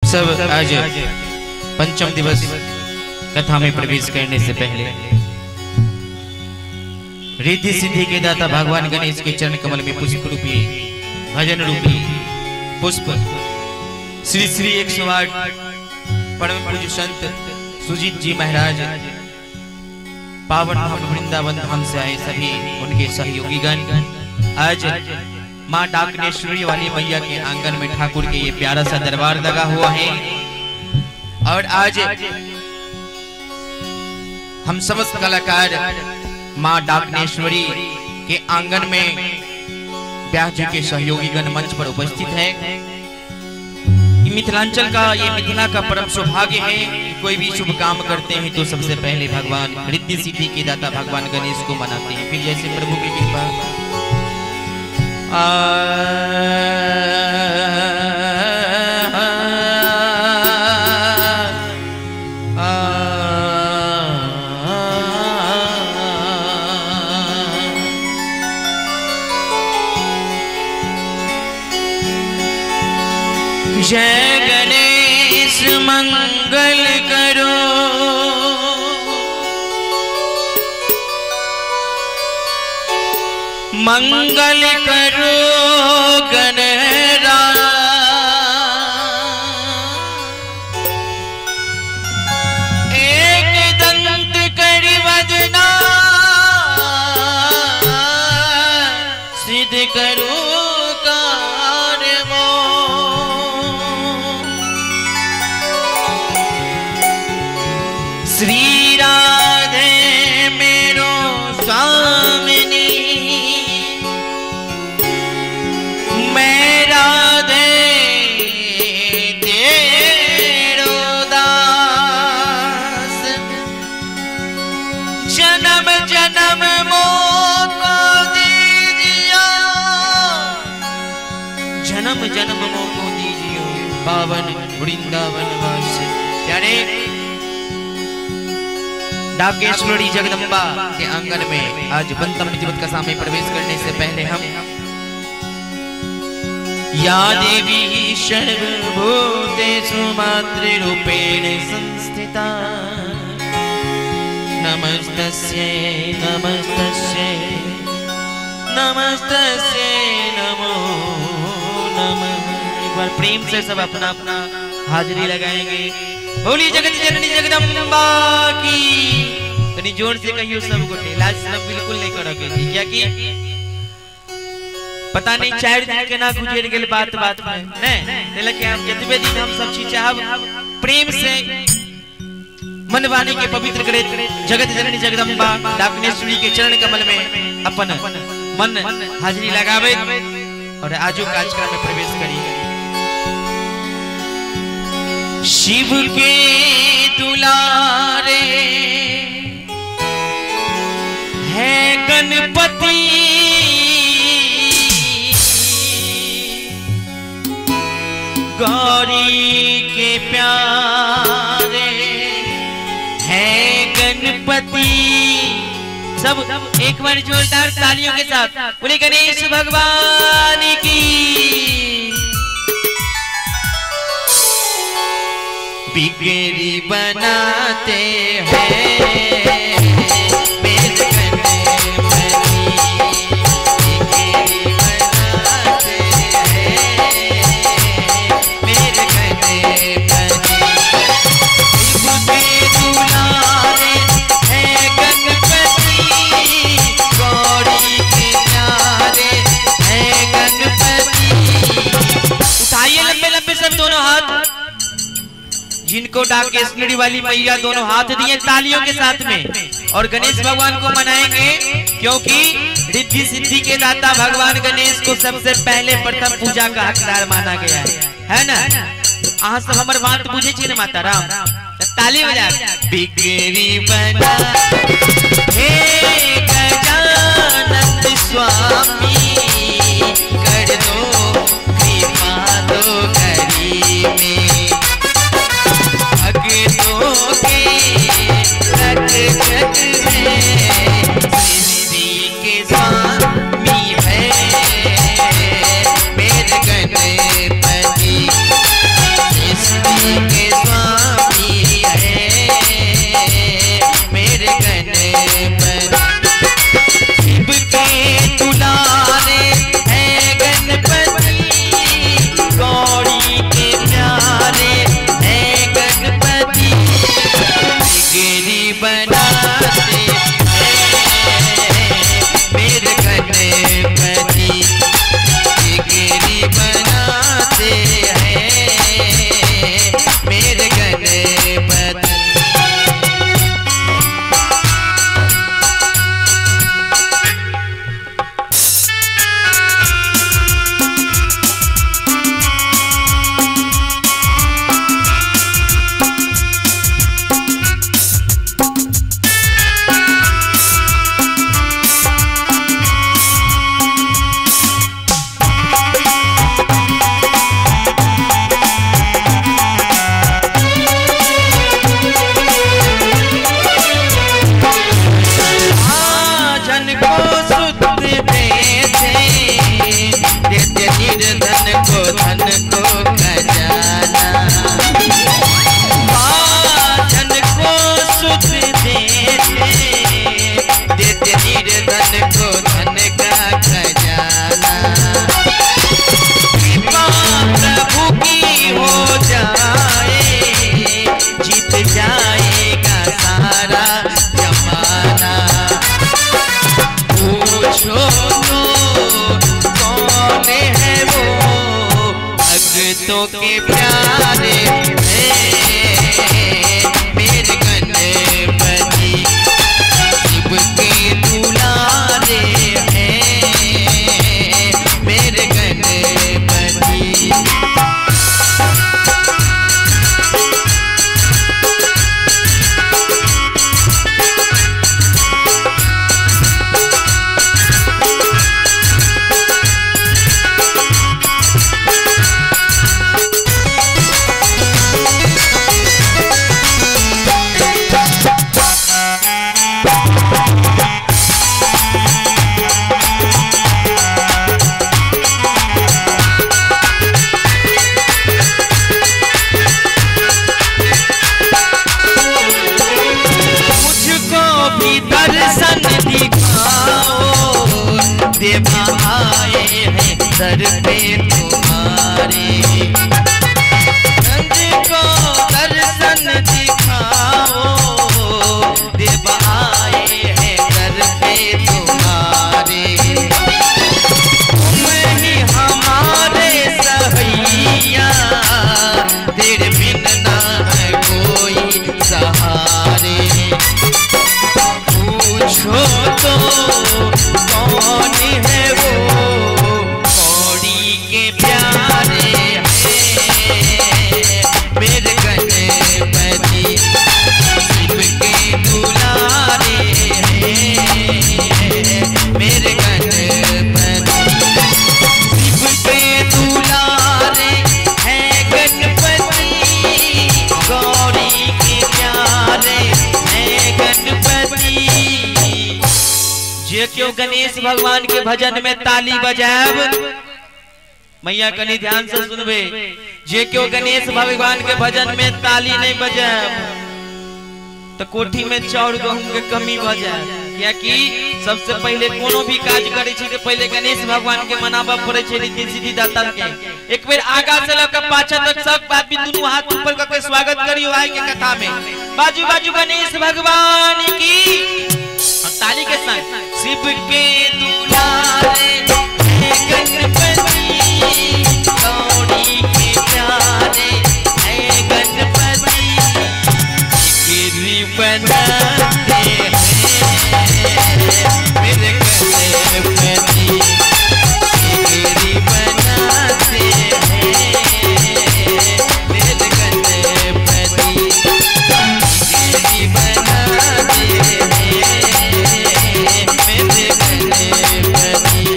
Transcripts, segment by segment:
सब आज पंचम दिवस कथा में प्रवेश करने से पहले रिद्धि सिद्धि के दाता भगवान गणेश के चरण कमल में पुष्प रूपी भजन रूपी पुष्प श्री श्री 108 परम पूज्य संत सुजीत जी महाराज पावन धाम वृंदावन धाम से आए सभी उनके सहयोगीगण आज माँ डाकनेश्वरी वाली मैया के आंगन में ठाकुर के ये प्यारा सा दरबार लगा हुआ है। और आज हम समस्त कलाकार माँ डाकनेश्वरी के आंगन में व्यास जी के सहयोगीगण मंच पर उपस्थित है। मिथिलांचल का ये मिथिला का परम सौभाग्य है कि कोई भी शुभ काम करते हैं तो सबसे पहले भगवान रिद्धि सिद्धि के दाता भगवान गणेश को मनाते हैं। फिर जैसे प्रभु की कृपा जय गणेश मंगल करो, मंगल करो गणराज, एक दंत करि वदना सिद्ध करो कार्य मोर। श्री राधे मेरो स्वामिनी, मैं राधे तेरो दास, जन्म जन्म मोको दीजियो, जन्म जन्म मोको दीजियो पावन वृंदावन वास। यानी डाकेश्वरी जगदम्बा के आंगन में आज पंचम दिवस कथा में प्रवेश करने से पहले हम या देवी सर्वभूतेषु मातृरूपेण संस्थिता नमस्तस्यै नमस्तस्यै नमस्तस्यै नमो नमः। एक बार प्रेम से सब अपना अपना हाजिरी लगाएंगे। बोली जगत जननी जगदम्बा की। तनी जोर से कहियो सब गोटे, लाज शरम बिल्कुल नहीं करोगे, क्या कि पता नहीं 4 दिन केना गुजर गेल बात बात में नहीं। लेकिन हम जतबे दिन हम सब चीज चाहब प्रेम से मन वाणी के पवित्र करे जगत जननी जगदम्बा डाकनेश्वरी के चरण कमल में अपन मन हाजिरी लगावे और आजू कार्यक्रम में प्रवेश करी। शिव के दुलारे है गणपति, गौरी के प्यारे है गणपति। सब एक बार जोरदार तालियों के साथ बोले गणेश भगवान की। बिगड़ी बनाते हैं मेरे गणपति, बिगड़ी बनाते हैं मेरे गणपति, शिव के दुलारे हैं गणपति, गौरी के प्यारे हैं गणपति। उठाइए लंबे लंबे सब दोनों हाथ, जिनको डाकेश्वरी वाली मैया दोनों हाथ दिए तालियों के साथ में और गणेश भगवान को मनाएंगे, क्योंकि रिद्धि सिद्धि के दाता भगवान गणेश को सबसे पहले प्रथम पूजा का हकदार माना गया है ना। अहाँ सब हमर बात बुझे छी ना माता राम, ताली बजा बिगड़ी बना हे गजानंद स्वामी, कर दो कृपा दो करी में भक्तों के रक्षक है, सृष्टि के स्वामी है मेरे गणपति, सृष्टि के स्वामी है मेरे गणपति। शिव के दुलारे हैं गणपति, गौरी के प्यारे हैं गणपति। बिगड़ी बनाते हैं मेरे गणपति, बिगड़ी बनाते हैं मेरे गणपति। निर्धन को धन को खजाना, धन को सुख देते, देते निर्धन को धन का खजाना। कृपा प्रभु की हो जाए, जीत जाएगा सारा जमाना। पूछो तो कौन है वो भक्तों के प्यारे हैं मेरे गणपति, शिव के दुलारे हैं मेरे गणपति। दर्शन दिखाओ देवा आए हैं दर पे तुम्हारे, नंद को दर्शन दिखाओ देवा आए हैं दर पे तुम्हारे। तुम ही हमारे सहैया, तेरे बिन ना है कोई सहारे। पूछो तो कौन है वो गौरी के प्यारे हैं मेरे गणपति, शिव के दुलारे हैं मेरे गणपति। शिव के दुलारे हैं गणपति, गौरी के प्यारे हैं गणपति। जे क्यों गणेश भगवान के भजन में ताली बजायब, मैया कनी ध्यान से सुनबे, जे क्यों गणेश भगवान के भजन में ताली नहीं बजायब तो कोठी में चाउर गहूम के कमी भ जाए। कियाकि सबसे पहले कोनो भी काज करे छी तो पहले गणेश भगवान के मनाबऽ पड़े छै रिद्धि सिद्धि दाता के। एक बेर आगा से लऽ के पाछा तक सब आदमी दुनू हाथ ऊपर कऽ के स्वागत करियो आइ के कथा में। बाजू बाजू गणेश भगवान की ताली के संग। शिव के दुलारे गणपति, गौरी के प्यारे हैं गणपति, गिरी बनाते हैं मेरे गणपति, गिरी बनाते हैं मेरे गणपति, गिरी बनाते हैं मेरे गणपति।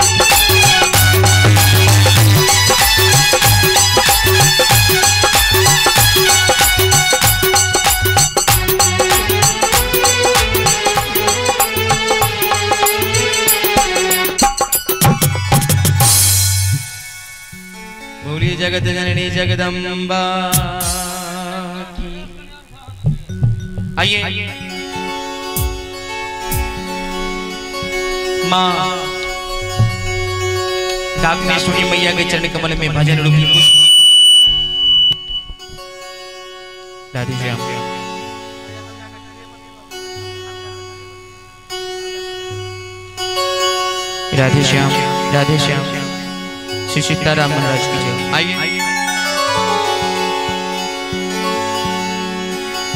बोलिए जगत जननी जगदम्बा। आइए माँ डाकनेश्वरी मैया के चरण कमल में भजन रूपी पुष्प। राधे श्याम। राधे श्याम, राधे श्याम, श्री सीताराम महाराज की जय। आइए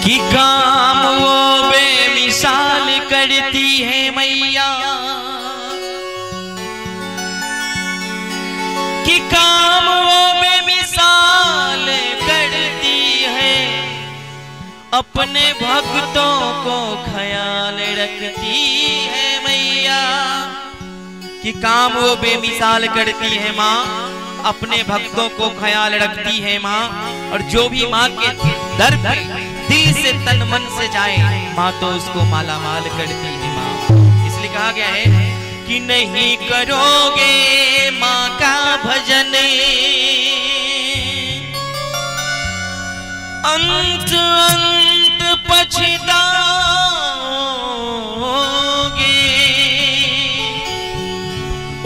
कि काम वो बेमिसाल करती है मैया, कि काम वो बेमिसाल करती है, अपने भक्तों को ख्याल रखती है मैया। कि काम वो बेमिसाल करती है माँ, अपने भक्तों को ख्याल रखती है माँ। और जो भी माँ के दर पे दिल से तन मन से जाए, माँ तो उसको माला माल करती है माँ। इसलिए कहा गया है कि नहीं करोगे माँ का भजन, अंत अंत पछताओगे।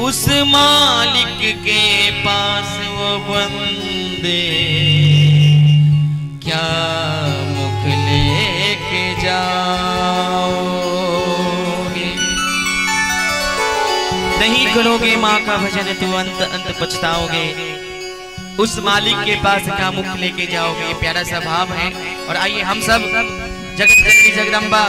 उस मालिक के पास वो बंदे क्या मुख लेके जाओगे। नहीं करोगे माँ का भजन तो अंत अंत पछताओगे, उस मालिक के पास क्या मुख लेके जाओगे। प्यारा सा भाव है। और आइए हम सब जगत जननी जगदम्बा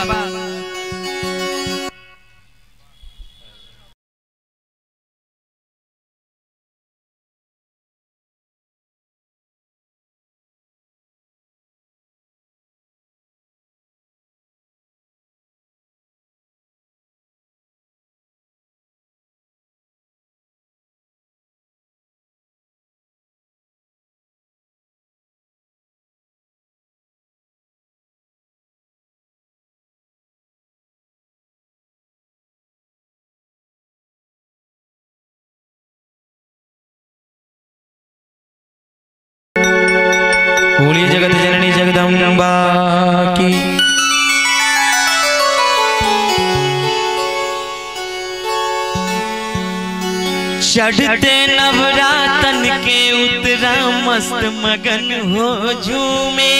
बोलिए जगत जननी जगदम्बा की। चढ़ते नवरातन के उतरा मस्त मगन हो झूमे,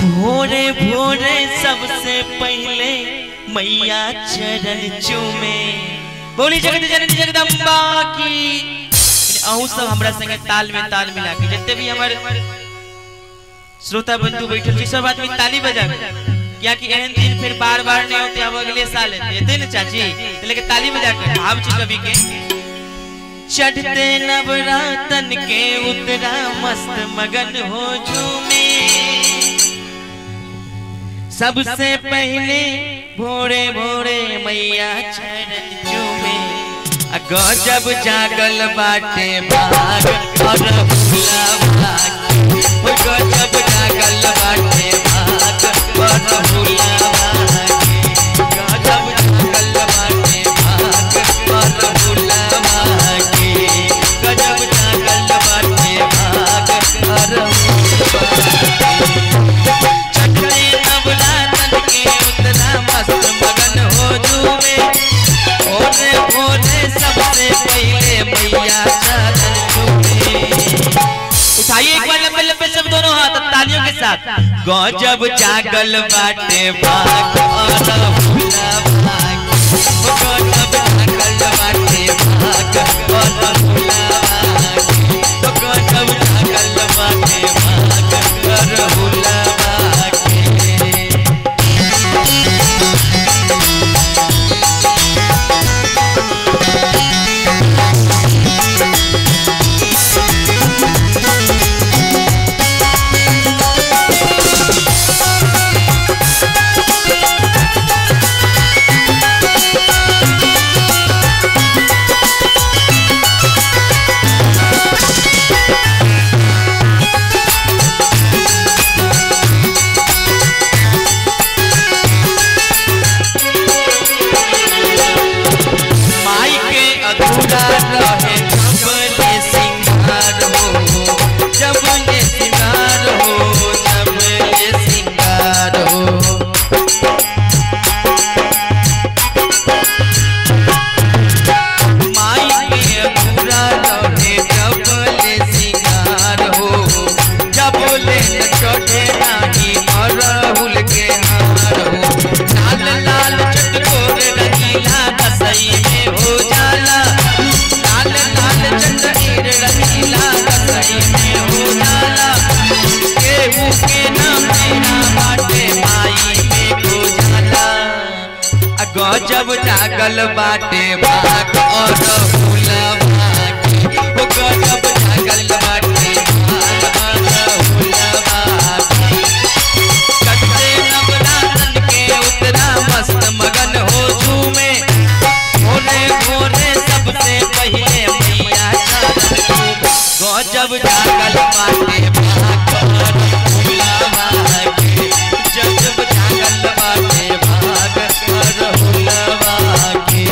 भोरे भोरे सबसे पहले मैया चरण चूमे। बोली जगत जननी जगदम्बा की। अहू सब हमरा संगे ताल में ताल मिला के जितने भी हमर श्रोता बंधु बैठल छी सब आदमी ताली बजा, क्या कि एहन दिन फिर बार बार नहीं होते, अब अगले साल एते ने चाची, लेकिन ताली बजा के भाव छी कवि के। चढ़ते नवरातन के उतरा मस्त मगन हो झूमे, सबसे पहले भोरे भोरे मैया चरण चूमे। गजब जागल बाटे भाग और भूला भाग, गजब जागल बाटे भाग और भूला भाग, गजब जागल बाटे भाग और भूला भाग, गजब जागल बाटे भाग और चढ़ते नवरातन के उतरा मस्त मगन हो झूमे, भोरे भोरे सबसे पहले मैया चरण चूमे। उठाइए एक बार लंबे लंबे सब दोनों हाथ तालियों के साथ। गजब जागल बाटे भाग और भूला भाग, गजब जागल बाटे भाग और भूला भाग, गजब जागल बाटे भाग और भूला भाग। जागल बाटे भाग और हुलवा के, ओ गजब जागल बाटे भाग और हुलवा के। कटते नवरातन के उतरा मस्त मगन हो झूमे, भोरे भोरे सबसे पहले मैया चरण चूमे। गजब जागल बाटे भाग और हुलवा के, गजब जागल बाटे भाग और हुलवा के।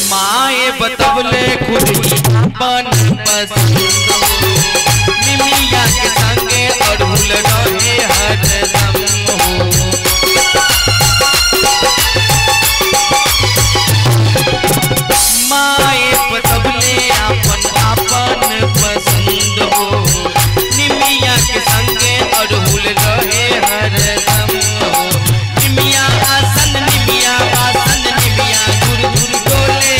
माए बतवले खुद ही अपन पसंद, निमिया के संगे अड़हुल रहे हरदम हो। माए बतवले अपन अपन पसंद हो, निमिया के संगे अड़हुल रहे हरदम हो। निमिया आसन निमिया आसन निमिया झुर झुर डोले,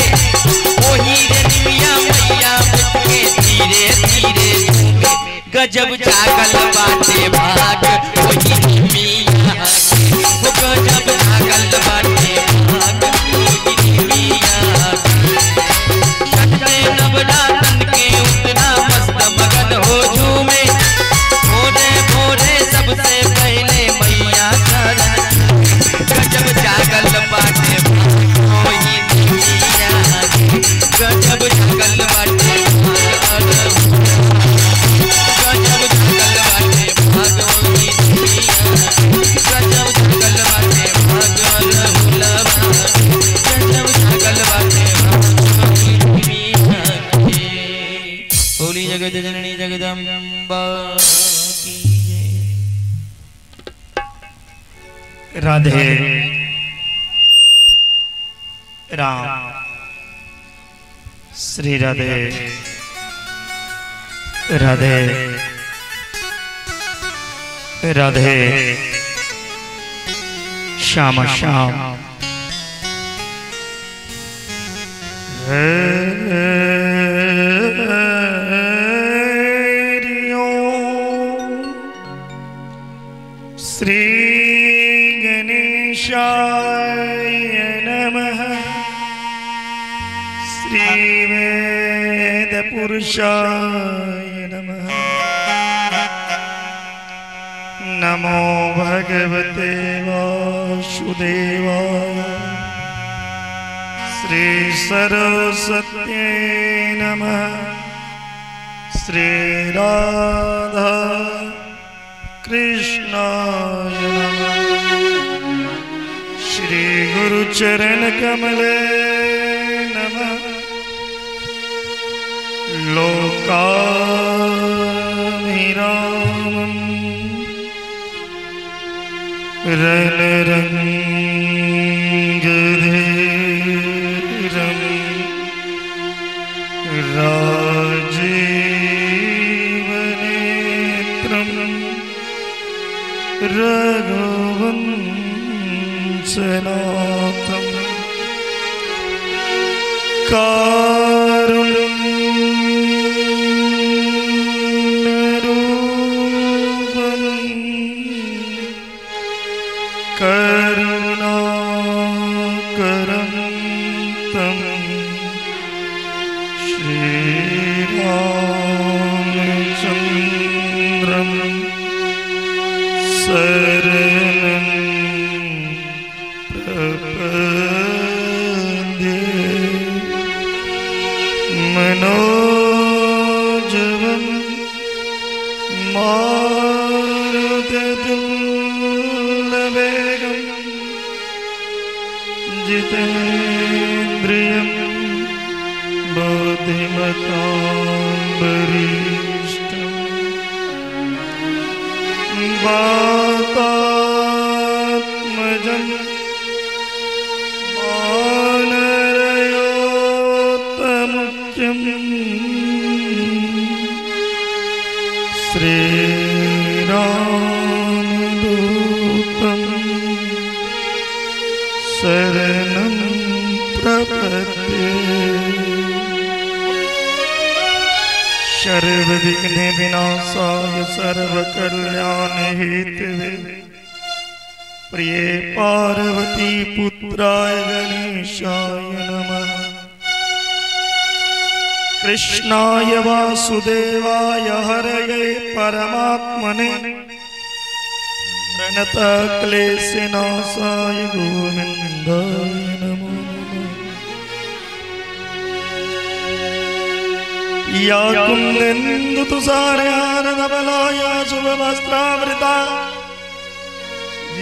ओही रे निमिया मैया बैठ के धीरे धीरे झूमे। गजब जागल बाटे भाग ओही निमिया के, ओ गजब जागल बाटे भाग ओही निमिया के। कटते नवरातन के उतना मस्त मगन हो झूमे, भोरे भोरे सबसे पहले मैया चरण चूमे। गजब जागल बाटे भाग ओही निमिया के, गजब जागल बाटे भाग, गजब जागल बाटे भाग ओही निमिया के, गजब जागल बाटे भाग अरहुलवा के, गजब जागल बाटे भाग ओही निमिया के। बोली जगत जननी जगदम्बा की जय। राधे राम, श्री राधे राधे राधे श्याम श्याम। हरि ओम श्री गणेशाय नमः, श्री वेद पुरुषाय नमः। नमो भगवते वासुदेवाय, श्री सरस्वत्यै नमः, श्री राधा कृष्णाय नमः। श्री गुरु चरण कमले नमः, लोकाभिरामं रणरङ्गधीरं राजीवनेत्रं रघुवंशनाथं कारुण्यरूपं करुणाकरं तं श्रीरामचन्द्रं शरणं मनोजवं मारुततुल्यवेगं जितेन्द्रियं बुद्धिमतां वरिष्ठं वातात्मजं वानरयोतमुख्यं श्रीरामदूतं शरणं प्रपद्ये। सर्वविघ्न विनाशाय सर्वकल्याण हेतवे प्रिय पार्वती पुत्राय गणेशाय नमः। कृष्णाय वासुदेवाय हरये परमात्मने प्रणतः क्लेशनाशाय गोविन्दाय नमो नमः। या कुन्देन्दु तुषारहारधवलाया शुभवस्त्रावृता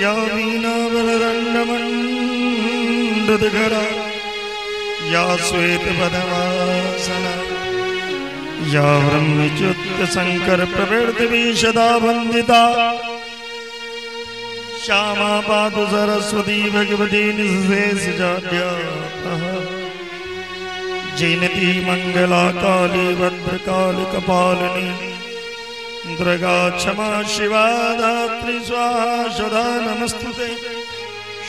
या वीणावरदण्डमण्डितकरा या श्वेतपद्मासना या ब्रह्मच्युतशङ्करप्रभृतिभिः सदा वन्दिता श्यामा पातु सरस्वती भगवती निःशेषजाड्यापहा। जयन्ती मंगला काली भद्रकाली कपालिनी दुर्गा क्षमा शिवा धात्री स्वाहा सदा नमस्तुते।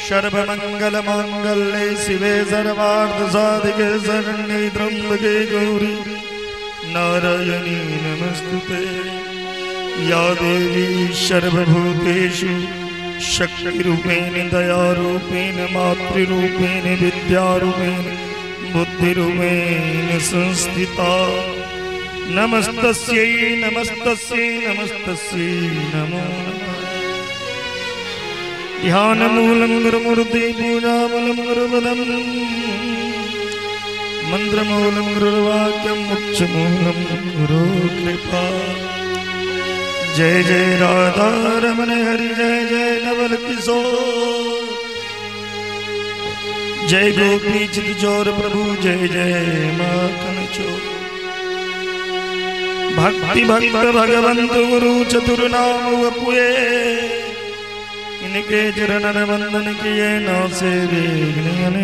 सर्वमंगल मांगल्ये शिवे सर्वार्थ साधिके शरण्ये त्र्यंबके गौरी नारायणी नमस्तुते। या देवी सर्वभूतेषु शक्तिरूपेण दयारूपेण मातृरूपेण विद्यारूपेण बुद्धिरूपेण संस्थिता नमस्तस्यै नमस्तस्यै नमस्तस्यै नमो नमः। ध्यानमूलं गुरुमूर्ति पूजामूलं गुरुपदं मंत्रमूलं गुरुवाक्यं मोक्षमूलं गुरुकृपा। जय जय राधा रमन हरि जय जय नवल किशोर जय गोपी चित चोर प्रभु जय जय माखन चोर। भक्ति भक्त भगवंत गुरु चतुर नाम वपुए इनके चरणन वंदन किए ना से विघ्न।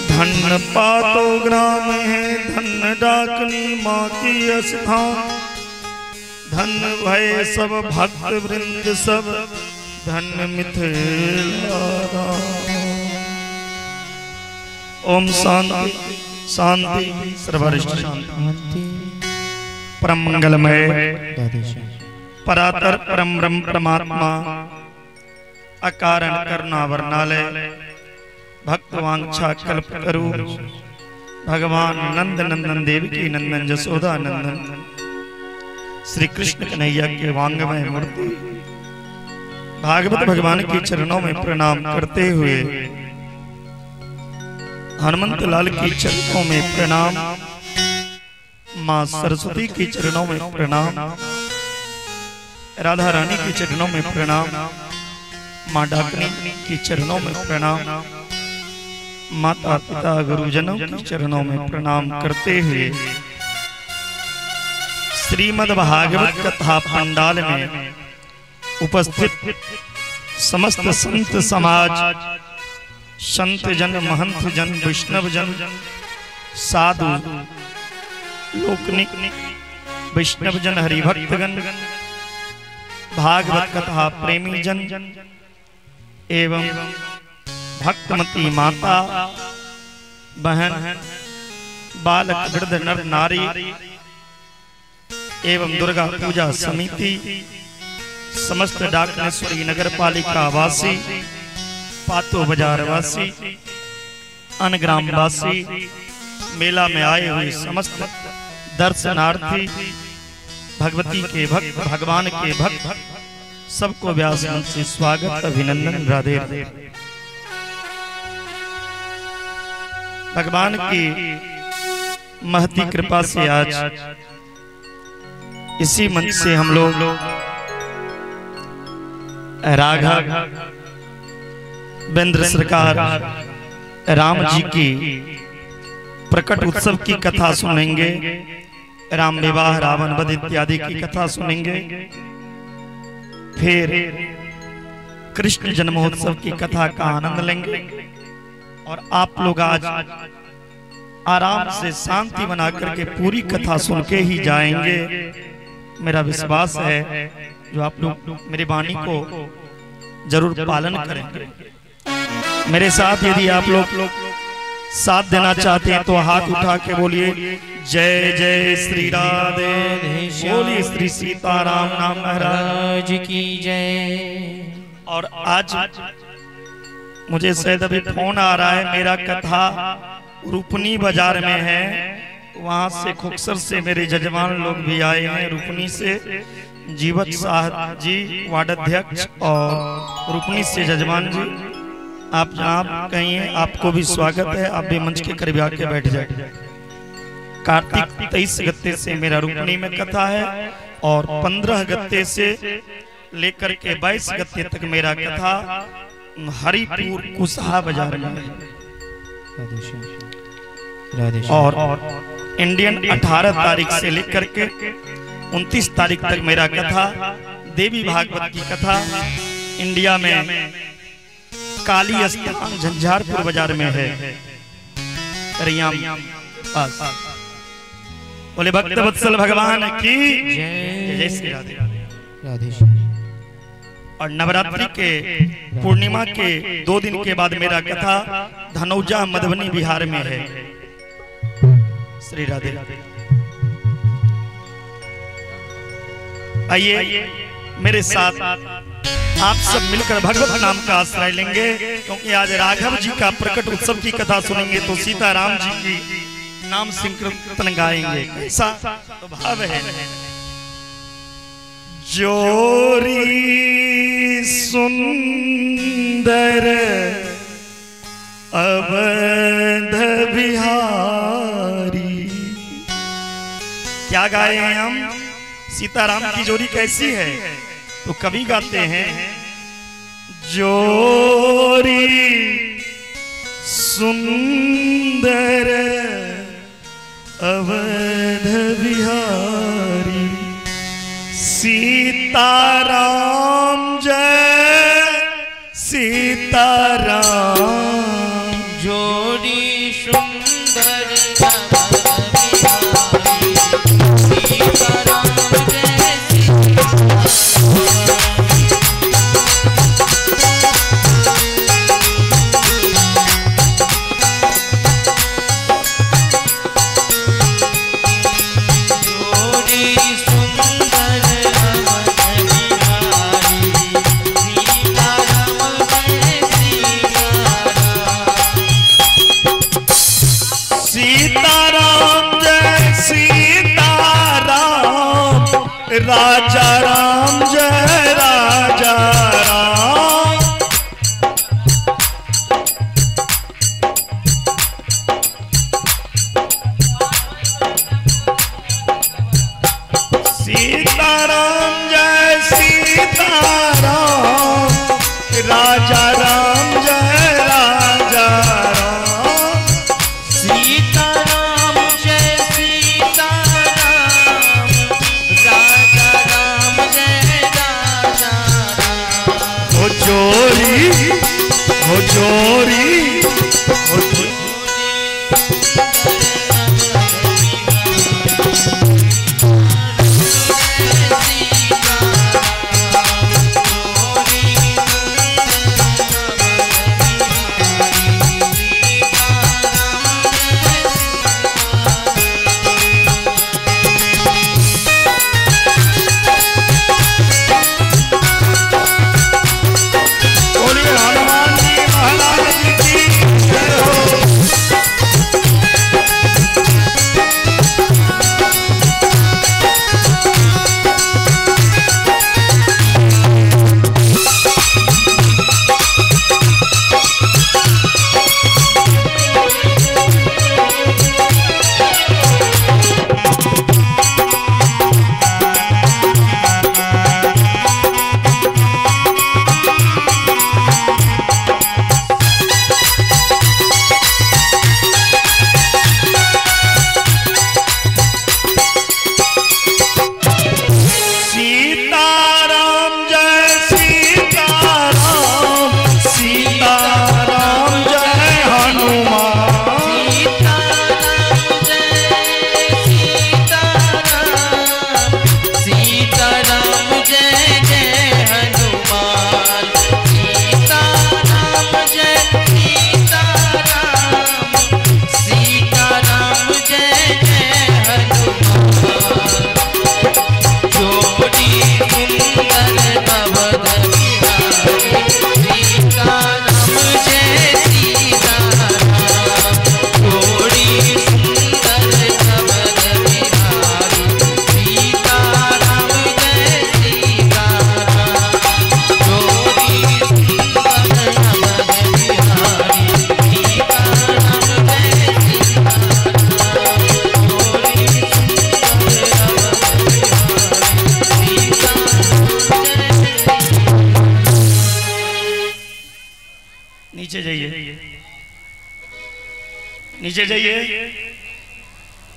धन पातो ग्राम है धन डाकनी माँ की स्थान धन भय सब भक्त वृंद सब धन मिथिला। ओम शांति शांति सर्वरिष्ट शांति। परम मंगलमय परातर परम ब्रह्म परमात्मा अकारण करुणा वर्णालय भक्तवांछा कल्प करु भगवान नंद नंदन देवकी नंदन जसोदा नंदन श्री कृष्ण कन्हैया के वांगमय मूर्ति भागवत भगवान के चरणों में प्रणाम करते हुए हनुमंत लाल के चरणों में प्रणाम, मां सरस्वती के चरणों में प्रणाम, राधा रानी के चरणों में प्रणाम, मां डाकनी के चरणों में प्रणाम, माता पिता गुरुजनों के चरणों में प्रणाम करते हुए श्रीमद् भागवत कथा पंडाल में उपस्थित समस्त संत समाज, संत जन, महंत जन, वैष्णव जन, साधु लोकनिक, वैष्णव जन, हरिभक्तगण, भागवत कथा प्रेमी जन एवं भक्तमती माता बहन, बालक, वृद्ध, नर नारी एवं दुर्गा पूजा समिति, समस्त डाकनेश्वरी नगर पालिका वासी, पातो बाजार वासी, अनग्राम वासी, मेला में आए हुए समस्त दर्शनार्थी, भगवती के भक्त, भगवान के भक्त, सबको व्यास मंच से स्वागत, अभिनंदन, राधे राधे। भगवान की महती कृपा से आज इसी मंच से हम लोग राघवेंद्र सरकार राम जी की प्रकट उत्सव की कथा सुनेंगे, राम विवाह, रावण वध इत्यादि की कथा सुनेंगे, फिर कृष्ण जन्मोत्सव की कथा का आनंद लेंगे और आप लोग आज आराम से शांति बना करके पूरी कथा सुन के ही जाएंगे। मेरा विश्वास है जो आप लोग मेरी वाणी को जरूर पालन करेंगे। मेरे साथ यदि आप लोग साथ देना चाहते हैं तो हाथ उठा के बोलिए जय जय श्री राधे, बोलिए श्री सीताराम नाम महाराज की जय। और आज मुझे शायद अभी फोन आ रहा है, मेरा कथा रूपनी बाजार में है, वहां से खोखसर से मेरे जजमान लोग भी आए हैं। रूपनी से जीवत साह जी वार्ड अध्यक्ष और रूपनी से जजमान जी, आप जहाँ कहीं हैं आपको भी स्वागत है, आप भी मंच के करीब आके बैठ जाए। कार्तिक 23 गत्ते से मेरा रूपनी में कथा है और 15 गत्ते से लेकर के 22 गत्ते तक मेरा कथा हरिपुर कुसहा बाजार में है। और इंडियन 18 तारीख से लेकर के 29 तारीख तक मेरा कथा देवी भागवत की कथा इंडिया में काली स्थान झंझारपुर बाजार में है। पास बोले भक्त वत्सल भगवान की जय श्री राधे। और नवरात्रि के पूर्णिमा के 2 दिन के बाद मेरा कथा धनौजा मधुबनी बिहार में है। श्री राधे। आइए मेरे साथ आप सब मिलकर भगवत नाम का आश्रय लेंगे, क्योंकि आज राघव जी का प्रकट उत्सव की कथा सुनेंगे तो सीताराम जी की नाम संकीर्तन गाएंगे। कैसा तो भाव है। जोरी सुंदर अवध बिहारी, क्या गाए हैं हम? सीताराम की जोड़ी कैसी है? तो कवि गाते हैं जोरी सुंदर अवध बिहारी, सीताराम जय सीताराम। जोड़ी सुंदर अवध बिहारी, सीताराम जय सीताराम। जोड़ी सुंदर अवध बिहारी, सीताराम जय सीताराम। सीताराम जय सीताराम, राजा राम जय राजा राम। सीताराम जय सीताराम, राजा राम जय राजा राम। सीताराम जय सीताराम, राजा राम जय राजा राम। हो चोरी हो चोरी हो चोरी। सीताराम। नीचे जाइए, नीचे जाइए,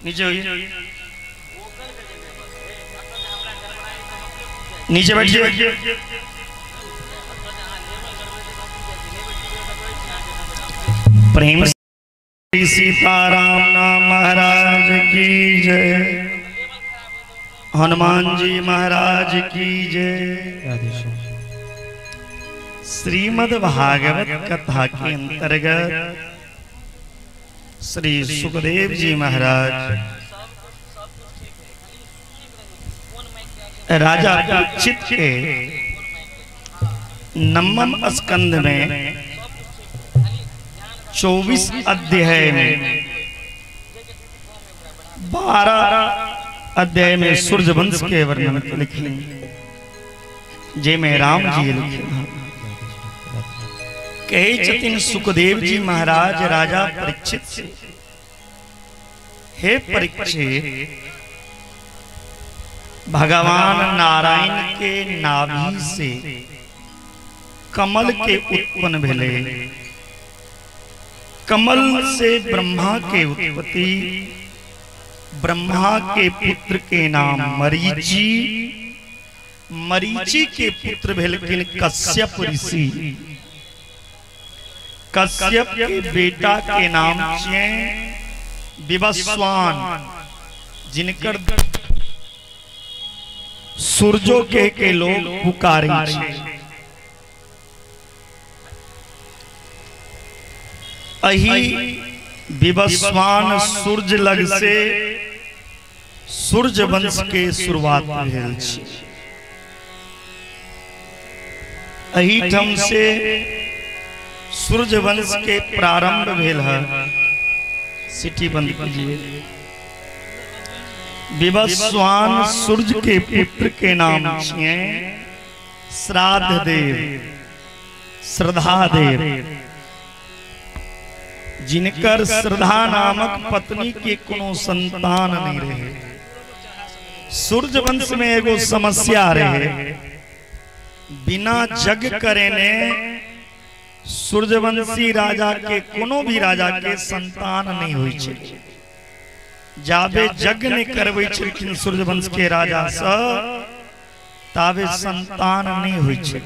नीचे होइए, नीचे बैठिए। प्रेम श्री सीताराम नाम महाराज की जय, हनुमान जी महाराज की जय। श्रीमद् भागवत कथा के अंतर्गत श्री सुखदेव जी महाराज राजा परीक्षित के नवम स्कंध में 24 अध्याय में 12 अध्याय में सूर्यवंश के वर्णन लिखे, जे में राम जी लिखे। कहे छथिन सुखदेव जी महाराज राजा परीक्षित से, हे परीक्षित, भगवान नारायण के नाभि से कमल के उत्पन्न भेले, कमल से ब्रह्मा के उत्पत्ति, ब्रह्मा के पुत्र के नाम मरीचि, मरीचि के पुत्र भेलखिन कश्यप ऋषि, कश्यप के बेटा के नाम छियै विवस्वान, जिनकर सूरजो के लोग पुकारे छै। अही विवस्वान सूर्य लग से सूर्य वंश के शुरुआत भेल छै। अही ठाम से सूर्य वंश के प्रारंभ भेल है। सिटी बंद कीजिए। विवस्वान सूर्य के पुत्र के नाम छियै श्राद्ध देव, श्रद्धा देव, जिनकर श्रद्धा नामक पत्नी के कोनो संतान नहीं रहे। सूर्य वंश में एगो समस्या रहे, बिना जग करेने सूर्यवंशी राजा के कोनो भी राजा के संतान नहीं होई छै। जाबे जग नहीं करबै छलखिन सूर्यवंश के राजा सब, ताबे संतान नहीं होई छै।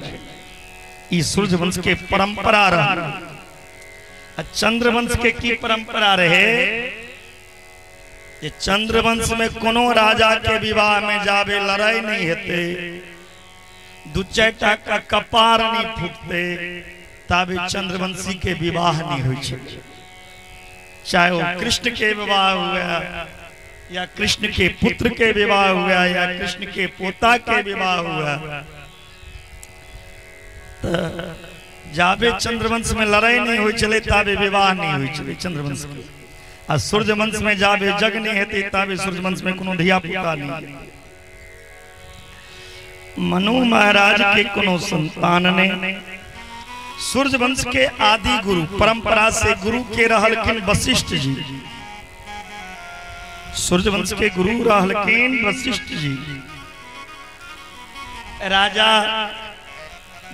ई सूर्यवंश के परंपरा रहे। चंद्रवंश के की परंपरा रहे, चंद्रवंश में कोनो राजा के विवाह में जाबे लड़ाई नहीं हेते, दू चारि टा का कपार नहीं फूटते, ताबे चंद्रवंशी के विवाह नहीं होई छै। चाहे वो कृष्ण के विवाह हुआ या कृष्ण के पुत्र के विवाह हुआ या कृष्ण के पोता के विवाह हुआ, तो जाबे चंद्रवंश में लड़ाई नहीं होई छलै ताबे विवाह नहीं होई छलै चंद्रवंश के। आ सूर्यवंश में जाबे जग नहीं हेतै ताबे सूर्यवंश में कोनो धिया पुता नहीं हेतै। मनु महाराज के कोनो संतान नहीं। सूर्यवंश के आदि गुरु परंपरा से गुरु के रहलखिन वशिष्ठ जी। सूर्यवंश के गुरु रहलखिन वशिष्ठ जी। राजा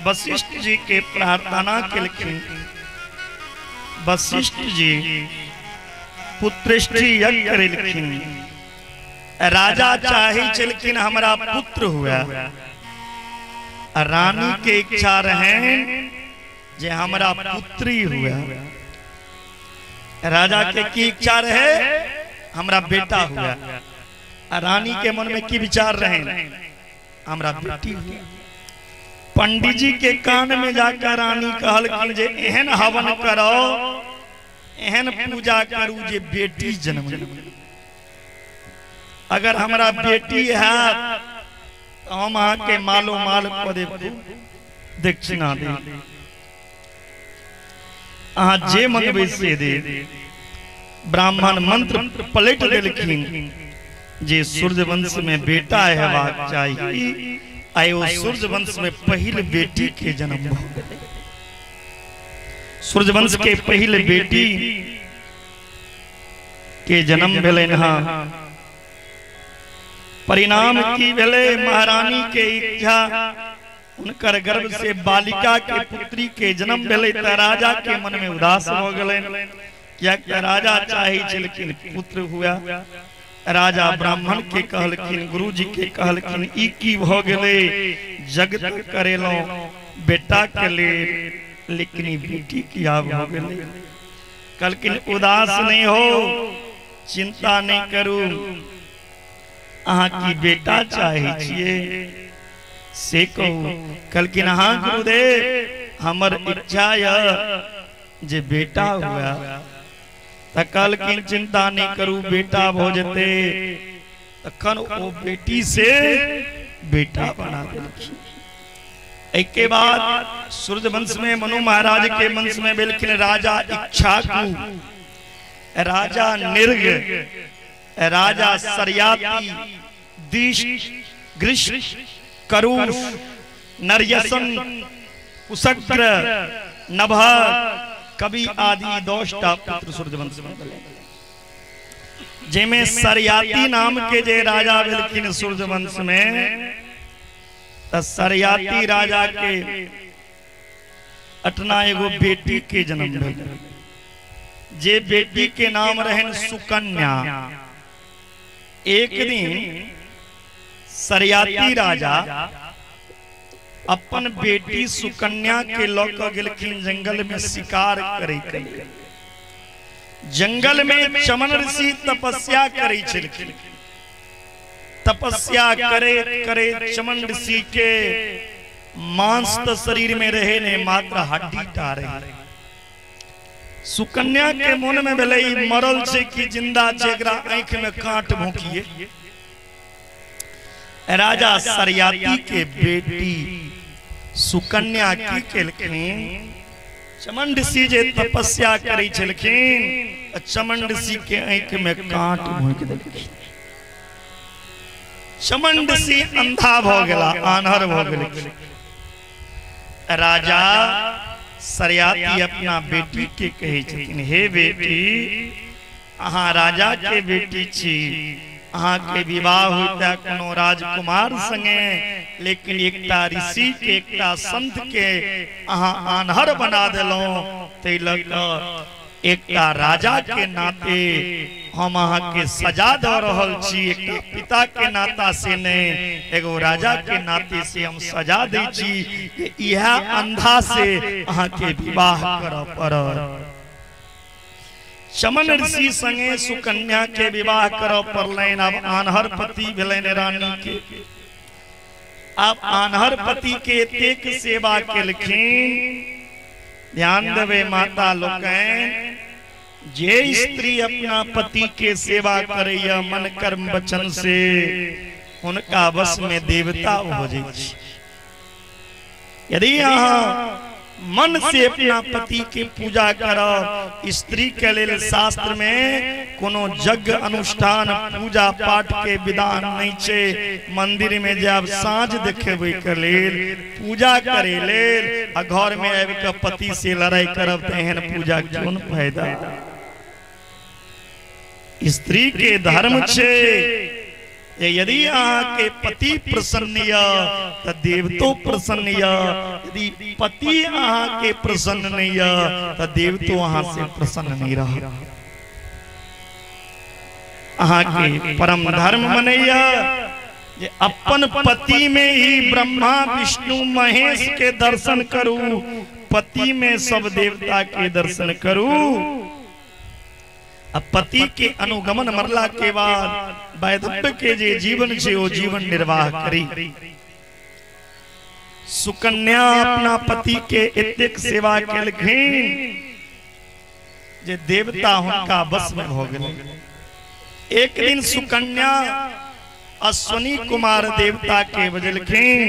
वशिष्ठ जी के प्रार्थना केलखिन, वशिष्ठ जी पुत्रेष्टि यज्ञ करेलखिन। राजा चाहे छलखिन हमरा पुत्र हुआ, रानी के इच्छा रहे जे हमरा पुत्री हुआ। राजा के की इच्छा रहे हमरा बेटा हुआ, रानी के मन में की विचार रहे हमरा बेटी हुआ। पंडित जी के कान में जाकर रानी कहलखिन जे एहन हवन करो, एहन पूजा करू जे बेटी जन्म। अगर हमरा बेटी है तो हम अहाँ के मालो माल कऽ देब, दक्षिणा देब, अहाँ जे मंगबै से देब। ब्राह्मण मंत्र पलट देलखिन जे सूर्यवंश में बेटा हेबाक चाही। आइ ओ सूर्यवंश में पहिल बेटी के जन्म भऽ गेलै। सूर्यवंश के पहिल बेटी के जन्म भेलनि हँ। परिणाम की भेलै, महारानी के इच्छा उनकर गर्भ से बालिका के पुत्री के जन्म भेलै त राजा के मन में उदास भ गेलनि, कियाकि राजा चाहे छलखिन पुत्र हुआ। राजा ब्राह्मण के कहलखिन, गुरुजी के कहलखिन, ई की भ गेलै, जगत करेलौं बेटा के लेल, लेकिन बेटी किया भ गेलै। कहलखिन उदास नहीं हो, चिंता नहीं करू, अहाँ की बेटा चाहे छियै से कहू। कहलखिन हाँ गुरुदेव, हमर इच्छा यह जे बेटा हुआ। त कहलखिन चिंता नहीं करू, बेटा भ जेतै। तखन ओ बेटी से बेटा बना देलखिन। एहिके बाद सूर्य वंश में मनु महाराज के वंश में भेलखिन राजा इक्ष्वाकु, राजा निर्ग, राजा सरयाति, दिश, ग्रीष्म, करुष, नरयसन, कुशग्र, नभ, कवि आदि 10टा पुत्र सूर्यवंश में भेलै। जेमे सरयाति नाम के जे राजा भेलखिन सूर्यवंश में, त सरयाति राजा के अटना एगो बेटी के जन्म भेल, जे बेटी के नाम रहन सुकन्या। एक दिन सरयाति राजा अपन बेटी सुकन्या के ल क गेलखिन जंगल में शिकार करे के लेल। जंगल में चमन ऋषि तपस्या करे छलखिन। तपस्या करे करे चमन ऋषि के मांस त शरीर में रहे ने, मात्र हड्डी टा रहे। सुकन्या के मन में भेलै मरल छै कि जिंदा छै, एकरा आंखि में कांट भोंकिए। राजा सरयाति के बेटी सुकन्या की केलखिन, चमन ऋषि जे तपस्या करै छलखिन, चमन ऋषि के आंखि में कांट भोंकि देलखिन। चमन ऋषि अंधा भ गेला, आन्हर भ गेलखिन। राजा सरयाति अपना बेटी के कहै छथिन, हे बेटी, अहाँ राजा के बेटी छी, अहाँ के विवाह होता कोनो राजकुमार संगे, लेकिन एकटा ऋषि के, एकटा संत के अहाँ आन्हर बना देलहुँ, तै लऽ कऽ एकटा राजा के नाते हम अहाँ के सजा दऽ रहल छी। एकटा पिता के नाता से नहीं, एगो राजा के नाते से हम सजा दै छी कि इएह अंधा से अहाँ के विवाह करऽ पड़त। चमन ऋषि संगे सुकन्या के विवाह करऽ पड़लनि। अब आन्हर पति भेलनि रानी के। अब आन्हर पति के एतेक सेवा केलखिन। ध्यान देवे माता लोकनि, जे स्त्री अपना पति के सेवा करैया मन कर्म वचन से, उनका वश में देवता हो जाइ छै। यदि अहाँ मन से अपना पति के पूजा करब, स्त्री के लेल शास्त्र में कोनो यज्ञ अनुष्ठान पूजा पाठ के विधान नहीं छै। मंदिर में जाब साँझ देखेबे के लेल, पूजा करे लेल, आ घर में आबि के पति से लड़ाई करब त एहन पूजा कोन फायदा। स्त्री के धर्म छै यदि अहाँ के पति प्रसन्न य त देवतो प्रसन्न य, यदि पति अहाँ के प्रसन्न नहीं य त देवतो अहाँ से प्रसन्न नहीं रह। अहाँ के परम धर्म मनैया जे अपन पति में ही ब्रह्मा विष्णु महेश के दर्शन करू, पति में सब देवता के दर्शन करू। अब पति के अनुगमन मरला के बाद वैधव्य के जे जीवन छे ओ जीवन निर्वाह करी। सुकन्या अपना पति के एतेक सेवा केलखिन जे देवता हुनका वश में भ गेलै। एक दिन सुकन्या अश्विनी कुमार देवता के बजलखिन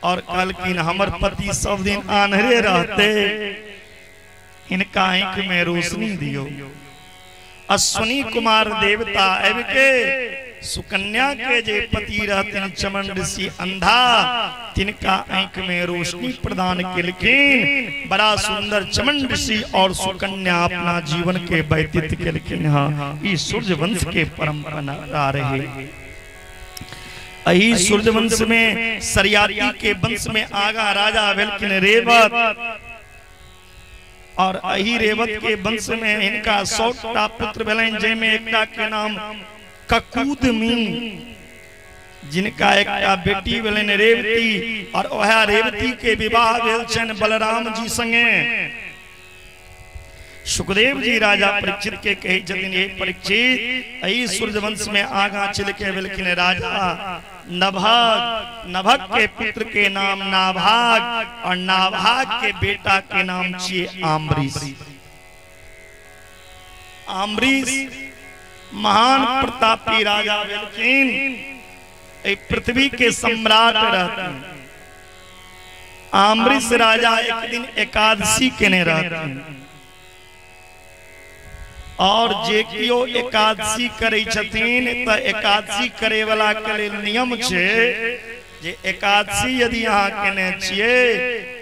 और कहलखिन हमर पति सब दिन आन्हरे रहते, इनका आंख में रोशनी दियो। अश्विनी कुमार देवता आबि के सुकन्या के जे पति रहथिन चमन ऋषि अंधा, तिनका आंख में रोशनी प्रदान केलखिन। बड़ा सुंदर चमन ऋषि और सुकन्या अपना जीवन के व्यतीत केलखिन। हाँ, ई सूर्य वंश के परंपरा रहे। अही सूर्यवंश में सरियाती के वंश में आगा राजा भेलखिन रेवत, और अही रेवत के वंश में इनका 100 टा पुत्र भेलनि, जाहिमे एकटा के नाम ककुदमी, जिनका एकटा बेटी भेलनि रेवती, और वएह रेवती के विवाह भेल छनि बलराम जी संगे। सुखदेव जी राजा परीक्षित के कहै छथिन, हे परीक्षित, एहि सूर्यवंश में आगा चलि के भेलखिन राजा नभग, नभग के पुत्र के नाम नाभाग, और नाभाग के बेटा के नाम छियै आम्बरीश। आम्बरीश महान प्रतापी राजा भेलखिन, एहि पृथ्वी के सम्राट रहथिन। आम्बरीश राजा एक दिन एकादशी केने रहथिन, और जे कियो एकादशी करै छथिन त एकादशी करे वाला के लेल नियम छै जे एकादशी यदि अहाँ केने छियै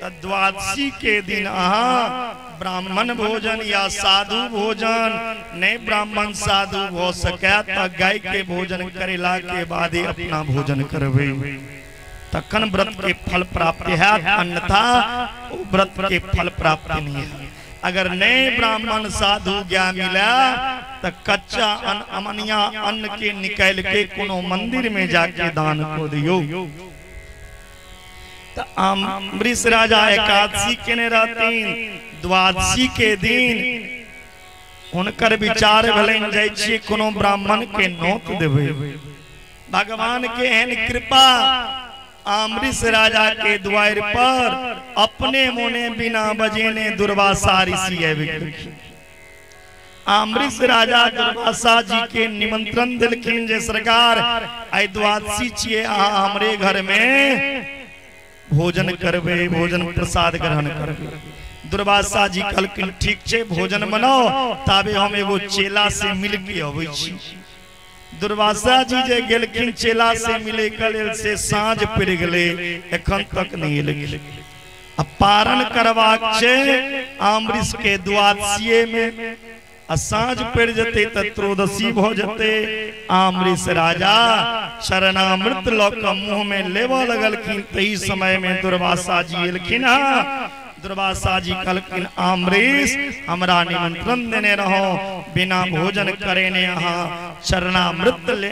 त द्वादशी के दिन अहाँ ब्राह्मण भोजन या साधु भोजन, नहीं ब्राह्मण साधु भ सकै त गाय के भोजन करेला के बादे अपना भोजन करबै, तखन व्रत के फल प्राप्त हैत, अन्यथा व्रत के फल प्राप्त नहीं है। अगर नए ब्राह्मण साधु ज्ञान मिला तो कच्चा अन्न अमनिया अन्न के निकाल के कोनो मंदिर में जाके दान को दियो। तो अम्बरीश राजा एकादशी केने रहथिन, द्वादशी के दिन हुनकर विचार भेलनि जाइ छियै कोनो ब्राह्मण के नोत देबै। भगवान के एहन कृपा, अम्बरीश राजा के द्वार पर अपने मोने बिना बजेने दुर्वासा ऋषि आबि गेलखिन। अम्बरीश राजा दुर्वासा जी के निमंत्रण देलखिन जे सरकार आइ द्वादशी छियै, अहाँ हमरे घर में भोजन करबै, भोजन प्रसाद ग्रहण करबै। दुर्वासा जी कहलखिन ठीक छै, भोजन बनाओ, ताबे हम एगो चेला से मिल के अबै छी। दुर्वासा जी जे गेलखिन चेला से मिले के लेल, से साँझ पड़ि गेलै, एखन तक नहीं एलखिन। आ पारण करबाक छै अम्बरीश के द्वादशीये में, आ साँझ पड़ि जेतै तऽ त्रयोदशी भऽ जेतै। अम्बरीश राजा चरणामृत लऽ कऽ मुँह में लेबऽ लगलखिन, तही समय में दुर्वासा जी एलखिन। हँ, दुर्वासा जी कहलखिन अम्बरीश हमरा निमंत्रण देने रहो, बिना भोजन करेने अहाँ चरणामृत ले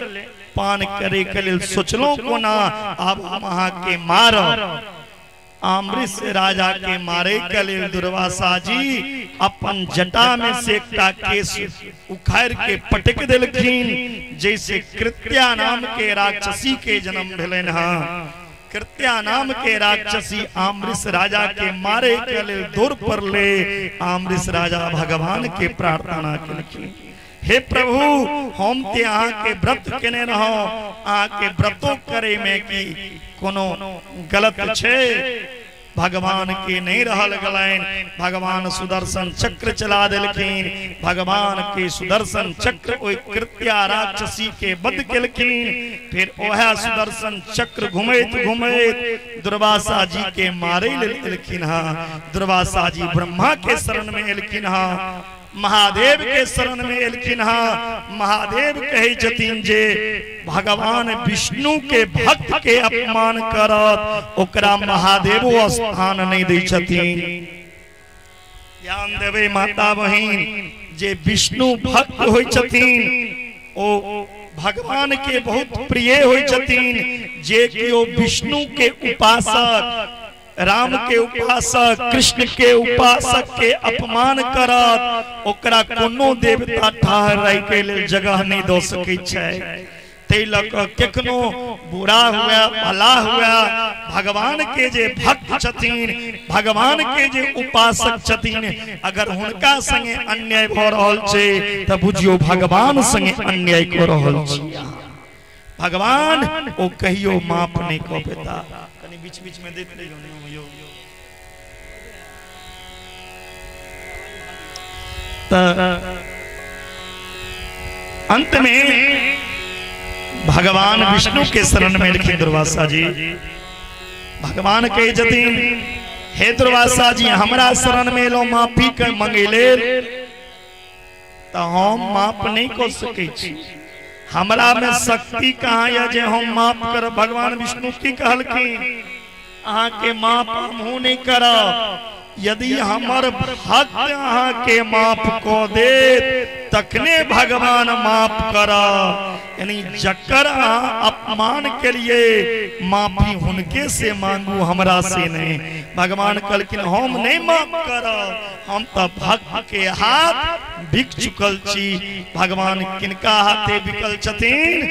पान करे के लेल सोचलहुँ कोना, आब हम अहाँ के मारब। अम्बरीश राजा के मारे के लेल दुर्वासा जी अपन जटा में से एकटा केश उखाड़ के पटक देलखिन, जैसे कृत्या नाम के राक्षसी के जन्म भेलनि। हँ, कृत्या नाम के राक्षसी अम्बरीश राजा के मारे के लेल दौड़ पड़ले। अम्बरीश राजा भगवान के प्रार्थना केलखिन, हे प्रभु हम ते अहाँ के व्रत केने रहो, अहाँ के व्रतो करे में की कोनो गलत छै? भगवान के नहीं रहल गलनि, भगवान सुदर्शन चक्र चला देलखिन। भगवान के सुदर्शन चक्र ओहि कृत्या राक्षसी के वध केलखिन। फिर ओएह सुदर्शन चक्र घुमैत घुमैत दुर्वासा जी के मारे लेल एलखिन। हाँ, दुर्वासा जी ब्रह्मा के शरण में एलखिन, हाँ महादेव के शरण में एलखिन। हाँ, महादेव कहै छथिन जे भगवान विष्णु के भक्त के अपमान करत ओकरा महादेवो स्थान नहीं दै छथिन। ध्यान देबै माता बहिन, जे विष्णु भक्त होइ छथिन ओ भगवान के बहुत प्रिय होइ छथिन। जे केओ विष्णु के उपासक, राम के उपासक, कृष्ण के उपासक के अपमान करत ओकरा कोनो देवता ठाढ़ रहे के लेल जगह नहीं दऽ सकै छै। तै लऽ कऽ केखनो बुरा हुए भला हुए, भगवान के जे भक्त छथिन, भगवान के जे उपासक छथिन, अगर हुनका संगे अन्याय भऽ रहल छै तऽ बुझियौ भगवान संगे अन्याय कऽ रहल छी। भगवान ओ कहियो माफ नहीं कऽ पेता। कनी बीच बीच में दैत रहियौ ने यौ। अंत में भगवान विष्णु के शरण में एलखिन दुर्वासा जी। भगवान कहै छथिन हे दुर्वासा जी हमरा शरण में एलहुँ माफी के मंगै लेल, तऽ हम माफ नहीं कऽ सकै छी। हमरा में शक्ति कहाँ यऽ जे हम माफ करब। भगवान विष्णु की कहलखिन अहाँ के माफ हमहूँ नहीं करब, यदि हमर भक्त अहाँ के माफ कऽ देत तखने भगवान माफ करब। यानी जकर अहाँ अपमान के लिए माफी हुनके से मांगू, हमरा से नहीं। भगवान कहलखिन हम नहीं माफ करब, हम तो भक्त के हाथ बिक चुकल छी। भगवान किनका हाथे बिकल छथिन?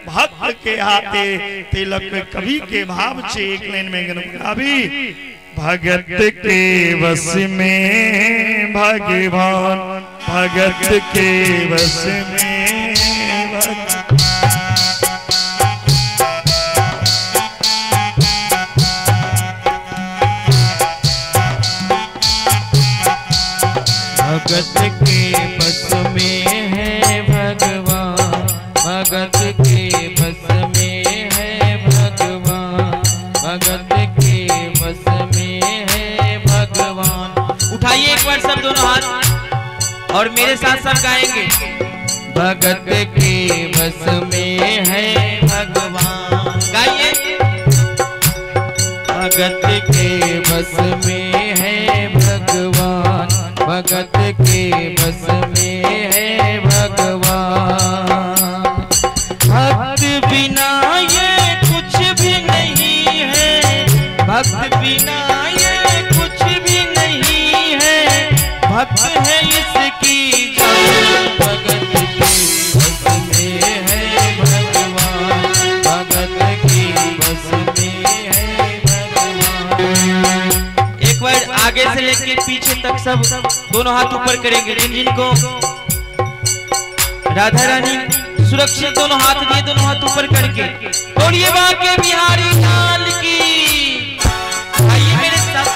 भक्त के हाथे। तिलक कवि के भाव छे, एक लाइन में गाबी। भगत के वश में भगवान, भगत के वश में भगवान। भगत के बस में है भगवान, भगत के बस में है भगवान, भगत के बस में है भगवान। उठाइए एक बार सब दोनों हाथ और मेरे साथ सब गाएंगे। भगत के बस में है भगवान, गाइए। भगत के बस में है भगवान, भगत के बस में है भगवान। भक्त बिना ये कुछ भी नहीं है, भक्त बिना ये कुछ भी नहीं है, भक्त है इसकी जान। भगत के बस में है भगवान, भगत के बस में है भगवान। एक बार आगे से लेके पीछे तक सब दोनों हाथ ऊपर करेंगे। जिन जिनको राधा रानी सुरक्षित दोनों हाथ दिए, दोनों हाथ ऊपर करके बोलिए बाके बिहारी लाल की। आइए मेरे साथ।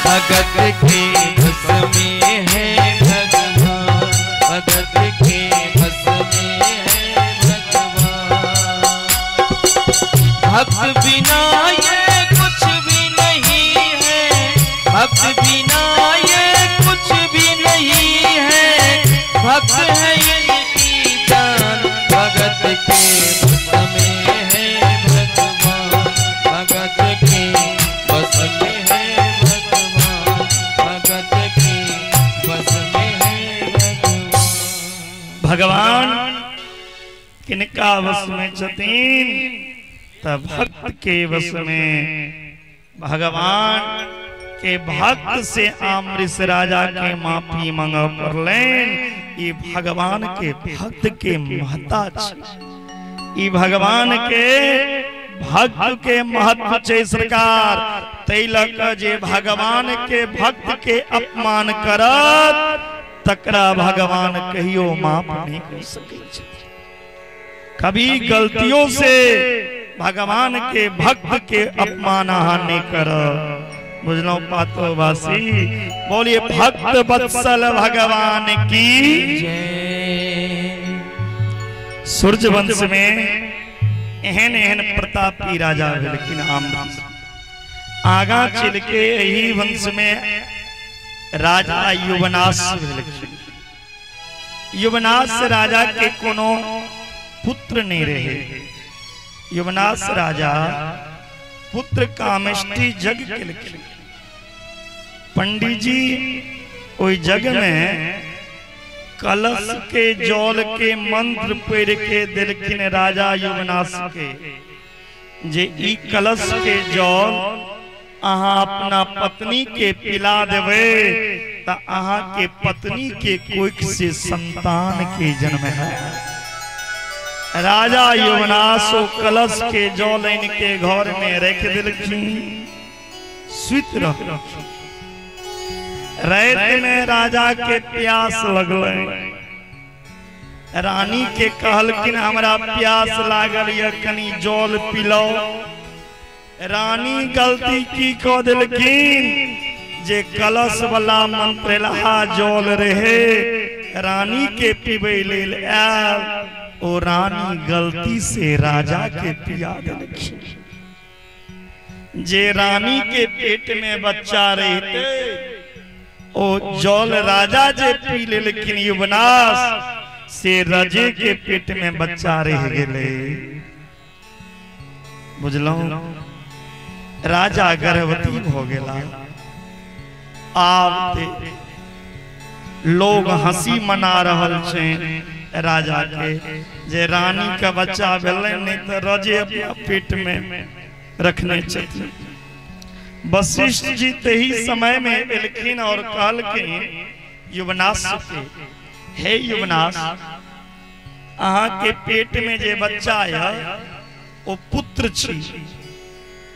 भगत के बस में है भगवान, भगत के बस में है भगवान। भक्त बिना ये कुछ भी नहीं है, भक्त बिना ये कुछ भी नहीं है, भक्त है इनकी जान। भगत के बस में है भगवान, भगत के बस में है भगवान, भगत के बस में है भगवान। भगवान किनका वश में छथिन? त भक्त के वश में। भगवान के भक्त से आमृष राजा के माफी मांग पड़लनि। ई भगवान के भक्त के महत्ता छै, ई भगवान के भक्त के महत्व छै सरकार। तै लऽ कऽ जे भगवान के भक्त के अपमान करत तकरा भगवान कहियो माफ नहीं कर सकै छथिन। कभी गलतियों से भगवान के भक्त के अपमान अहाँ नहीं करब। बुझलौं पातोवासी? बोलिए भक्त वत्सल भगवान की जय। सूर्य वंश में एहन एहन प्रतापी राजा भेलखिन आमृष। आगा चल के एही वंश में राजा युवनाश भेलखिन। युवनाश राजा के कोनो पुत्र नहीं रहे। युवनाश राजा पुत्र कामेष्टि जग केलखिन। पंडित जी ओहि जग में कलश के जल के मंत्र पढ़ के देलखिन राजा युवनाश के, जे ई कलश के जल अहाँ अपना पत्नी के पिला देबै त अहाँ के पत्नी के कोख से संतान के जन्म है। राजा युवनाश ओ कलश के जल आनि के घर में रख देलखिन, सुति रहलखिन। रात में राजा के प्यास लगलै। रानी के कहलखिन हमरा प्यास लागल ये कनी जल पिलाओ। रानी गलती की कऽ देलखिन जे कलश वाला मंत्रलहा जल रहे रानी के पीबै लेल आयल, ओ रानी गलती से राजा के पिया देलखिन। जे रानी के पेट में बच्चा रहते ओ जल राजा जे पी लेलखिन युवनाश, से रजे के पेट में बच्चा रह गेलै। बुझलहुँ, राजा गर्भवती भ गेला। आब लोग हंसी मना रहल छै राजा के जे रानी के बच्चा भेलै, नहीं तो रजे अपना पेट में रखने छथिन। वशिष्ठ जी तही समय में एलखिन और कहलखिन युवनाश के, हे युवनाश, अहाँ के पेट में जे बच्चा यऽ ओ पुत्र छी।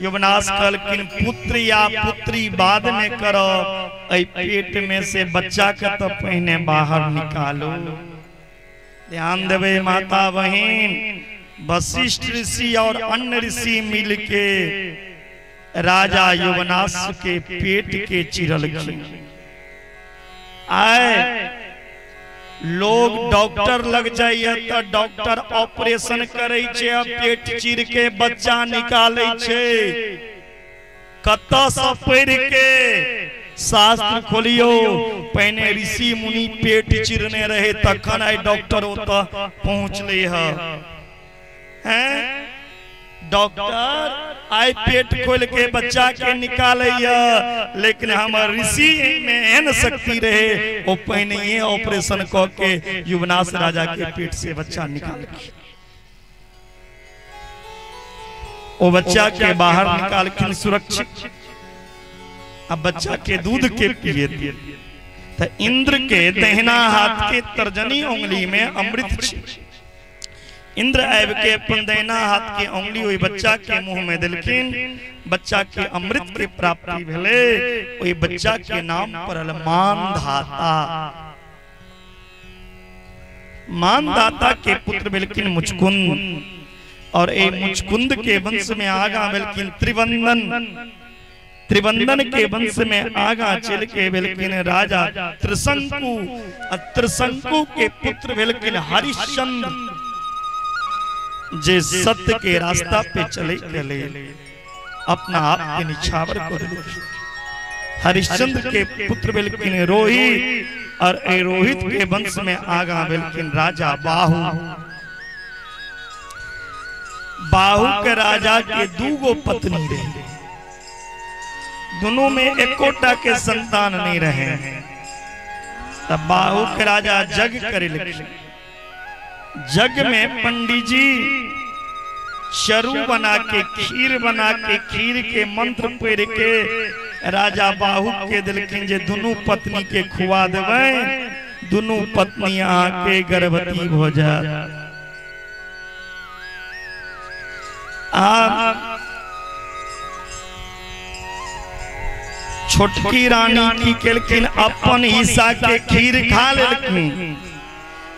युवनाश कहलखिन पुत्र या पुत्री बाद में करब, एहि पेट में से बच्चा के तो पहिने बाहर निकालू। ध्यान देवे माता बहिन, वशिष्ठ ऋषि और अन्य ऋषि मिल के राजा युवनाश के पेट के चिरलखिन। आए लोग डॉक्टर लग जाइए तो डॉक्टर ऑपरेशन करे छे, पेट चीर के बच्चा निकाले छे। कतऽ से पढ़ के शास्त्र खोलियो, पहिने ऋषि मुनि पेट चिरने रहे तखन आइ डॉक्टर ओतऽ पहुँचले हैं। डॉक्टर आइ पेट खोल के बच्चा के निकाले, लेकिन हमर ऋषि में एहन शक्ति रहे ओ पहिने ऑपरेशन क के युवनाश राजा के पेट से बच्चा निकाल के ओ बच्चा के बाहर निकालखिन सुरक्षित। अब बच्चा के दूध के पिए तो इंद्र के दहिना हाथ के तर्जनी उंगली में अमृत छे। इंद्र आबि के अपन दहिना हाथ के उंगली ओहि बच्चा के मुंह में देलखिन, बच्चा के अमृत के प्राप्ति भेलै। ओहि बच्चा के नाम पड़ल मानधाता। मानधाता के पुत्र भेलखिन मुचकुंद, और ए मुचकुंद के वंश में आगा भेलखिन त्रिवंदन। त्रिवंदन के वंश में आगा चल के भेलखिन राजा त्रिशंकु। त्रिशंकु के पुत्र भेलखिन हरिश्चंद्र, जे सत्य के रास्ता पे चले गए, अपना आप के निछावर कर देलखिन। हरिश्चंद्र के पुत्र भेलखिन रोहित, और ए रोहित के वंश में आगा भेलखिन राजा बाहु। बाहु के राजा के दूगो पत्नी रहे, दोनों में एकोटा के संतान नहीं रहे। तब बाहु के राजा जग करे लगे। जग में पंडित जी चरू बना के खीर बना के खीर के मंत्र पढ़ के राजा बाहु के दिलखिन जे दोनों पत्नी के खुआ देबै, दोनों पत्नी आके गर्भवती हो जात। आप छोटकी रानी की केलखिन अपन हिस्सा के खीर खा लेलखिन,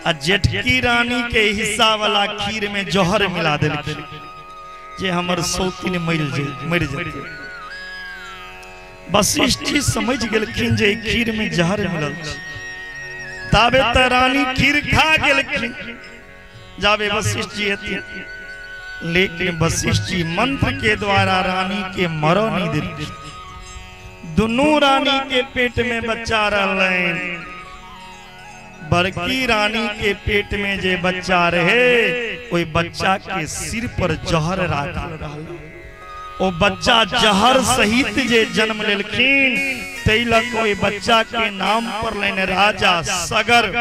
आ जेठकी रानी के हिस्सा वाला खीर में जहर मिला देलखिन जे हमर सौतीन मर जेतै। वशिष्ठ जी समझ गेलखिन जे खीर में जहर मिलल छै। ताबे त रानी खीर खा गेलखिन जाबे वशिष्ठ जी एथिन, लेकिन वशिष्ठ जी मंत्र के द्वारा रानी के मरो नहीं देलखिन। दोनों रानी के पेट में बच्चा रहलनि। बड़की रानी के पेट में जे बच्चा रहे ओहि बच्चा के सिर पर जहर राखल रहल। ओ बच्चा जहर सहित जे जन्म लेलखिन, तै लऽ ओहि बच्चा के नाम पड़लनि राजा सगर।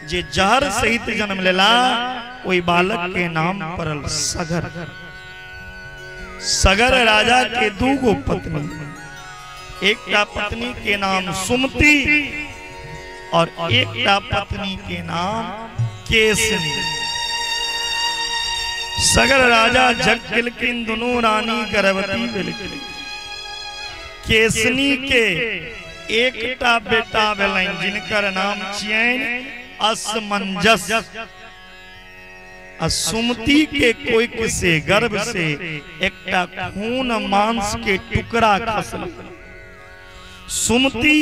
जे जहर सहित जन्म लेला ओहि बालक के नाम पड़ल सगर। सगर राजा के दूगो पत्नी, एकटा पत्नी के नाम सुमति और एकटा पत्नी के नाम केसनी। सगर राजा जग केलखिन, दोनों रानी गर्भवती भेलखिन। केसनी के एकटा बेटा भेलनि जिनकर नाम छियनि असमंजस। आ सुमति के कोइक से गर्भ से एकटा खून मांस के टुकड़ा खसल। सुमति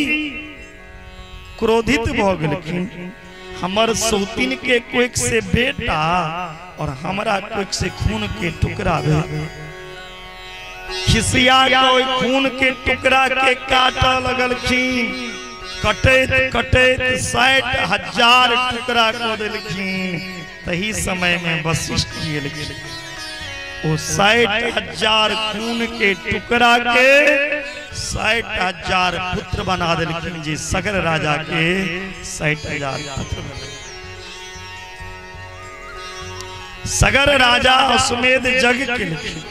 क्रोधित भ गेलखिन, हमर सौतीन के कोइक से बेटा और हमरा कोइक से खून के टुकड़ा भेल। खिसिया के ओहि खून के टुकड़ा के काटऽ लगलखिन। कटैत कटैत 60,000 टुकड़ा कऽ देलखिन। तही समय में वशिष्ठ जी एलखिन, ओ 60,000 खून के टुकड़ा के 60,000 पुत्र बना देलखिन जी। सगर राजा के 60,000 पुत्र बने। सगर राजा अश्वमेध यज्ञ केलखिन।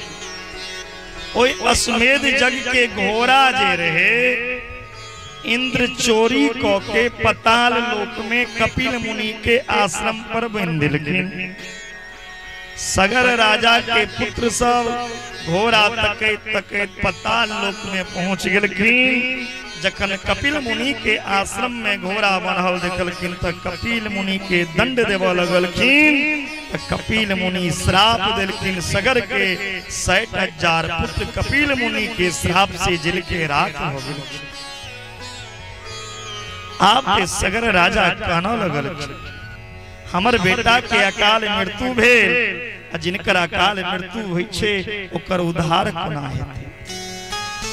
ओहि अश्वमेध यज्ञ के घोड़ा जे रहे इंद्र चोरी क के पताल लोक में कपिल मुनि के आश्रम पर बांधि देलखिन। सगर राजा के पुत्र सब घोड़ा तकैत तकैत पताल लोक में पहुंच गेलखिन। जखन कपिल मुनि के आश्रम में घोड़ा बन्हल देखलखिन त कपिल मुनि के दंड देबऽ लगलखिन। कपिल मुनि श्राप देलखिन सगर के 60,000 पुत्र कपिल मुनि के श्राप से जल के राख हो गेलखिन। आपके सगर राजा कहना लगल हमर बेटा के अकाल मृत्यु भेल, जिनकर अकाल मृत्यु होइ छै ओकर उद्धार कोना हेतै।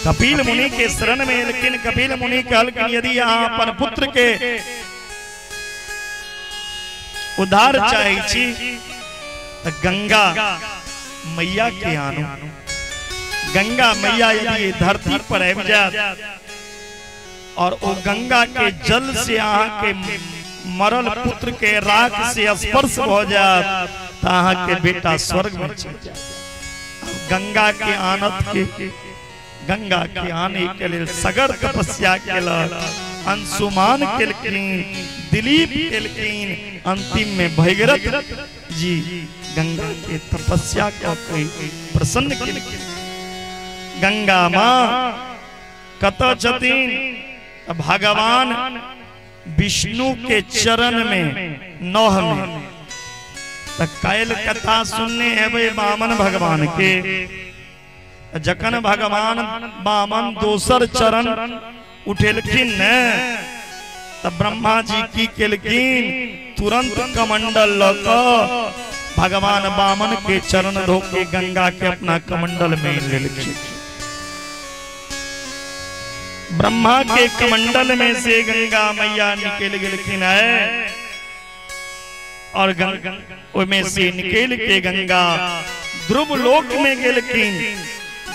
कपिल मुनि के शरण में एलखिन। कपिल मुनि कहलखिन यदि अहाँ अपन पुत्र के उद्धार चाहै छी त गंगा मैया के आनू। गंगा मैया यदि धरती पर आबि जायत और ओ गंगा के जल से अहाँ के मरल पुत्र के राख से स्पर्श भ जायत त अहाँ के बेटा स्वर्ग में चलि जायत। गंगा के आनत के गंगा के आने के लिए सगर तपस्या केलक, अंशुमान केलखिन, दिलीप केलखिन, अंतिम में भगीरथ जी गंगा के तपस्या क के प्रसन्न केलखिन। गंगा माँ कतऽ छथिन? भगवान विष्णु के चरण में नौह में। त काल्हि कथा सुनने हेबै वामन भगवान के। जखन भगवान वामन दोसर चरण उठेलखिन ने त ब्रह्मा जी की केलखिन, तुरंत कमंडल ल क भगवान वामन के चरण धो के गंगा के अपना कमंडल में लेलखिन। ब्रह्मा के कमंडल में से गंगा मैया निकल गेलखिन है और ओमे से निकल के गंगा ध्रुव लोक में गेलखिन।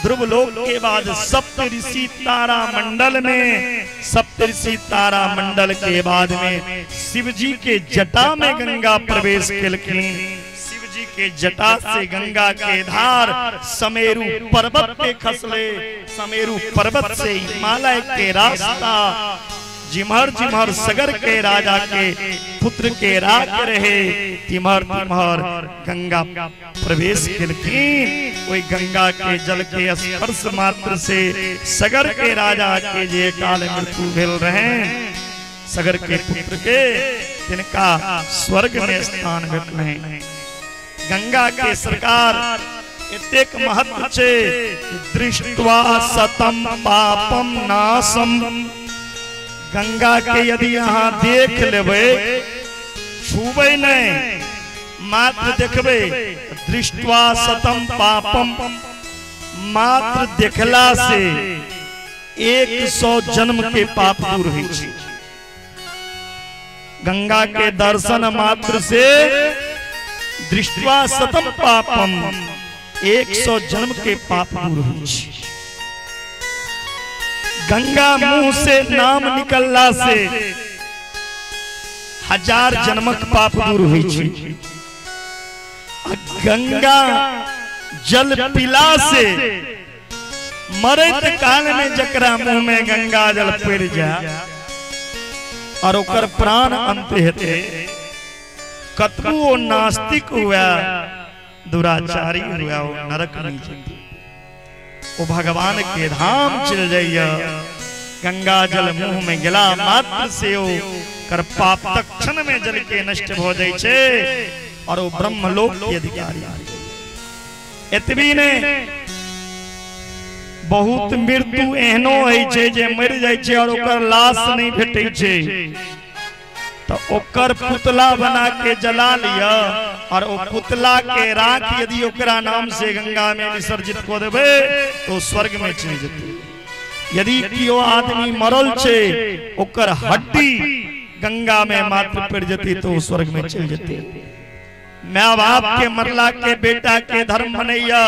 ध्रुव लोक के बाद सप्तऋषि तारा मंडल में, सप्तऋषि तारा मंडल के बाद में शिवजी के जटा में गंगा प्रवेश केलखिन। शिवजी के जटा से गंगा के धार समेरु पर्वत पे खसले। समेरु पर्वत से हिमालय के रास्ता जिम्हर जिम्हर सगर के राजा के पुत्र के राख रहे तिम्हर तिम्हर गंगा प्रवेश केलखिन। ओहि गंगा के जल के स्पर्श मात्र से सगर के राजा के जे काल मृत्यु भेल रहे सगर के पुत्र के, तिनका स्वर्ग में स्थान भेटलनि। गंगा के सरकार एतेक महत्व छै, दृष्ट्वा सतम पापम नाशम। गंगा के यदि अहाँ देख लेबै, छूबै नहीं, मात्र देखबै, दृष्ट्वा सतम पापम, मात्र देखला से 100 जन्म के पाप दूर होइ छै। गंगा के दर्शन मात्र से दृष्ट्वा सतम पापम 100 जन्म के पाप दूर होइ छै। गंगा मुंह से नाम निकलला से 1000 जन्मक पाप दूर होइ छै। गंगा जल पिला से मरैत काल में जकरा मुंह में गंगा जल पड़ जाए और ओकर प्राण अंत हेतै, कतबो ओ नास्तिक हुआ, दुराचारी हुआ, ओ नरक नहीं जेतै, वो भगवान के धाम चल जाइए। गंगा जल मुंह में गेला मात्र से ओ कर पाप तक क्षण में जल के नष्ट हो जाय छै और वो ब्रह्मलोक के अधिकारी। एतबी ने बहुत मृत्यु एहनो होइ छै जे मरि जाइ छै और ओकर लाश नहीं भेटै छै, तो ओकर पुतला बना के जला लिया और ओ पुतला के राख यदि ओकरा नाम से गंगा में विसर्जित कर देबै तो स्वर्ग में चलि जेतै। यदि कियो आदमी मरल छे ओकर हड्डी गंगा में मात्र पड़ जती तो स्वर्ग में चल जते। माँ बाप के मरला के बेटा के धर्म बनैया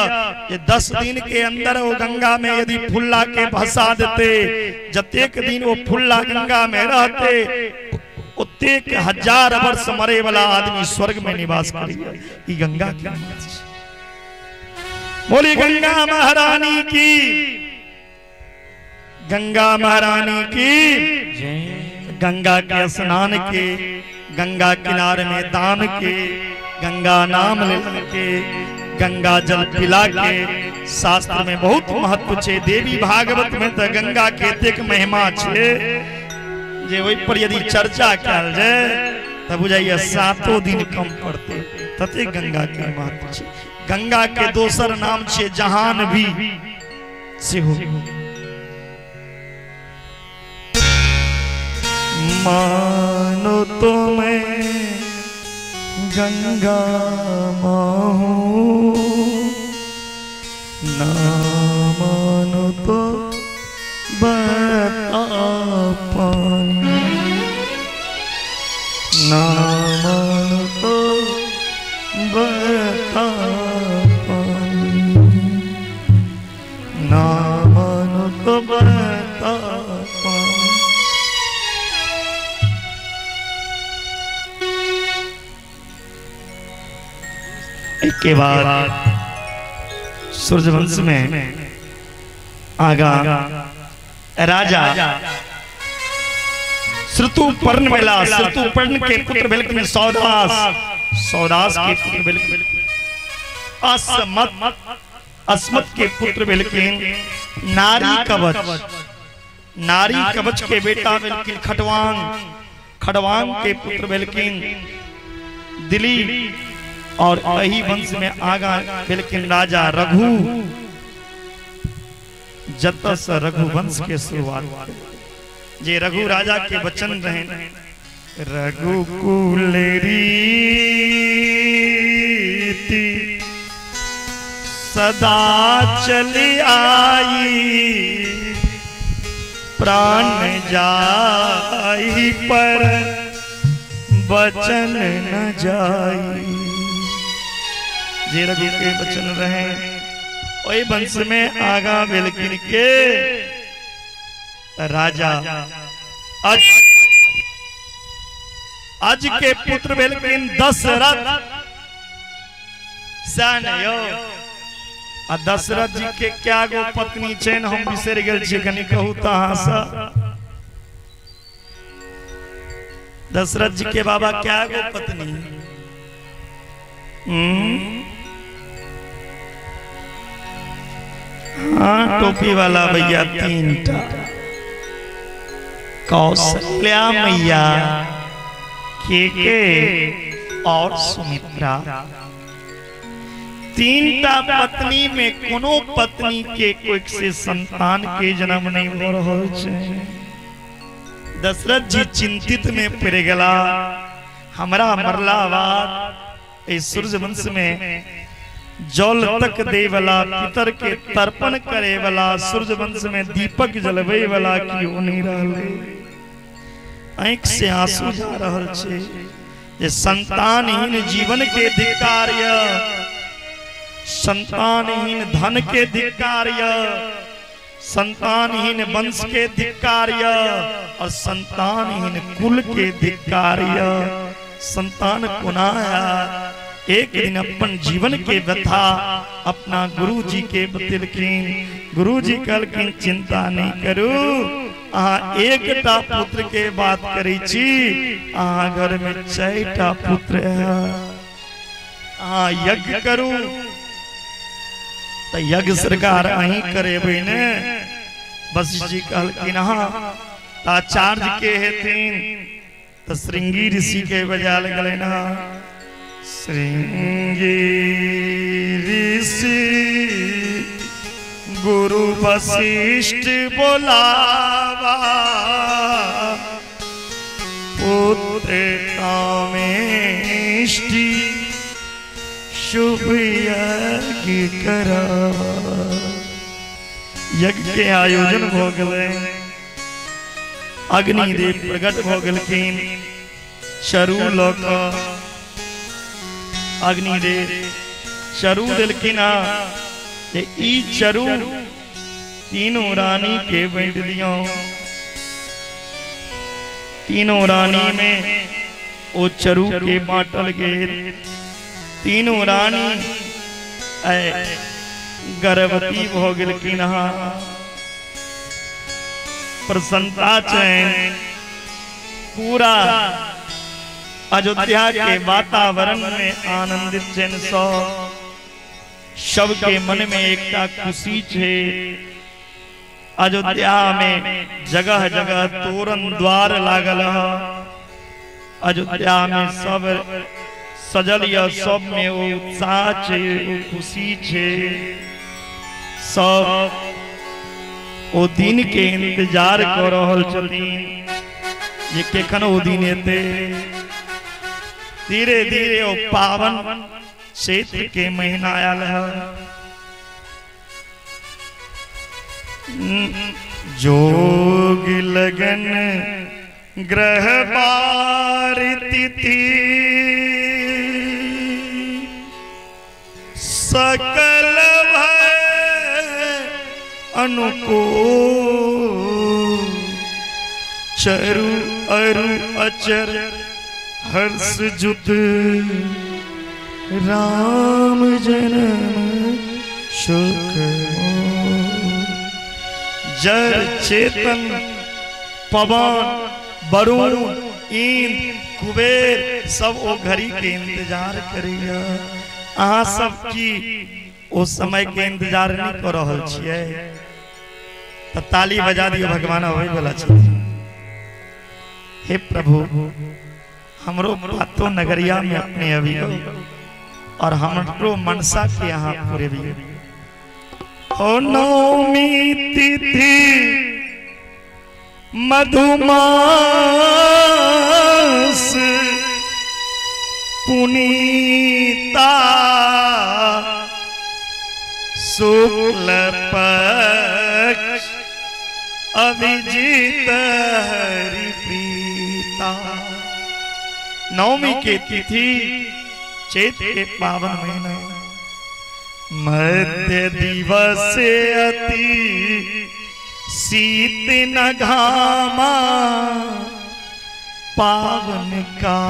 ये 10 दिन के अंदर वो गंगा में यदि फुल्ला के भसा देते, जतेक दिन वो फुल्ला गंगा में रहते उतेक 1000 वर्ष मरे वाला आदमी स्वर्ग में निवास करिए। ई गंगा की बोली गंगा महारानी की, गंगा महारानी की। गंगा के स्नान के, गंगा किनारे में दान के, गंगा नाम लेने के, गंगा जल पिला के शास्त्र में बहुत महत्व छे। देवी भागवत में तो गंगा के एतेक महिमा छे जे ओहि पर यदि चर्चा कयल जाय तब बुझाइए 7 दिन कम पड़ते, तते गंगा के महत्व छे। गंगा के दोसर नाम छे जहान भी सेहो। मानो तो मैं गंगा माँ हूँ, ना मानो तो बता पानी, ना मानो तो बता पानी, ना मानो तो बता पानी। के बाद सूर्यवंश में आगा राजा श्रुतुपर्ण मिला। श्रुतुपर्ण के पुत्र भेलखिन सौदास, सौदास के पुत्र भेलखिन अस्मत, अस्मत के पुत्र भेलखिन नारी कवच, नारी कवच के बेटा भेलखिन खटवांग, खटवांग के पुत्र भेलखिन दिलीप, और यही वंश में आगा भेलखिन राजा रघु। जत से रघुवंश के शुरुआत जे रघु राजा के वचन रहे, रघुकुल रीति सदा चली आई, प्राण जाई पर बचन न जाई। जे रघु के वचन रहे ओहि वंश में आगा भेलखिन के राजा अज, अज के पुत्र भेलखिन दशरथ। यो आ दशरथ जी के क्या गो पत्नी छनि हम बिसरि गेल छी, कनि कहू त अहाँ सँ। दशरथ जी के बाबा क्या गो पत्नी? हाँ टोपी वाला भैया 3 टा, कौशल्या मैया, के और सुमित्रा। 3 टा पत्नी में कोनो पत्नी के कोई से संतान के जन्म नहीं हो रहल छै। दशरथ जी चिंतित में पड़ गेला, हमरा मरला बाद सूर्यवंश में जल तक दे वाला, पितर के तर्पण करे वाला, सूर्यवंश में दीपक जलवे वाला क्यों नहीं रहले। आँख से आंसू जा रहल छे जे संतानहीन जीवन के धिक्कार य, संतानहीन धन के धिक्कार य, संतानहीन वंश के धिक्कार य, और संतानहीन कुल के धिक्कार य। संतान कोना आया? एक दिन अपन जीवन के व्यथा अपना गुरु जी के बतेलखिन। गुरु जी कहलखिन चिंता नहीं करू, अहाँ एकटा पुत्र के बात करै छी, अहाँ घर में 4 पुत्र है, अहाँ यज्ञ करू तो यज्ञ सरकार अहीं करेबै ने। वशिष्ठ जी कहलखिन हाँ। आचार्य के हेथिन तो श्रृंगी ऋषि के बजायल गेलनि। श्रृंगी ऋषि गुरु वशिष्ठ बोलावा, पुत्र कामेष्टि शुभ यज्ञ करावा। यज्ञ के आयोजन भ गेलै। अग्निदेव प्रकट भ गेलखिन चरू ल क। अग्निदेव चरू देलखिन जे ई चरू तीनों रानी के बांटि दियौ। तीनों रानी में ओ चरू के बांटल गेल। तीनों रानी गर्भवती भ गेलखिन। प्रसन्नता चैन पूरा अयोध्या के वातावरण में आनंदित चैन सबके मन में एकटा खुशी छे। अयोध्या में जगह जगह तोरण द्वार लागल है। अयोध्या में सब सजल या सब में वो उत्साह छे, वो खुशी छे। सब ओ दिन के इंतजार कर रहल छथिन जे केखन ओ दिन एते। धीरे धीरे ओ पावन चैत्र के महीना आयल है। जोग लगन ग्रह बार तिथि सकल भय अनुकूल चरु अरु अचर हर्ष जुत राम जन्म सुख। जर चेतन पवन वरुण इंद्र कुबेर सब ओ घड़ी के इंतजार करिया। अहाँ सब की ओ समय के इंतजार नहीं कर रहल छियै त ताली बजा दियौ, भगवान अबै वाला छथिन। हे प्रभु, हमरो पातो नगरिया में अपने अबियौ और हमरो मनसा के यहाँ पुरेबियौ। हो नौमी तिथि मधुमास पुनीता शुक्ल पक्ष अभिजीत हरि प्रीता। नवमी के तिथि चैत के पावन महीना मध्य दिवस अति शीत न घामा पावन का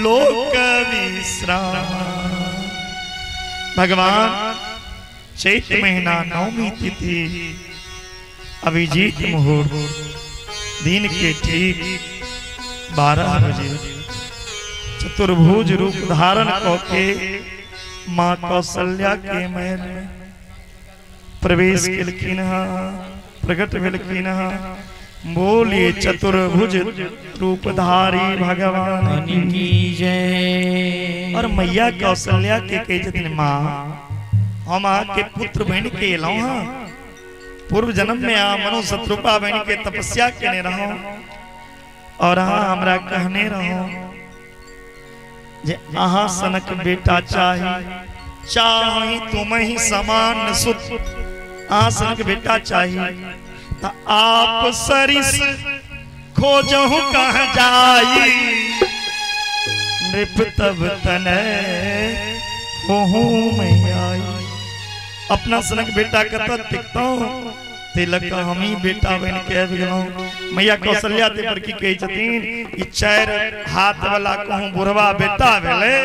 लोक विश्राम। भगवान चैत महीना नवमी तिथि अभिजीत मुहूर्त दिन के ठीक 12 बजे चतुर्भुज रूप धारण करके माँ कौशल्या के महल में प्रवेश केलखिन, प्रकट भेलखिन। बोलिए चतुर्भुज रूपधारी भगवान की जय। और मैया कौशल्या के कहे छथिन, माँ हम अहाँ के पुत्र बन के एलहुँ हँ। पूर्व जन्म में अहाँ मनु शत्रुपा बन के तपस्या केने रहौ और अहाँ हमरा कहने रहौ जे अहाँ सनक बेटा चाही, चाही तुम ही समान सुत, अहाँ सनक बेटा चाही। त आप सरिस खोजहु कहाँ जाई, नृप तब तनय होहु मैं आई। अपना सनक बेटा कतऽ तिकतहुँ, तिलक हम ही बेटा बन के आबि गेलहुँ। मैया कौशल्या ते पर की कहै छथिन, ई 4 हाथ वाला कहूँ बुढ़वा बेटा भेलै,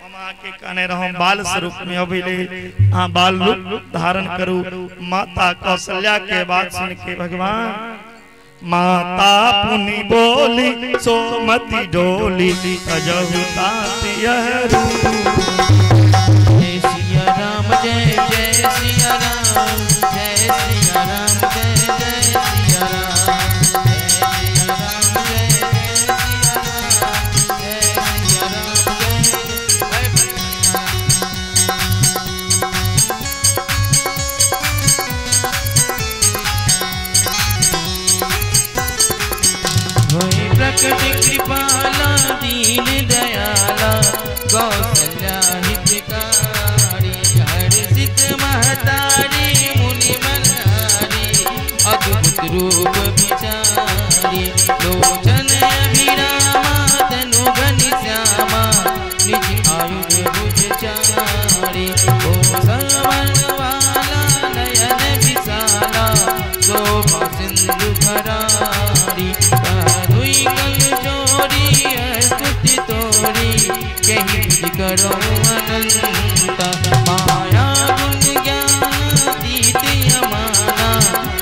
हम अहाँके कहने रहौं बाल स्वरूप में अबै ले, अहाँ बाल रूप धारण करू। माता कौशल्या के बात सुन के भगवान माता पुनि बोली सोमति डोली अजहु तात यह रूप। जय सिया राम जय जय सिया राम जय सिया राम जय जय सिया राम जय सिया राम जय जय सिया राम जय सिया राम जय जय। होई प्रकट कृपाला दीन दयाला कौशल्या हितकारी हर्षित महतारी निज आयुध भुज चारि। ओ सरवण वाला नयन विशाला, शोभा सिंधु भरारी। दुई कल जोरी स्तुति तोरी, कही विधि करो अनंत। माया गुण ज्ञान अतीत अमाना,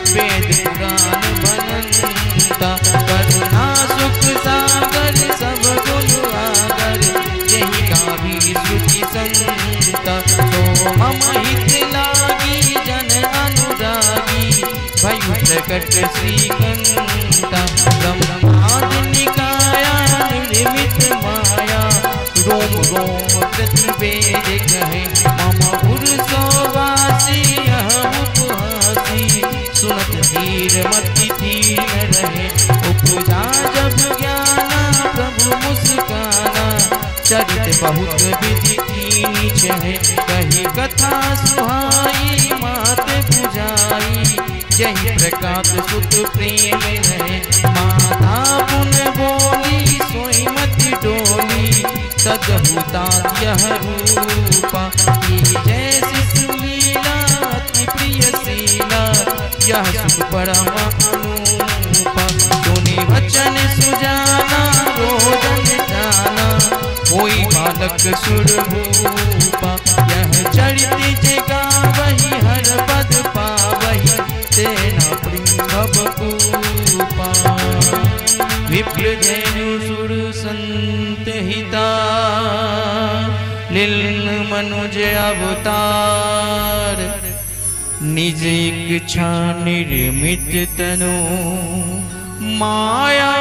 वेद पुराण बनंता। करुणा सुख सागर सब गुण आगर, यही गावी श्रुति संता। तो मम हित लागी जन अनुरागी, भयु प्रकट श्रीकंता। ब्रह्मादि निकाया निर्मित माया, रोम रोम प्रतिवेद कहे। मम पुरुषो वासी यह उपहासी, सुनत धीर मति धीर रहे। उपजा जब ज्ञाना प्रभु मुस्काना, चरित बहुत विधि कीनी चहे। कही कथा सुहाई मात बुझाई, जय प्रकाश सुत प्रेम रहे। माता पुन बोली सोई मति डोली, सदहुता यह रूपा। जय शिशु लीला अति प्रिय शीला, यह सुख परम अनूपा। सुनि वचन सुजाना रोदन जाना, कोई बालक सुर भूपा। यह चरित जे गावहि हर पद पावहि, तेना भव कूपा। विप्र धेनु सुर संत हिता, लील मनुज अवतार। निज इच्छा निर्मित तनु, माया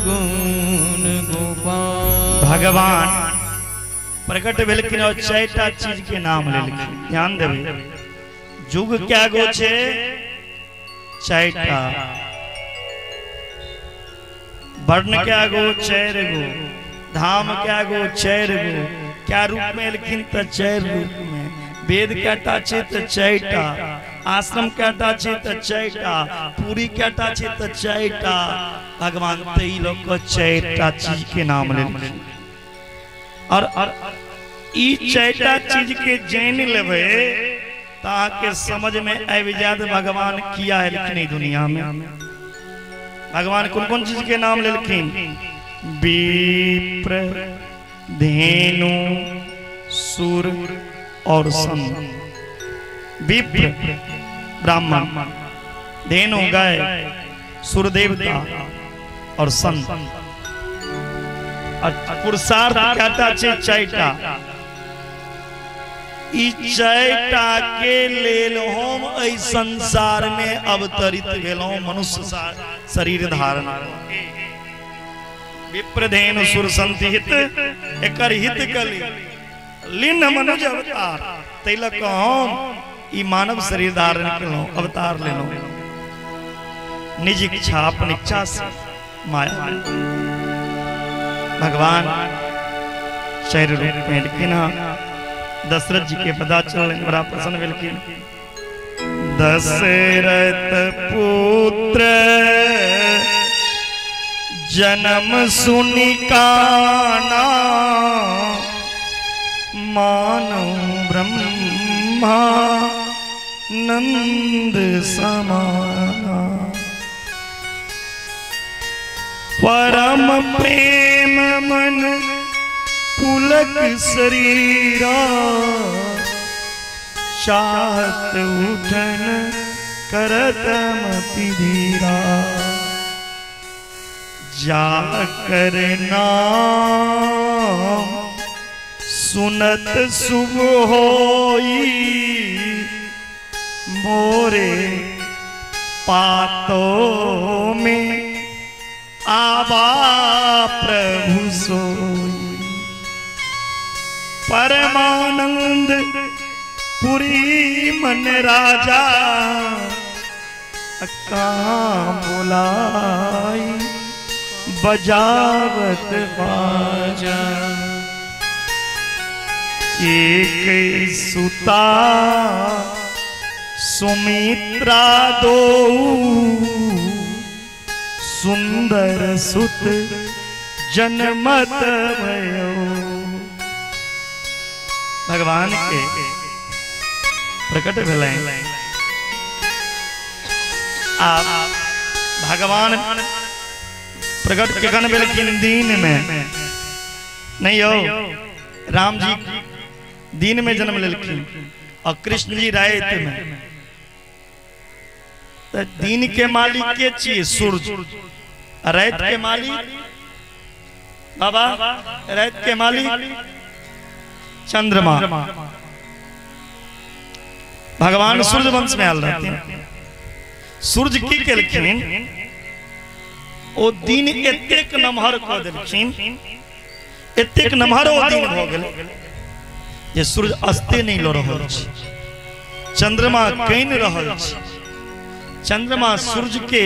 गुण गोपाल। भगवान प्रकट भेलखिन और चारिटा चीज के नाम लेलखिन। ध्यान देबै, युग क्या गो छे? चारिटा। वर्ण क्या गो? चारि गो। धाम क्या गो? चारि गो। क्या रूप में एलखिन? त चारि रूप में। वेद कएटा छै? त चारिटा। आश्रम कएटा छै? त चारिटा। पूरी कएटा छै? त चारिटा। भगवान तै लऽ कऽ चारिटा चीज के नाम लेलखिन। और ई चारिटा चीज के जानि लेबै त अहाँके समझ में आबि जायत भगवान किया एलखिन ई दुनिया में। भगवान कोन कोन चीज के नाम लेलखिन? विप्र, धेनु, सुर और संत। विप्र ब्राह्मण, धेनु गाय, सुर देवता और संत। पुरुषार्थ कएटा छै? चारिटा। ई चारिटा के लेल हम एहि संसार में अवतरित भेलहुँ, मनुष्य शरीर धारण। विप्र धेनु सुर संत हित, एकर हित कली लीन मनुज अवतार। तै लऽ कऽ हम ई मानव शरीर धारण केलहुँ, अवतार लेलहुँ निज इच्छा, अपन इच्छा से माया। भगवान चारि रूप में एलखिन हँ। दशरथ जी के पता चललनि, बड़ा प्रसन्न भेलखिन। दशरथ पुत्र जन्म सुनि काना, मानो ब्रह्मा नंद समाना। परम प्रेम मन पुलक शरीरा, चाहत उठन करत मति धीरा। जा कर नाम सुनत शुभ होई, मोरे पातों में आबा प्रभु सोई। परमानंद पुरी मन राजा, कहाँ बुलाई बजावत बाजा। एक सुता सुमित्रा दो, सुंदर सुत जनमत भयो। भगवान के प्रकट भेलनि। आ भगवान प्रकट कखन भेलखिन? दिन में नहीं हो, राम जी दिन में जन्म लेलखिन और कृष्ण जी रात में। तो दिन के मालिक के छियै? सूरज। रात के मालिक बाबा, रात के मालिक चंद्रमा। भगवान सूर्य वंश में आयल रहथिन। सूर्य की केलखिन? ओ दिन एतेक नमहर कऽ देलखिन, एतेक नमहर ओ दिन भऽ गेल जे सूर्य अस्ते नहीं लऽ रहल छै, चंद्रमा कानि रहल छै। चंद्रमा सूर्य के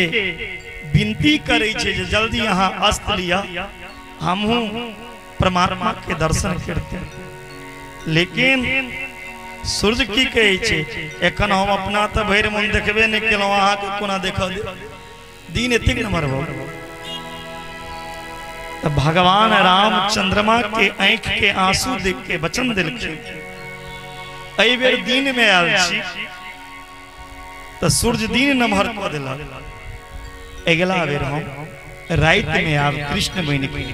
विनती करै छै जे जल्दी अहाँ अस्त लिअ, हमहूँ परमात्मा के दर्शन करते। लेकिन सूर्य की कहै छै? एखन हम अपना तऽ भरि मोन देखबे नहि केलहुँ, अहाँके कोना देखऽ देब? दिन एतेक नमहर भऽ गेल। तऽ भगवान राम चंद्रमा के आँखि के आंसू देख के वचन देलखिन, एहि बेर दिन में आयल छी तऽ सूर्य दिन नमहर कऽ देलक, अगिला बेर हम राति में आब कृष्ण बनि के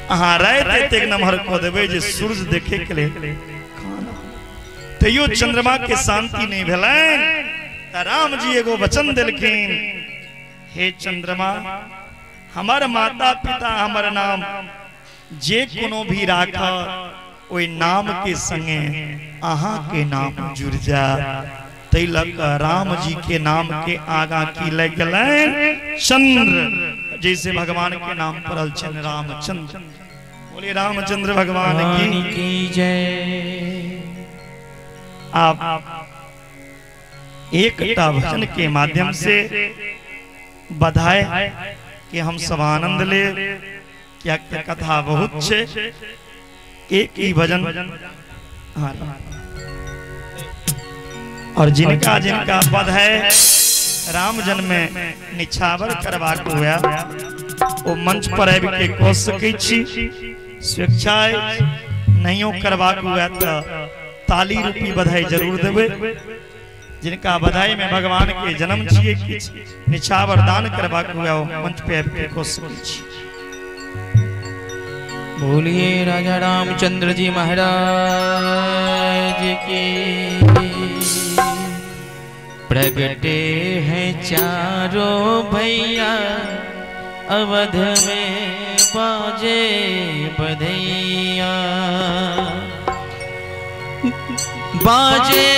अहाँ राति एतेक नमहर कऽ देबै जे सूर्य देखे के लेल। तैयो चंद्रमा के शांति नहीं भेलनि तऽ राम जी एगो वचन देलखिन, हे चंद्रमा, हमर माता पिता हमर नाम जे कोनो भी राख ओहि नाम के संगे अहाँ के नाम जुड़ जाए। तै लऽ कऽ राम जी के नाम के आगा की लागि गेलनि? चंद्र। जैसे भगवान के नाम पड़ल छनि रामचंद्र। बोलिए रामचंद्र भगवान की जय। आप एकटा भजन के माध्यम से बधाई कि हम सब आनंद ले, क्या कथा बहुत छे। एक ही भजन, हाँ। और जिनका जिनका बधाई राम जन्म में निछावर करबाक हुआ वो मंच पर आबि के कऽ सकै छी, स्वेच्छा नहियो करबाक हुआ तऽ ताली रूपी बधाई जरूर देबै। जिनका बधाई में भगवान के जन्म छियै किछु निछावर दान करबाक हुआ वो मंच पे आबि के कऽ सकै छी। बोलिए राजा रामचंद्र जी महाराज की। प्रगटे हैं चारों भैया, अवध में बाजे बधैया, बाजे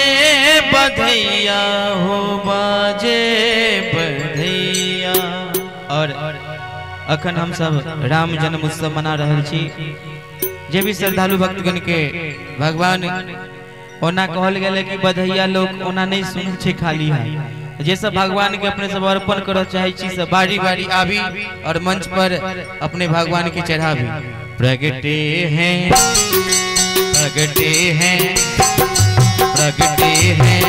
बधैया हो बाजे बधैया। और अखन हम सब राम जन्म उत्सव मना रहल छी। जे भी श्रद्धालु भक्तगण के भगवान ओना कहल गेलै कि बधैया लोग ओना नहीं सुनै छै खाली है, जे सब भगवान के अपने सब अर्पण करऽ चाहै छी सब बारी बारी आबी और मंच पर अपने भगवान के चढ़ाबी। प्रगटे हैं, प्रगटे हैं, प्रगटे हैं,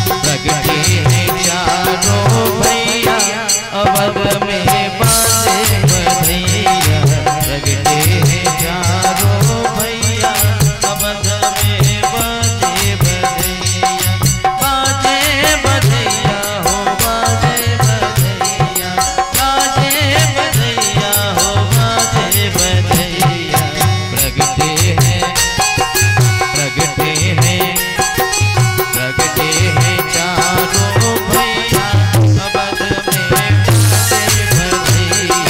प्रगटे हैं चारों भैया, अवध में बाजे बधैया। प्रगटे हैं चारों भैया, अवध में बाजे बधैया, बाजे बधैया हो बाजे बधैया, बाजे बधैया हो बाजे बधैया। प्रगटे हैं, प्रगटे हैं, प्रगटे हैं चारों भैया, अवध में बाजे बधैया।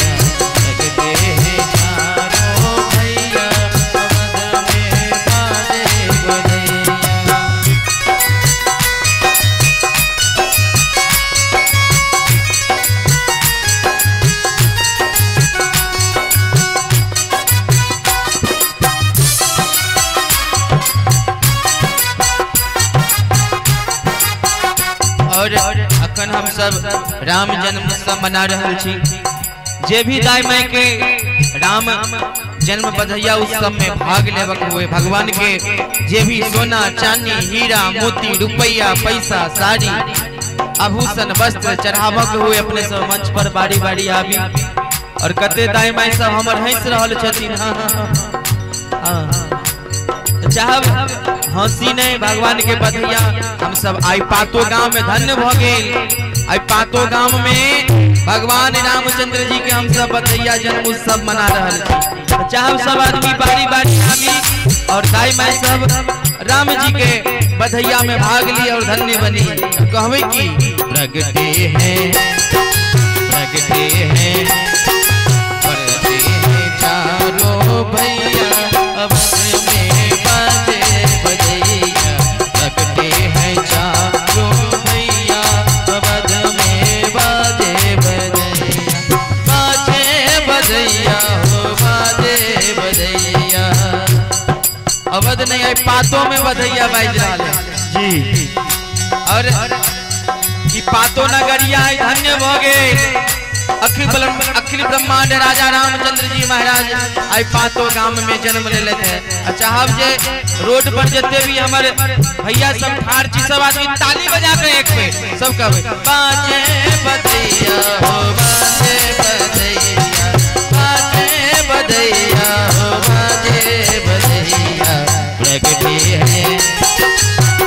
प्रगटे हैं चारों भैया, अवध में बाजे बधैया। और अखन हम सब राम जन्म उत्सव मना रहल छी। जे भी दाई माई के राम जन्म बधैया उत्सव में भाग लेबक हुए भगवान के जे भी सोना चांदी हीरा मोती रुपया पैसा साड़ी आभूषण वस्त्र चढ़ाबक हुए अपने सब मंच पर बारी बारी आबी। और कते दाई माई सब हमर हंस रहल छथिन। हाँ हाँ हाँ। चाहब हंसी नहीं भगवान के बधैया हम सब आई पातो गांव में धन्य भ गेल। आई पातो गांव में भगवान रामचंद्र जी के हम सब बधैया जन्म उत्सव मना रहल छी। चाहब सब आदमी बारी बारी आबी और दाई माई सब राम जी के बधैया में भाग ली और धन्य बनी। कहवे की प्रगटे हैं प्रगटे हैं प्रगटे हैं चारों भैया अवध में बाजे बजैया। प्रगटे हैं चारों भैया अवध में बाजे बजैया। बाजे बजैया हो बाजे बजैया। अवध नहीं आई पातों में बधैया बाज रहा है जी। और ई पातो नगरिया आई धन्य भ गेल। अखिल ब्रह्मांड राजा रामचंद्र जी महाराज आई पातो गांव में जन्म लेले थे। चाहब जे रोड पर जते भी हमर भैया सब ठाड़ छी सब आदमी ताली बजा के एक पे सब कहबे बाजे बधैया हो बाजे बधैया बाजे बधैया हो बाजे बधैया। प्रगटे हैं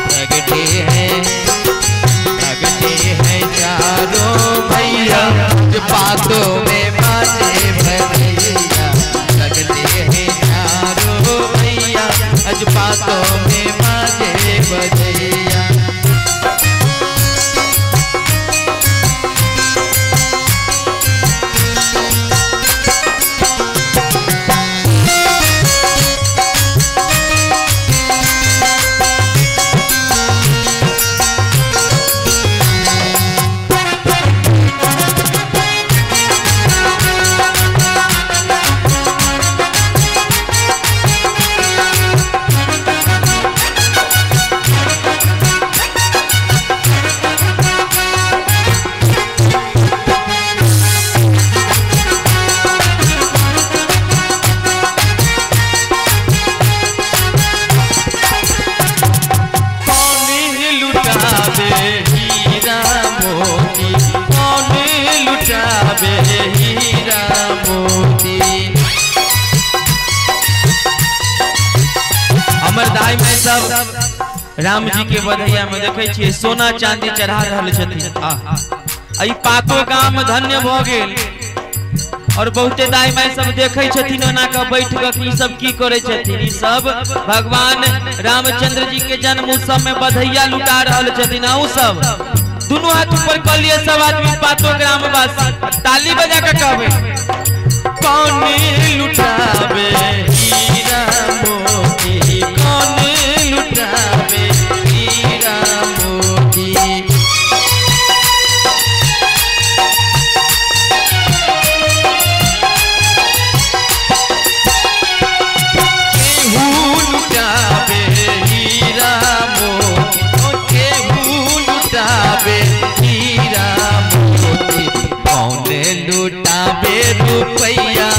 प्रगटे हैं प्रगटे हैं चारों भैया पातों में बाजे बधैया। प्रगटे हैं चारों भैया अज पातों में बाजे बधैया। सब राम जी के बधैया में देखे छियै सोना चांदी चढ़ा रहल छथिन। आ पातो गाम धन्य भ गेल। और बहुते दाई माई सब देखे छथिन ओना के बैठ के ई सब की करे छथिन। ई सब भगवान रामचंद्र जी के जन्म उत्सव में बधैया लुटा रहल छथिन। आ सब दुनू हाथ ऊपर कर लिए सब आदमी पातो ग्रामवासी ताली बजा के कहबे कौन लुटावे हीरा मोती कौन लुटावे हीरा मोती। केहू लुटावे हीरा मोती केहू लुटावे हीरा मोती कौन लुटावे रुपैया।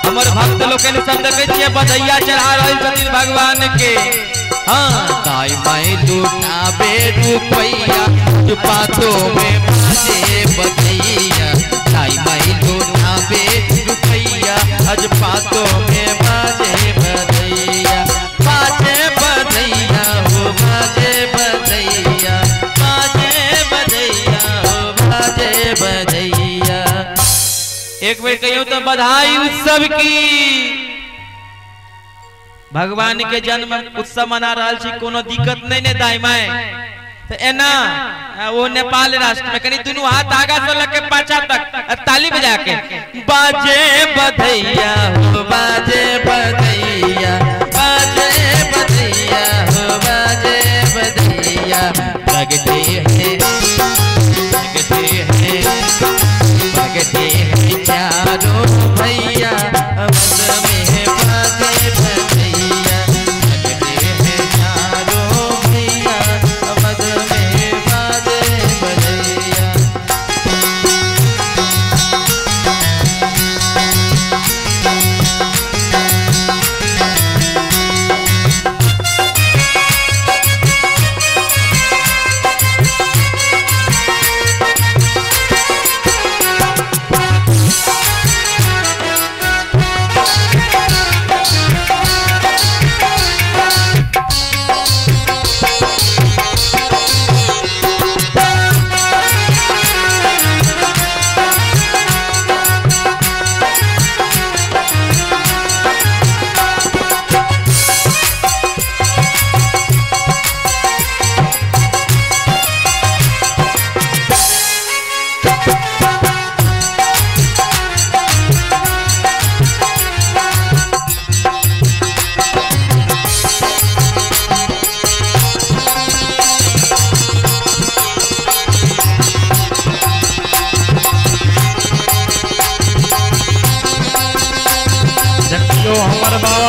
हमर भक्त लोकनि सब देखे छियै बधैया चढ़ा रहल छथिन भगवान के। हाँ दाई माई लुटावे रुपैया पातों में बाजे बधैया। दाई माई लुटावे रुपैया अज पातों में बाजे बधैया। बाजे बधैया हो बाजे बधैया बाजे बधैया हो बाजे बधैया। एक बेर कहियो तो बधाई उत्सव की। भगवान के जन्म उत्सव मना रहल छी कोनो दिक्कत नहीं ने दाई माई। तो एना वो नेपाल राष्ट्र में कनी दुनू हाथ आगा से लके पाछा तक ताली बजा के बाजे बधैया हो बाजे बधैया बाजे बधैया हो बाजे बधैया। प्रगटे हैं प्रगटे हैं प्रगटे हैं चारों भैया अवध में बाजे बधैया। प्रगटे हैं चारों भैया अवध में बाजे बधैया।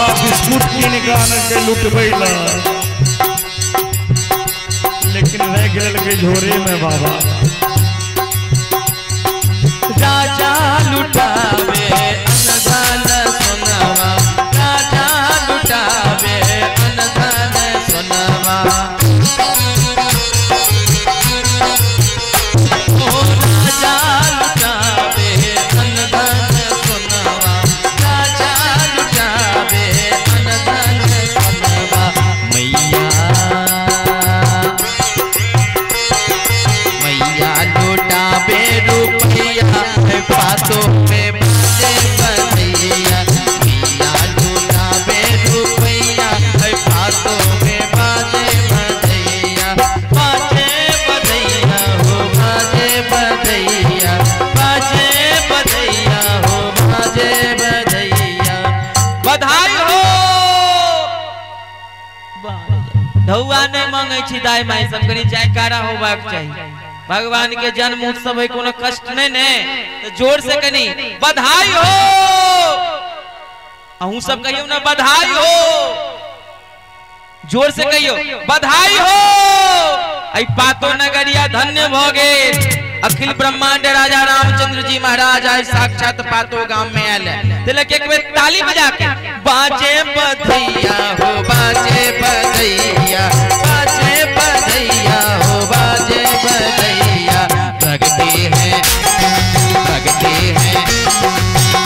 बाबा बिस्कुट कीन के आनल के लुटबै ला, लेकिन रह गेल के झोरे में बाबा। राजा लुटावे अनधन सोनवा, राजा लुटावे अनधन सोनवा। ओ राजा लुटावे अनधन सोनवा, राजा लुटावे अनधन सोनवा। मैया मैया लुटावे रुपया पातों में बाजे बधैया। मैया लुटावे रुपया पातों में बाजे बधैया। बाजे बधैया हो बाजे बधैया, बाजे बधैया हो बाजे बधैया। बधाई हो। ढौआ नहीं मांगे छी दाई माई सब, कनी जयकारा होबाक चाही। भगवान के जन्म उत्सव है, कोनो कष्ट नहीं ने, तो जोर से कनी बधाई हो। अहूँ सब कहियो ना बधाई हो, जोर से कहियो बधाई हो। आई पातो नगरिया धन्य भ गेल। अखिल ब्रह्मांड राजा रामचंद्र जी महाराज आए साक्षात पातो गांव में आयल। तिलक एक बेर ताली बजा के बाजे बधैया हो बाजे बधैया, बाजे बधैया हो बाजे बधैया। प्रगति है प्रगति है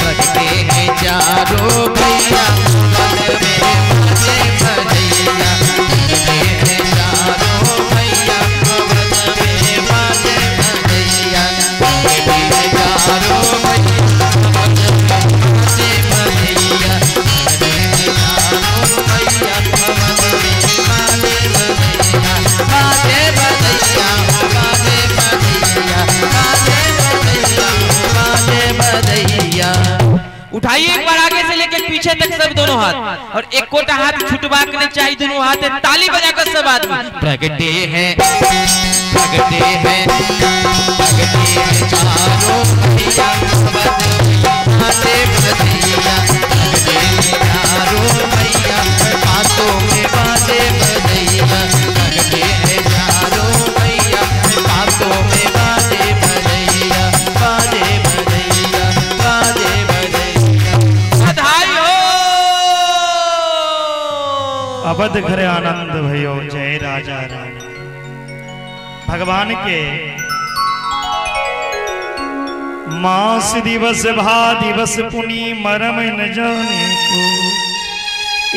प्रगति है चारों भैया, मन में बाजे बधैया। प्रगति है चारों भैया, मन में बाजे बधैया। प्रगति है चारों भैया, मन में बाजे बधैया। प्रगति है चारों भैया, मन में बाजे बधैया। बाजे बधैया हो बाजे बधैया, बाजे बधैया हो बाजे बधैया। उठाइए एक बार आगे से लेकर पीछे तक सब दोनों हाथ, और एक कोटा हाथ छुटबाक नहीं चाहिए, दोनों हाथ ताली बजाकर सब आदमी। प्रगति है प्रगति है प्रगति है चारों भैया, बाजे बधैया। प्रगति है चारों भैया, पातों में बाजे बधैया। प्रगति है चारों भैया, पातों में बाजे बधैया, बाजे बधैया, बाजे बधैया। बधाई हो। अवध घर आनंद भयो, जय राजा राम। भगवान के मास दिवस भा दिवस पुनि मरम न जाने को।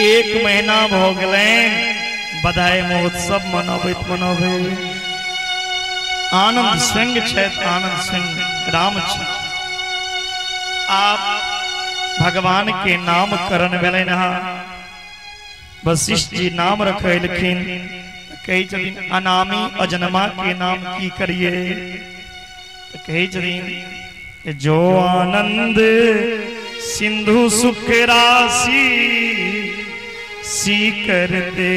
एक महीना भ गेलनि बधाई महोत्सव मनबैत मनबैत। आनंद स्वयं छथि, आनंद स्वयं राम छथि। आप भगवान के नामकरण भेलनि हँ। वशिष्ठ जी नाम रखेलखिन, कहै छथिन अनामी अजन्मा के नाम की करिए। तो कहै छथिन जो आनंद सिंधु सुख राशि सी करते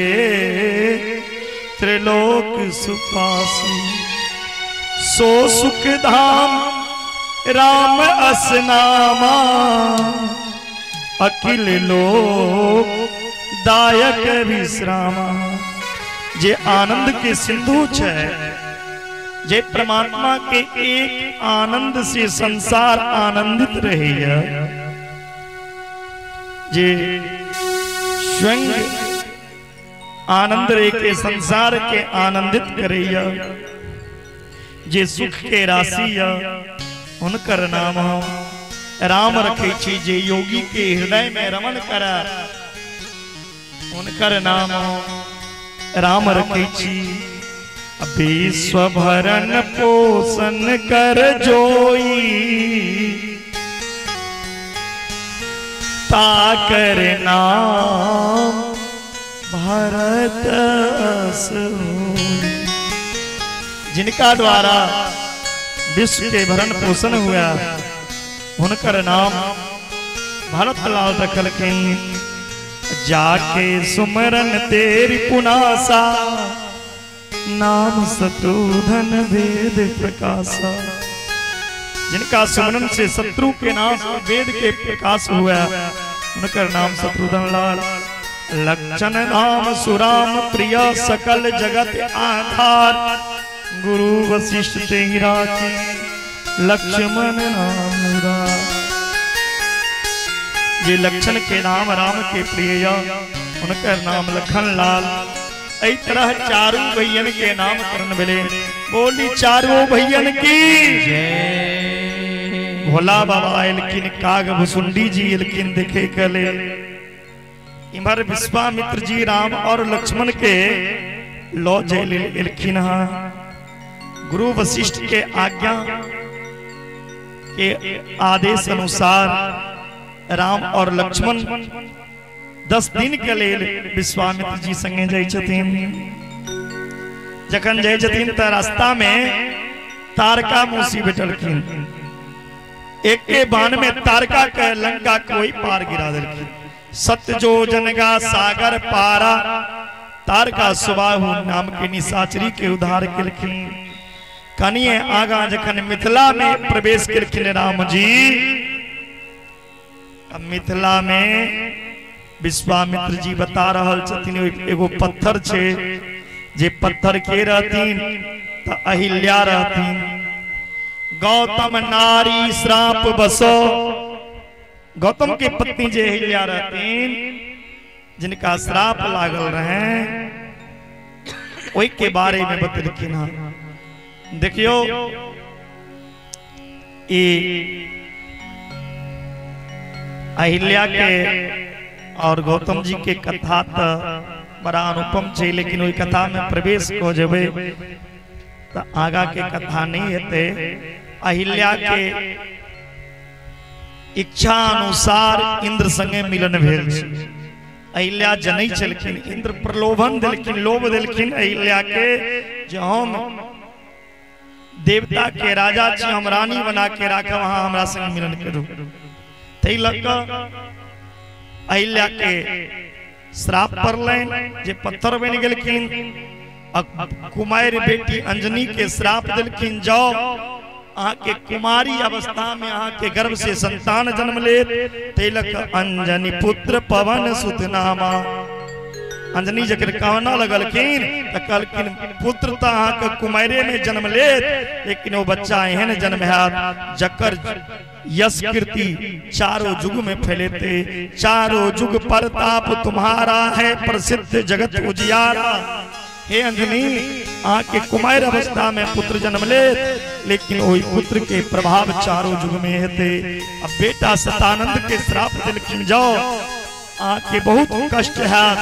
त्रिलोक सुपासी। सो सुख धाम राम असनामा, अखिल लोक दायक विश्रामा। जे आनंद के सिंधु छे, जे परमात्मा के एक आनंद से संसार आनंदित रहे, जे स्वयं आनंद रे के संसार के आनंदित करे, जे सुख के राशि उनकर नाम राम रखे छी। जे योगी के हृदय में रमण करा उनकर नाम राम रखे छी। विश्व भरण पोषण कर जोई, ताकर नाम भरत अस होई। जिनका द्वारा विश्व के भरण पोषण हुआ उनकर नाम भरत लाल रखलखिन। जाके सुमरन तेरी पुनासा, नाम शत्रुधन वेद प्रकाशा। जिनका सुमरन से शत्रु के नाश वेद के प्रकाश हुआ उनकर नाम शत्रुघ्न लाल। लक्षण राम सुराम प्रिय सकल जगत आधार, गुरु वशिष्ठ तेहि राखे लक्ष्मण नाम राम। ये लक्षण के नाम राम के प्रिय, उनकर नाम लखन लाल। एहि तरह चारू भैयन के नामकरण भेले। बोली चारू भैयन की जय। भोला बाबा एलखिन, काग भुसुंडी जी एलखिन देखे के लेल। इम्हर विश्वामित्र जी राम और लक्ष्मण के लौ जाय लेल एलखिन हँ। गुरु वशिष्ठ के आज्ञा के आदेश अनुसार राम और लक्ष्मण 10 दिन के लेल विश्वामित्र जी संगे जाइ छथिन। जखन जाइ छथिन त रास्ता में तारका मौसी भेटलखिन। एके बाण में तारका के लंका कोई पार गिरा देलखिन। सत्य जो जनगा सागर पारा, तारका सुबाहु नाम के निशाचरी के उद्धार केलखिन। कनिए आगा जखन मिथिला में प्रवेश केलखिन राम जी, मिथिला में विश्वामित्र जी बता रहल छथिन एगो पत्थर छे, जे पत्थर के रहथिन त अहिल्या रहथिन। गौतम नारी श्राप बसो, गौतम के पत्नी जे अहिल्या रहथिन जिनका श्राप लागल रहे, ओहि के बारे में बतलखिन हँ। देखियो ई अहिल्या के और गौतम जी के कथा त बड़ा अनुपम छे, लेकिन ओहि कथा में प्रवेश क जेबै त आगा के कथा नहीं हेतै। अहिल्या के इच्छा अनुसार इंद्र संगे मिलन भेल छै। अहिल्या जनै छलखिन, इंद्र प्रलोभन देलखिन, लोभ देलखिन अहिल्या के जे हम देवता के राजा छी, हम रानी बना के राखब, अहाँ हमरा संग मिलन करू। ताहि लऽ कऽ अहिल्या के श्राप पड़लनि जे पत्थर बनि गेलखिन। कुमारि बेटी अंजनी के श्राप देलखिन, जाओ अहाँ के कुमारी अवस्था में अहाँ के गर्भ से संतान जन्म लेत। ताहि लऽ कऽ अंजनी पुत्र पवन सुत नामा। अंजनी जखन कामना लगलखिन त कहलखिन पुत्र त अहाँ के कुमारे में जन्म लेत, लेकिन ओ बच्चा एहन जन्म हैत जकर यश कीर्ति चारों युग में फैलेते। चारों युग प्रताप तुम्हारा है प्रसिद्ध जगत उजियारा। हे अंजनी, अहाँ के कुमार अवस्था में पुत्र जन्म लेत, लेकिन ओहि पुत्र के प्रभाव चारों युग में हेते। अब बेटा सतानंद के श्राप देलखिन, जाओ अहाँ के बहुत कष्ट हैत,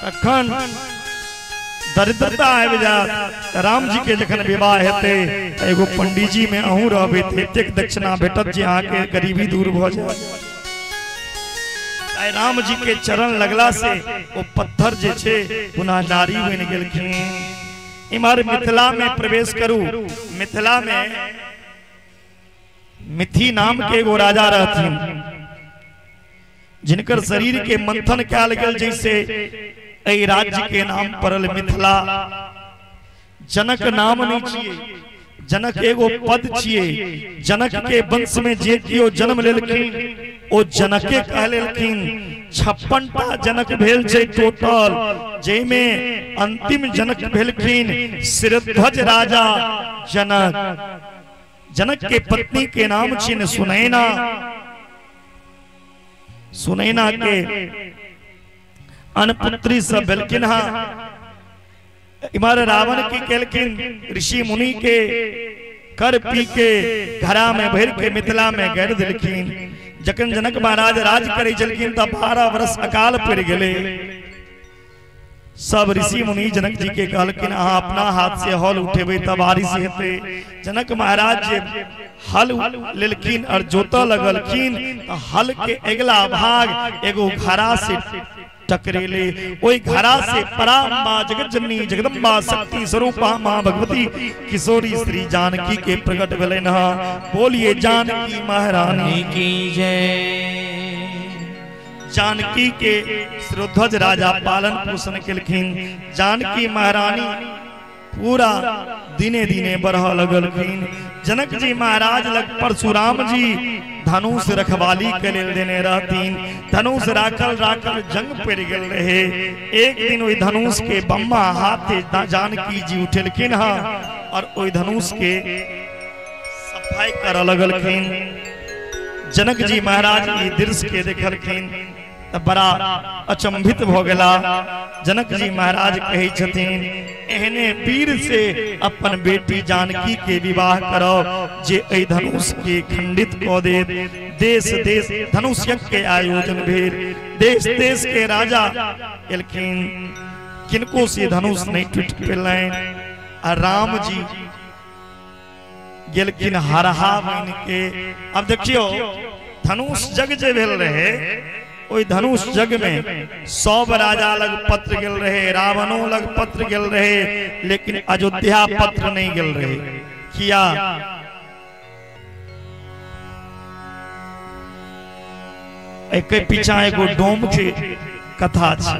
तखन दरिद्रता आबि जायत। राम जी के जखन विवाह हेतै त एगो पंडीजी में अहूँ रहबै त एतेक दक्षिणा भेटत जे अहाँ के गरीबी दूर भऽ जायत। राम जी के चरण लगला से ओ पत्थर जे छे पुनः नारी बनि गेलखिन। इम्हर मिथिला में प्रवेश करू, मिथिला में मिथि नाम के एगो राजा रहथिन जिनकर शरीर के मंथन कयल गेल, जैसे एहि राज्य के नाम पड़ल मिथिला। जनक नाम नहीं छियै, जनक एगो पद छियै। जनक के वंश में जे केओ जन्म लेलखिन ओ जनके कहलेलखिन। 56 टा जनक भेल छै टोटल, जाहिमे अंतिम जनक भेलखिन सिरध्वज राजा जनक। जनक के पत्नी के नाम छिन सुनैना। सुनैना के अनपुत्री सब भेलखिन हँ। इम्हर रावण की केलखिन, ऋषि मुनि के कर पी के घड़ा में भर के मिथिला में गैर देलखिन। जखन जनक महाराज राज करे छलखिन त 12 वर्ष अकाल पड़ि गेलै। सब ऋषि मुनि जनक जी के कहलखिन अहाँ अपना हाथ से हल उठेबै त बारिश हेतै। जनक महाराज जे हल लेलखिन और जोतऽ लगलखिन त हल के अगिला भाग एगो घड़ा से टकरेले। ओहि घड़ा से पराम्बा जगत जननी जगदम्बा शक्ति स्वरूपा माँ भगवती किशोरी श्री जानकी के प्रकट भेलनि हँ। बोलिए जानकी महारानी की जय। जानकी के श्रोध्वज राजा पालन पोषण केलखिन। जानकी महारानी पूरा दिने दिने बढ़ लगलखिन। जनक जी महाराज लग परशुराम जी धनुष रखवाली के लेल देने रहथिन। धनुष राखल राखल जंग पड़ गेल रहे। एक दिन ओहि धनुष के बम्मा हाथे जानकी जी उठेलखिन हँ और ओहि धनुष के सफाई करऽ लगलखिन। जनक जी महाराज ई दृश्य के देखलखिन तऽ बड़ा अचंभित भऽ गेला। जनक जी महाराज कहै छथिन एहने वीर से अपन बेटी जानकी के विवाह करब जे एहि धनुष के खंडित कऽ देत। देश देश धनुष यज्ञ के आयोजन भेल, देश देश के राजा एलखिन, किनको से धनुष नहीं टूट पेलनि। आ राम जी गेलखिन हरहा बनि के। अब देखियो धनुष यज्ञ जे भेल रहे ओहि धनुष यज्ञ में सब राजा लग पत्र गेल रहे, रावणो लग पत्र गेल रहे, लेकिन अयोध्या पत्र नहीं गेल रहे। किया? एक पीछा एगो डोम के कथा छै।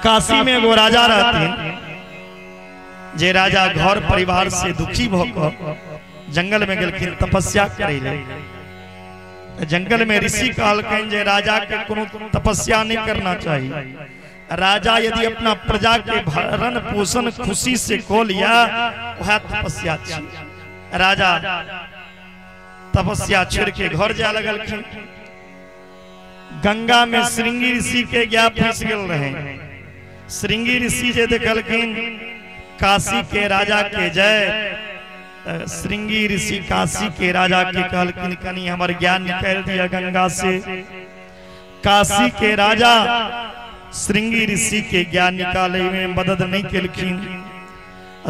काशी में एगो राजा रहथिन जे राजा घर परिवार से दुखी भऽ कऽ जंगल में गेलखिन तपस्या करै लेल। जंगल में ऋषि कहलखिन जे राजा के कोनो तपस्या नहीं करना चाहिए। राजा यदि अपना प्रजा के भरण पोषण खुशी से कऽ लिया वह तपस्या छी। राजा तपस्या छोड़ के घर जाए लगलखिन। गंगा में श्रृंगी ऋषि के गाय फंस गेल रहे। श्रृंगी ऋषि जे देखलखिन काशी के राजा के जय, श्रृंगी ऋषि काशी के राजा के कहलखिन कनी हमर ज्ञान निकालि दिया गंगा से। काशी के राजा श्रृंगी ऋषि के ज्ञान निकाले में मदद नहीं केलखिन।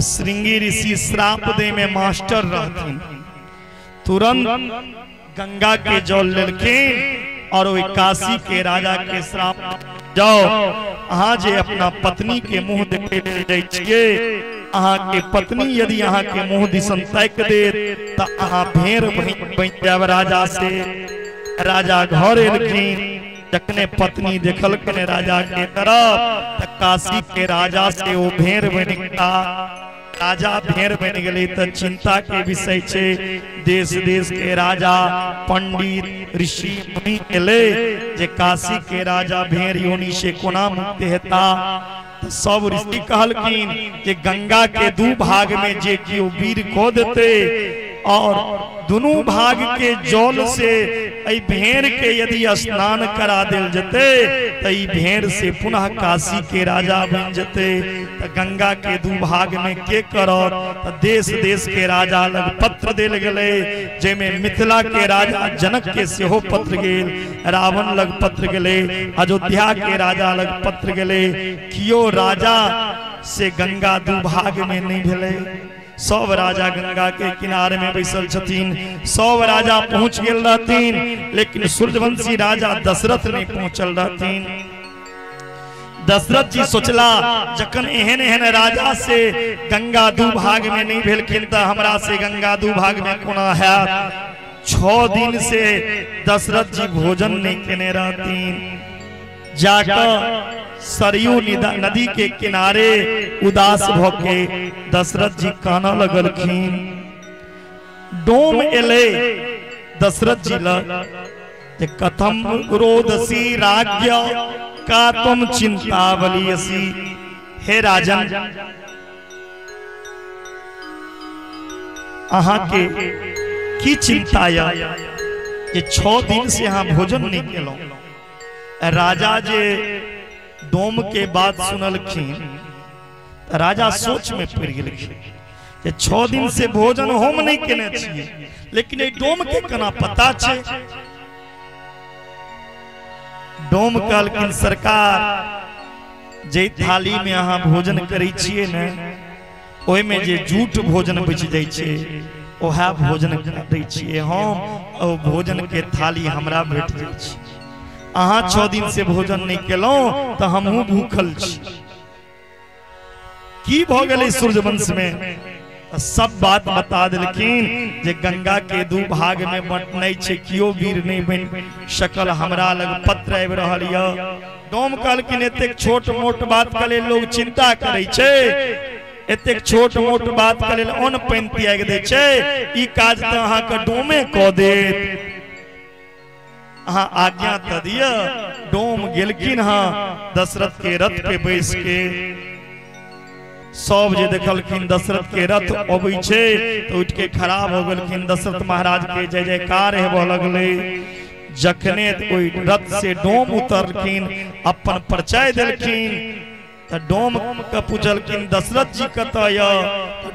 श्रृंगी ऋषि श्राप दे में मास्टर रहथिन। तुरंत गंगा के जल लेलखिन और ओहि काशी के राजा के श्राप जाओ अहाँ जे अपना पत्नी के मुँह देखे लेल जाइ छियै, अहाँ के पत्नी यदि अहाँ के मुँह दिसन ताकि देत तऽ अहाँ भेड़ बनि जायब राजा से। राजा घर एलखिन, जखने पत्नी देखलखिन राजा के तरफ तऽ काशी के राजा से ओ भेड़ बनि गेला। राजा भेड़ बनि गेलै तऽ चिंता के विषय छै। देश देश के राजा पंडित ऋषि मुनि एलै जे काशी के राजा भेड़ योनि से कोना मुक्त हेता। सब ऋषि कहलखिन जे गंगा के दू भाग में जे केओ वीर कऽ देतै और दुनू भाग के जल से एहि भेड़ के यदि स्नान करा देल जेतै तऽ ई भेड़ से पुनः काशी के राजा बनि जेतै। तऽ गंगा के दू भाग में के करत? तऽ देश देश के राजा लग पत्र देल गेलै, जाहिमे मिथिला के राजा जनक के सेहो पत्र गेल, रावण लग पत्र गेलै, अयोध्या के राजा लग पत्र गेलै। कियो राजा से गंगा दू भाग में नहीं भेलै। सब राजा गंगा के किनारे में बैसल छथिन, सब राजा पहुंच गेल रहथिन, लेकिन सूर्यवंशी राजा दशरथ नहीं पहुंचल रहथिन। दशरथ जी सोचला जखन एहन एहन राजा से गंगा दू भाग में नहीं भेलखिन तऽ हमरा से गंगा दू भाग में कोना हैत। 6 दिन से दशरथ जी भोजन नहीं केने रहथिन। जाकर सरयू नदी के किनारे उदास भ के दशरथ जी कानऽ लगलखिन। डोम एलै दशरथ जी लग जे कथम रोदसी राज्ञ का तुम चिंतावलीयसी। हे राजन, अहाँ के की चिंता या जे 6 दिन से अहाँ भोजन नहीं केलहुँ। राजा जे डोम के बात सुनलखिन राजा सोच में पड़ गेलखिन जे 6 दिन से भोजन हम नहीं केने छियै, लेकिन एहि डोम के केना पता छै। डोम कहलखिन सरकार जे थाली में अहाँ भोजन करै छियै ने ओहिमे जे जूठ भोजन बचि जाइ छै ओएह भोजन करै छियै हम, ओ भोजन के थाली हमरा भेट जाइ छै। अहाँ 6 दिन से भोजन नहीं केलहुँ तऽ हमहूँ भूखल छी। की भऽ गेलै सूर्यवंश में? सब बात बता देलखिन जे गंगा के दू भाग में बंटनाइ छै, केओ वीर नहीं बनि सकल, हमरा लग पत्र आबि रहल यऽ। डोम कहलखिन एतेक छोट मोट बात के लेल लोग चिंता करै छै। एतेक छोट मोट बात के लेल अन्न पानि त्यागि दै छै, ई काज तऽ अहाँके डोमे कऽ देत, अहाँ आज्ञा तऽ दिअ। डोम गेलखिन हँ दशरथ के रथ पे बैस के। सब जे देखलखिन दशरथ के रथ अबै छै तऽ उठि के खड़ा भऽ गेलखिन। दशरथ महाराज के जय जयकार हेबऽ लगलै। जखने ओहि रथ से डोम उतरलखिन, अपन परिचय देलखिन, तऽ डोम के पूछलखिन दशरथ जी कतऽ यऽ?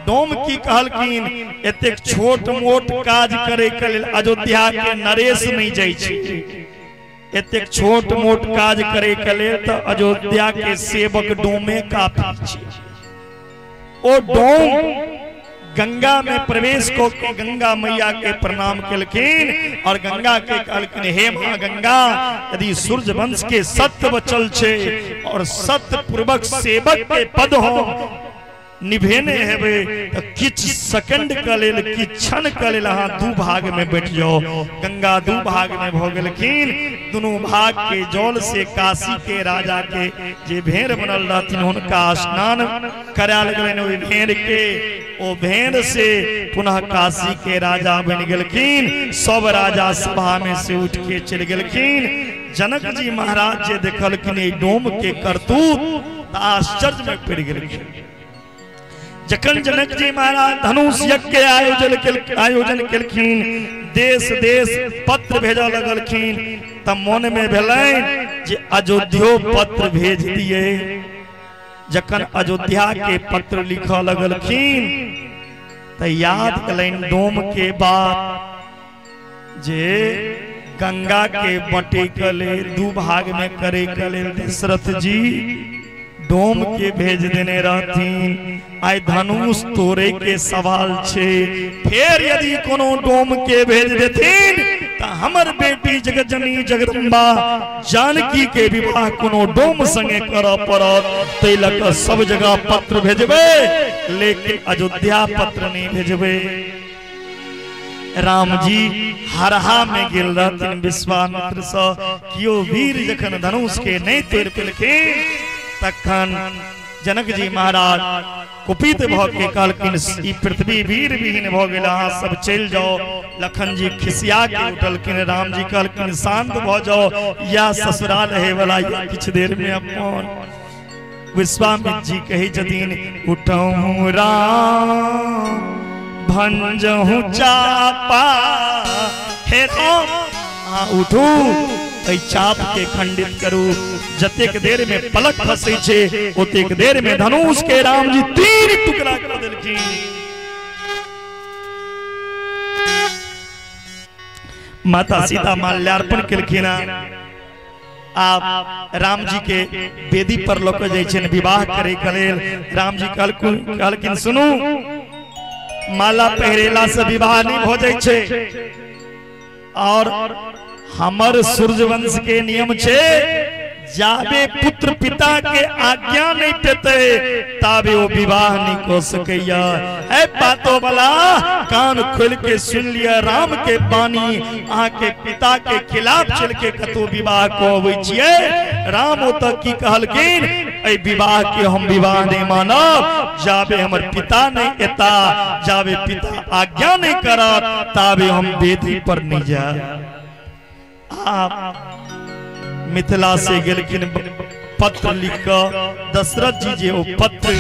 डोम की कहलखिन, एतेक छोट मोट काज करे के लेल अयोध्या के नरेश नहीं जाइ छै, एतेक छोट मोट काज करे के लेल तऽ अयोध्या के सेवक डोमे काफी छै। ओ डोम गंगा में प्रवेश को के गंगा मैया के प्रणाम केलखिन और गंगा के कहलखिन, हे माँ गंगा, यदि सूर्य वंश के सत्य बचल छै और सत्य पूर्वक सेवक के पद हो निभेने हेबे तऽ किछु सेकंड के लेल, किछु क्षण के लेल अहाँ दू भाग में बैठ जाओ। गंगा दू भाग में भऽ गेलखिन। दुनू भाग के जल से काशी के राजा के जे भेड़ बनल रहथिन हुनका स्नान करायल गेलनि ओहि भेड़ के। ओ भेड़ से पुनः काशी के राजा बनि गेलखिन। सब राजा सभा में से उठ के चलि गेलखिन। जनक जी महाराज जे देखलखिन एहि डोम के करतूत, आश्चर्य में पड़ि गेलखिन। जखन जनक जी महाराज धनुष यज्ञ के आयोजन केलखिन, देश देश पत्र भेजऽ लगलखिन, तऽ मन में भेलनि जे अयोध्यो पत्र भेज दिए। जखन अयोध्या के पत्र लिखऽ लगलखिन तऽ याद कलनि डोम के बात जे गंगा के बटे के लेल, दू भाग में करे के लेल दशरथ जी डोम के भेज देने रहथिन। आइ धनुष तोड़े के सवाल छै, फेर यदि कोनो डोम के भेज देथिन तऽ हमर बेटी जगतजननी जगदम्बा जानकी के विवाह कोनो डोम संगे करऽ पड़त। ताहि लऽ कऽ सब जगह पत्र भेजबै, लेकिन अयोध्या पत्र नहीं भेजबै। राम जी हरहा में गेल रहथिन विश्वामित्र सँ, कियो वीर जखन धनुष के नहीं तोड़ि पेलखिन तखन जनक जी महाराज कुपित भऽ के कहलखिन, ई पृथ्वी वीर विहीन भऽ गेल, अहाँ सब चलि जाओ। लखन जी खिसिया के उठलखिन। राम जी कहलखिन शांत भऽ जाओ, या ससुराल रहे वाला किछु देर में अपन। विश्वामित्र जी कहै छथिन, उठहु राम भंजहु चापा, हे राम अहाँ उठू, एहि चाप के खंडित करू। जतेक देर में पलक खसै छै ओतेक देर में धनुष के राम जी 3 टुकड़ा कर देलखिन। माता सीता माल्यार्पण केलखिन। आप राम जी के वेदी पर लऽ के जाइ छनि विवाह करे के लेल। राम जी कहलखिन सुनू, माला पहिरेला से विवाह नहीं भऽ जाइ छै, और हमर सूर्यवंश के नियम छै जाबे पुत्र पिता के आज्ञा नहीं पेते ताबे वो विवाह नहीं कर सकैया। है बातों वाला कान खोल के सुन लिया राम के बानी, अहाँ के पिता के खिलाफ चल के कतौ विवाह कहबै छियै। राम ओतऽ की कहलखिन, एहि विवाह के हम विवाह नहीं मानब जाबे हमर पिता नहीं एता, जाबे पिता आज्ञा नहीं करत ताबे हम वेदी पर नहीं जायब। आप मिथिला से गेलखिन पत्र लिख कऽ दशरथ जी जे ओ पत्र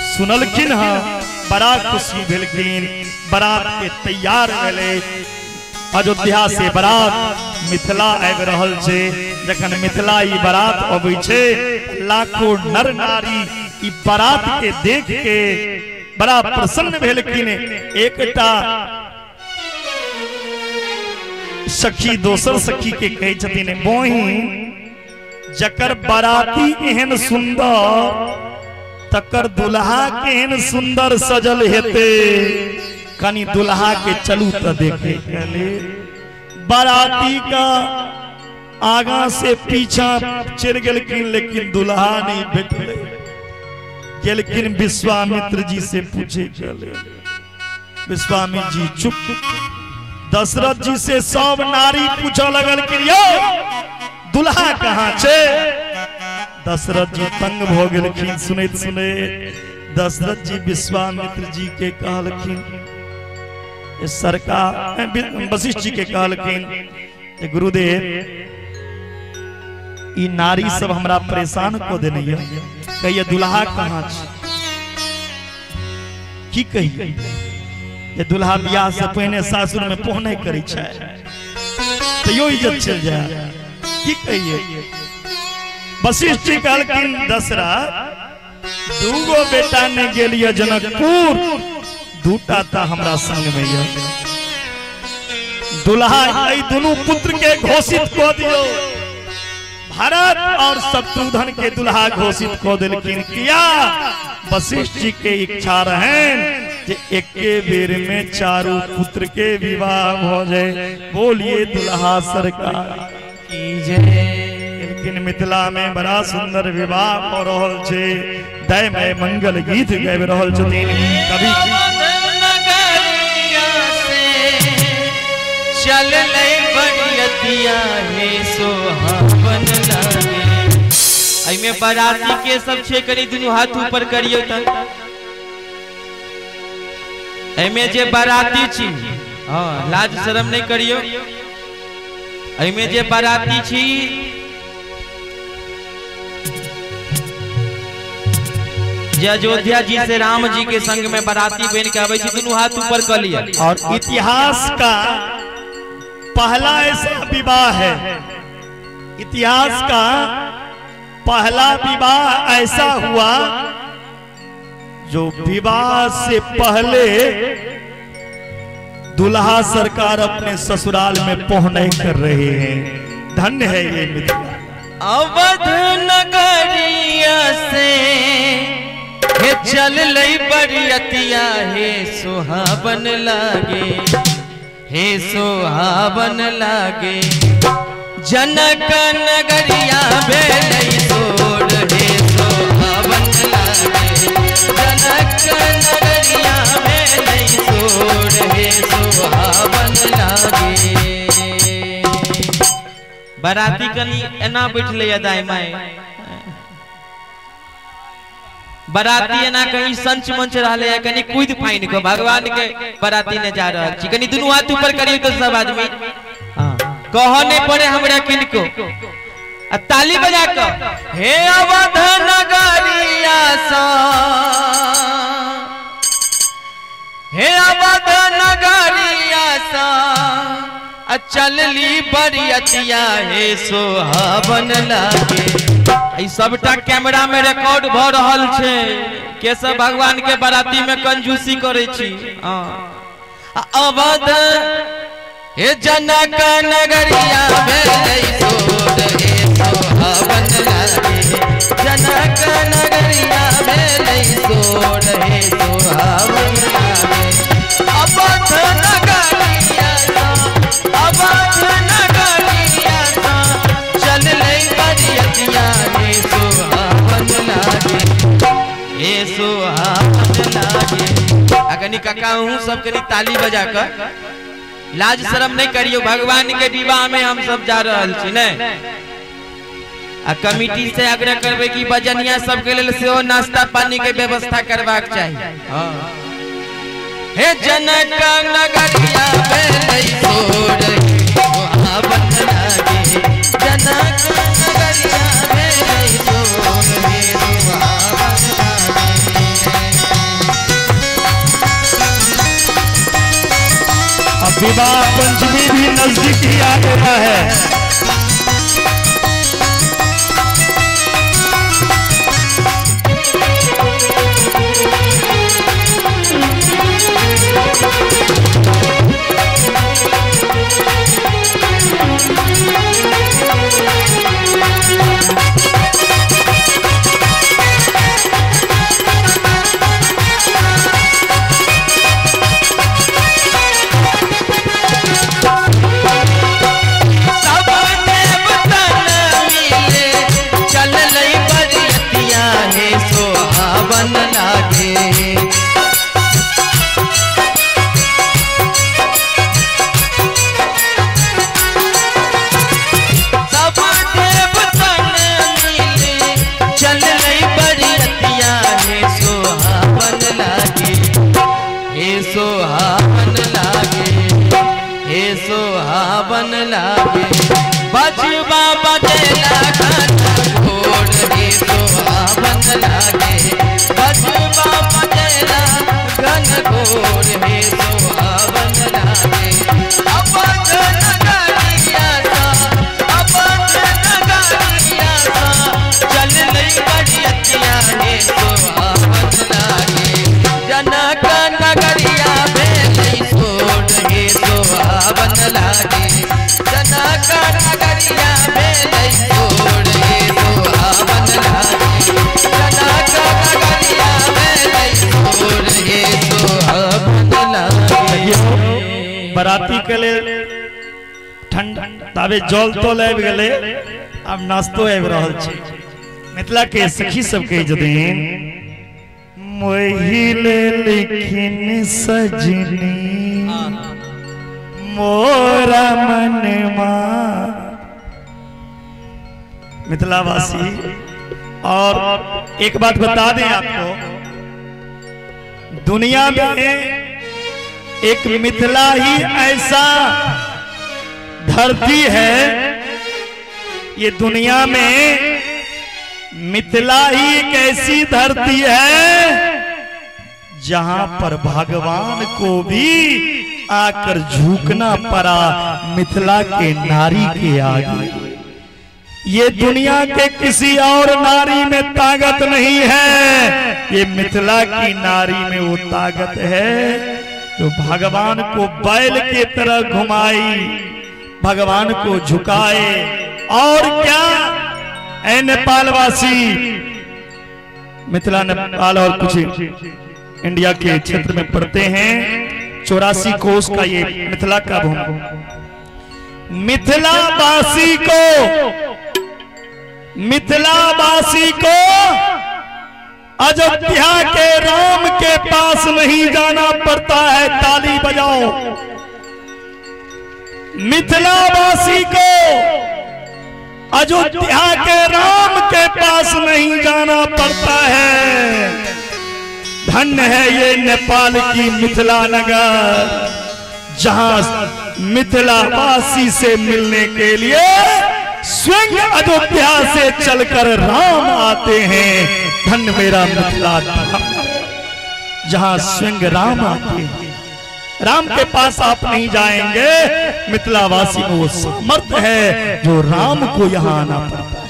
सुनलखिन हँ बड़ा खुशी भेलखिन। बारात के तैयार भेलै, अयोध्या से बारात मिथिला आबि रहल छै। जखन मिथिला ई बारात अबै छै, लाखों नर नारी ई बारात के देख के बड़ा प्रसन्न भेलखिन। एकटा सखी दोसर सखी के कहै छथिन, बहिन जकर बाराती एहन सुंदर तकर दुल्हा केहन सुंदर सजल हेतै, कनी दुल्हा के चलू त देखे। बाराती का आगा से पीछा चलि गेलखिन लेकिन दुल्हा नहीं भेटलै। गेलखिन विश्वामित्र जी से पूछे गेलै, विश्वामित्र जी चुप। दशरथ जी से सब नारी पूछऽ लगलखिन, यौ दुल्हा कहाँ छै? दशरथ जी तंग भऽ गेलखिन सुनैत सुनैत। दशरथ जी विश्वामित्र जी के कहलखिन, सरकार वशिष्ठ जी के कहलखिन गुरुदेव ई नारी सब हमरा परेशान को देने ये, कहिए दुल्हा कहाँ छै? की कहिए ये दुल्हा बियाह से पहिने सासुर में पहुने करै छै तैयो इज्जत चल जाए, की कहिए? वशिष्ठ जी कहलखिन दशरथ दूगो बेटा ने गेलिए जनकपुर, दूटा ता हमरा संग में ये, दुल्हा एहि दुनू पुत्र के घोषित कऽ दियौ। भरत और शत्रुघ्न के दुल्हा घोषित कऽ देलखिन। किया? वशिष्ठ जी के इच्छा रहन जे एके बेर में चारू पुत्र के विवाह हो जाए। बोलिए दुल्हा सरकार की जय। लेकिन मिथिला में बड़ा सुंदर विवाह हो रहल छै, दयमय मंगल गीत गाबि रहल छथिन कवि। चललै बरियतिया हे सोहावन लागे। एहिमे बाराती के सब छै, कनि दुनू हाथ ऊपर करियौ त। एहिमे जे बाराती छी, हाँ लाज शरम नहीं करियौ। एहिमे जे बाराती छी जे अयोध्या जी से राम जी के संग में बाराती बन के आबै छी, दुनू हाथ ऊपर कर लिया। और इतिहास का पहला ऐसा विवाह है, इतिहास का पहला विवाह ऐसा हुआ जो विवाह से पहले दुल्हा सरकार अपने ससुराल में पहुने कर रहे हैं। धन्य है ये मिथिला। अवध नगरिया से हे चललै बरियतिया हे सुहावन लागे, हे सुहावन लागे। जनक नगरिया भेलै सोर, हे सुहावन लागे। जनक नगरिया भेलै सोर, हे सुहावन लागे। बाराती कनी एना बैठले दाई माई, बाराती एना कहीं संच मंच रहले, कनी कूद फाइन को भगवान के बाराती ने जा रहल छी। कनी दुनू हाथ ऊपर करियो तो सब आदमी, हां कह नहीं पड़े हमरा किनको, आ ताली बजा के हे अवध नगरिया सा, हे अवध नगरिया सा आ चलली बरियतिया हे सोहावन लागे। ई सबटा कैमरा में रिकॉर्ड भ रहल छै के सब भगवान के बाराती में कंजूसी करे छी। अवध हे जनक नगरिया भेलै सोर, हे सोहावन लागे। जनक नगरिया भेलै सोर, हे सोहावन लागे। अवध नगरिया सा, अवध नगरिया सा चललै बरियतिया हे सोहावन लागे, हे सोहावन लागे। आ कनी काका हूँ सब कनी ताली बजा कर लाज शर्म नहीं करियो, भगवान के विवाह में हम सब जा रहल छी ने। आ कमिटी से आग्रह करबै कि बजनिया सबके लेल सेहो नाश्ता पानी के व्यवस्था करबाक चाही। हे जनक नगरिया भेलै सोर, सोहावन लागे। जनक नगरिया भेलै सोर, हे सोहावन लागे। अब विवाह पंचमी भी नजदीक ही आ गया है। सब बराती के लेल ठंड ताबे जल तल आबि गेलै, आब नाश्तो आबि रहल छै। मिथिला के सखी सब कहै छथिन मोहिले लिखिन सजनी मोरा मनमा। मिथिलावासी, और एक बात बता दें आपको, दुनिया में एक मिथिला ही ऐसा धरती है, ये दुनिया में मिथिला ही एक ऐसी धरती है जहां पर भगवान को भी आकर झुकना पड़ा मिथिला के नारी के आगे। ये दुनिया के किसी और नारी में ताकत नहीं है, ये मिथिला की नारी में वो ताकत है जो भगवान को बैल के तरह घुमाई, भगवान को झुकाए। और क्या ऐ नेपालवासी, मिथिला नेपाल और कुछ इंडिया के क्षेत्र में पड़ते हैं, 84 कोस का ये मिथिला का भूमि। मिथिलावासी को, मिथिलावासी को अयोध्या के राम के पास नहीं जाना पड़ता है, ताली बजाओ। मिथिलावासी को अयोध्या के राम के पास नहीं जाना पड़ता है। धन्य है ये नेपाल की मिथिला नगर, जहां मिथिलावासी से मिलने के लिए स्वयं अयोध्या से चलकर राम आते हैं। धन्य मेरा मिथिला धाम, जहां स्वयं राम आते हैं। राम के पास आप नहीं जाएंगे, मिथिलावासी में वो सामर्थ्य है जो राम को यहाँ आना पड़ता है।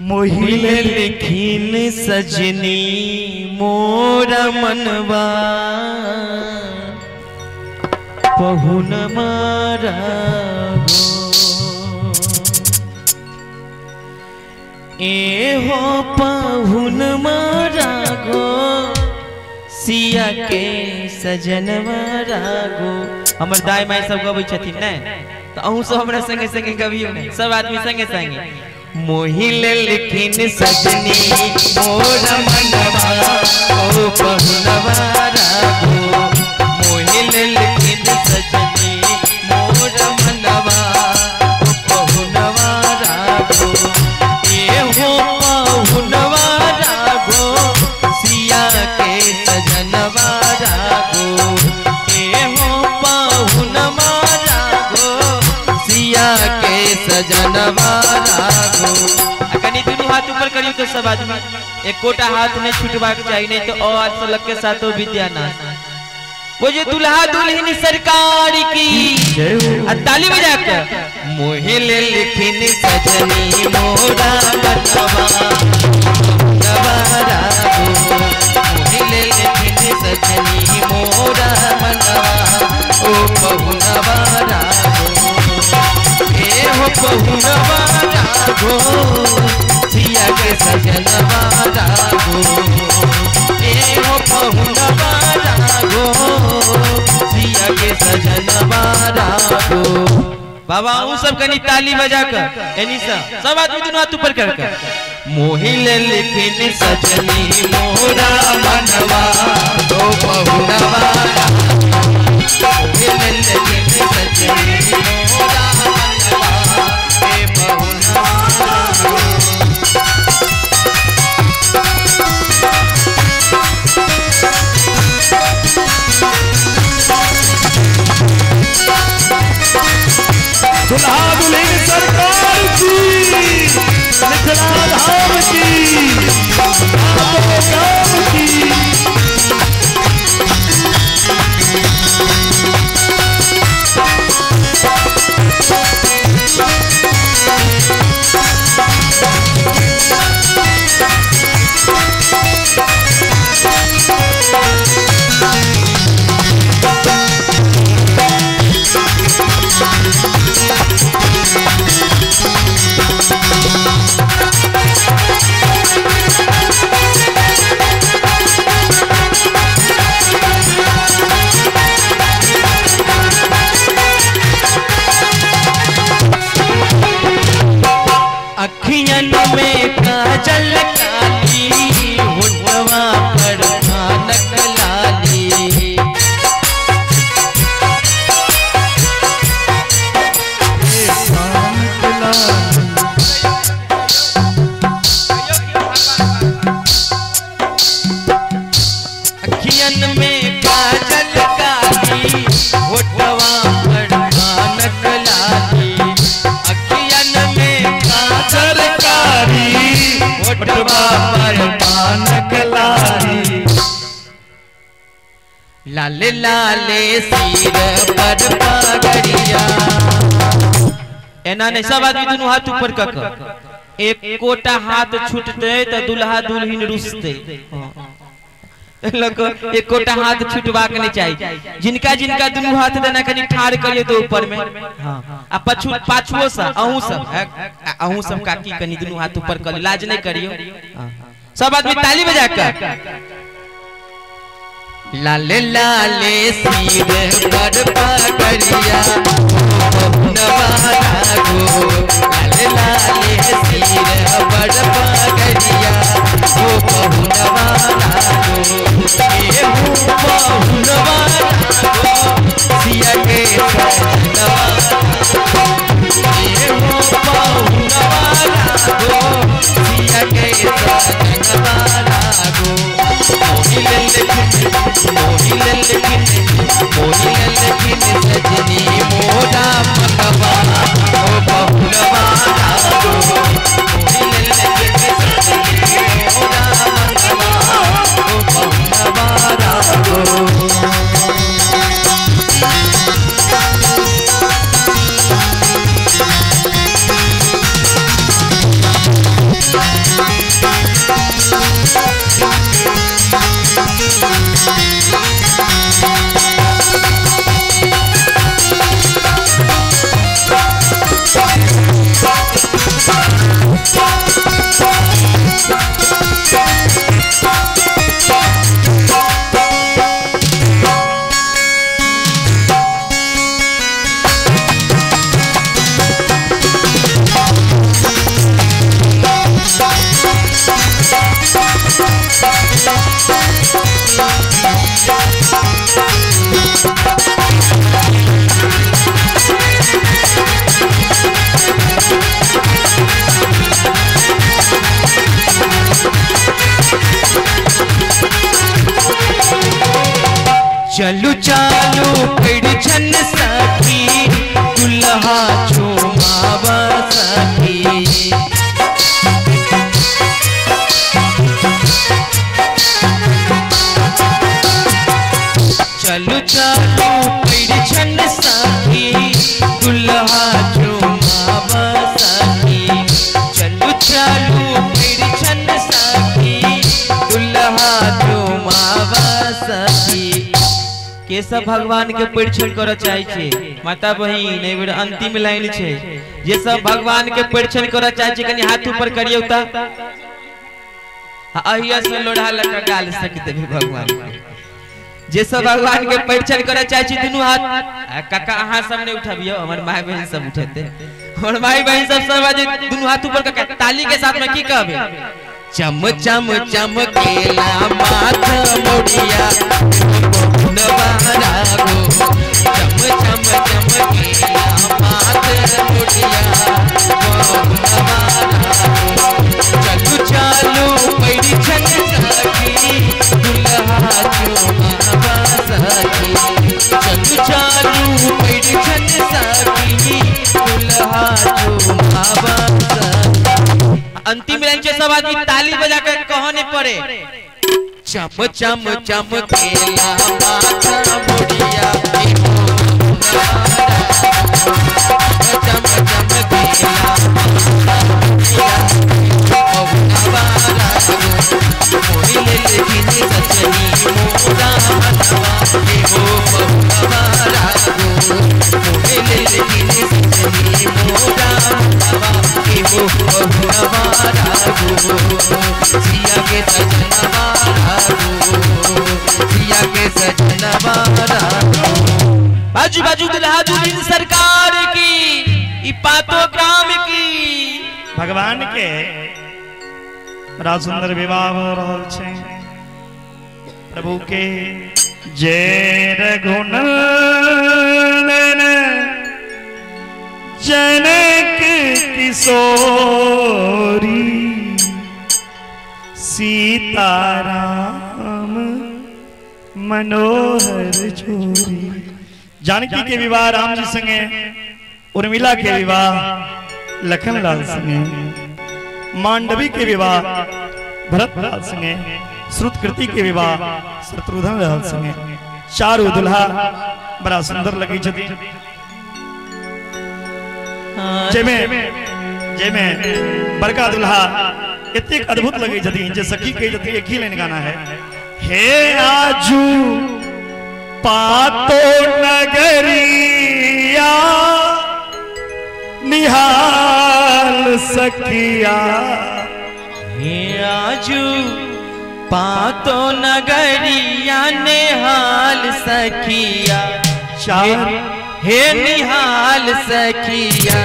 मोहिले लिखिन सजनी मोरा मनवा पहुन मारा गो, ए हो पहुन मारा गो, सिया के सजन मारा गो। हमर दाई माई सब गबै छथिन ने, तो अहूँ सब हमरा संगे संगे गबियौ ने, सब आदमी संगे संगे। मोहिले लिखिन सजनी मोरा मनवा ओ पहुन मारा गो, मोहिले लिखिन सजनी मोरा मनवा ओ पहुन मारा गो, ए हो पहुन मारा गो, सिया के सजन मारा गो, ए हो पहुन मारा गो, सिया के सजन मारा गो। कनी दुनू हाथ ऊपर करियो तो सब आदमी, एकोटा हाथ नहीं छूटबाक चाहिए, नहीं तो और से लग के साथों विद्यानाश। वो जो दुल्हा दुल्हन सरकार की ताली बजाकर मोहिले लिखिन सजनी मोरा मनवा नवारा गो, मोहिले लिखिन सजनी मोरा मनवा ओ पहुनवारा गो, ए हो पहुनवारा गो, सिया के सजनवारा गो, ए हो पहुनवारा गो, सिया के सजनवारा गो। बाबा उ सब कनी ताली बजा कर एनी सब आदमी दोनों हाथ ऊपर कर कर मोहिले लिखिन सजनी मोरा मनवा ओ पहुनवारा, मोहिले लिखिन सजनी मोरा मनवा ए पहुनवारा। दुल्हा दुल्हन सरकार की, मिथिला धाम की, गाम की। काजल काली होठवा पर भानक लाली। अखियन में काजल काली होठवा पर भानक लाली। अखियन में काजल काली होठवा पर भानक लाली। लाले लाले सिर पर पगड़िया। एना नहीं सब आदमी दुनू हाथ ऊपर कक एक कोटा हाथ छूटते तो दुल्हा दुल्हिन रुसते। लोग एक कोटा हाथ छूटबाक नहीं चाहिए। जिनका जिनका दुनू हाथ देना कनी ठाड़ करिए तो ऊपर में। हाँ आ पछु पाछुओ सा अहूँ सब अहूँ सब काकी कनी दुनू हाथ ऊपर कर लाज नहीं करियो। सब आदमी ताली बजा कर लाले लाले सिर पर पगड़िया गो। लाले लाले सिर पर पगड़िया ओ पहुनवा लागो। ए पहुनवा लागो सिया के सजनवा। ए पहुनवा लागो सिया के सजनवा लागो। मोहि ललखिन मोहि ललखिन सजनी मोरा मनवा ओ बहुनवा लागो। मोहि ललखिन सजनी मोरा मनवा ओ बहुनवा लागो। चलू चालू परिछन सखी दुल्हा चुमावा सखी। चलू चालू परिछन सखी दुल्हा चुमावा सखी। चलू चालू परिछन सखी दुल्हा चुमावा सखी। के सब भगवान के परिछन कर चाहे छे माता बहिन एहि बेर अंतिम लाइन छे। जे सब भगवान के परिछन कर चाहे छे कनी हाथ ऊपर करियौ त अहिया से लोढ़ा लक गाल सक देबे भगवान के। जे सब भगवान के परिछन कर चाहे छे दुनू हाथ काका अहाँ सब नहीं उठाबियो, हमर माय बहिन सब उठेते। हमर माय बहिन सब सब आज दुनू हाथ ऊपर कक ताली के साथ में की कहबे चम चम चमकेला माथ मोड़िया गो। चम चम चमकेला माथ मोड़िया पहुनवा लागो। चलू चालू परिछन सखी दुल्हा चुमावा सखी। चलू चालू परिछन सखी दुल्हा चुमावा सखी। अंतिम लाइन के सब आदमी ताली बजा के कहो नहीं पड़े चम चम चमकेला माथा मोड़िया चम चमकेला माथा मोड़िया पहुनवा लागो। मोहि ललखिन सजनी मोरा मनवा हो पहुनवा लागो। मोहि ललखिन सजनी मोरा मनवा हो पहुनवा लागो। सिया के सजनवा लागो सिया के सजनवा लागो। बाजू बाजू दुल्हा दुल्हिन सरकार की ई पातो ग्राम की। भगवान के बड़ा सुंदर विवाह भ रहल छै। प्रभु के जय रघुनंदन जनक किशोरी सीताराम मनोहर जोरी। जानकी के विवाह राम जी संगे, उर्मिला के विवाह लखन लाल संगे, मांडवी के विवाह भरत लाल संगे, श्रुतकृति के विवाह शत्रुघ्न लाल संगे। चारू दुल्हा बड़ा सुंदर लगे छथिन। जेमे बड़का दुल्हा एतेक अद्भुत लगे छथिन जे सखी कहे छथिन एक ही लाइन गाना है। हे आजू पातो नगरिया निहाल सखिया, हे आजू पातो नगरिया निहाल सखिया, हे निहाल सखिया।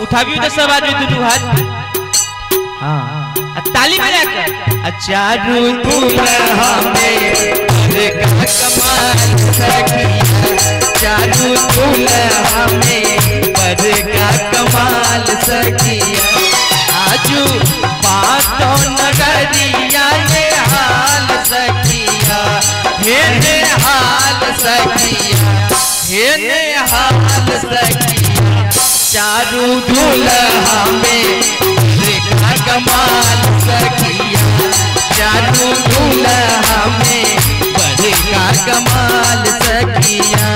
उठाबियो तो सब आदमी दुनू हाथ, हाँ ताली बजा कर। चारू दुल्हा में कमाल सखिया, चारू दुल्हा में बड़का कमाल सखिया, आजू पातो नगरिया निहाल सखिया, हे निहाल सखिया, हे निहाल सखिया, चारू दुल्हा में बड़का कमाल सखिया, चारू दुल्हा में बड़का कमाल सखिया।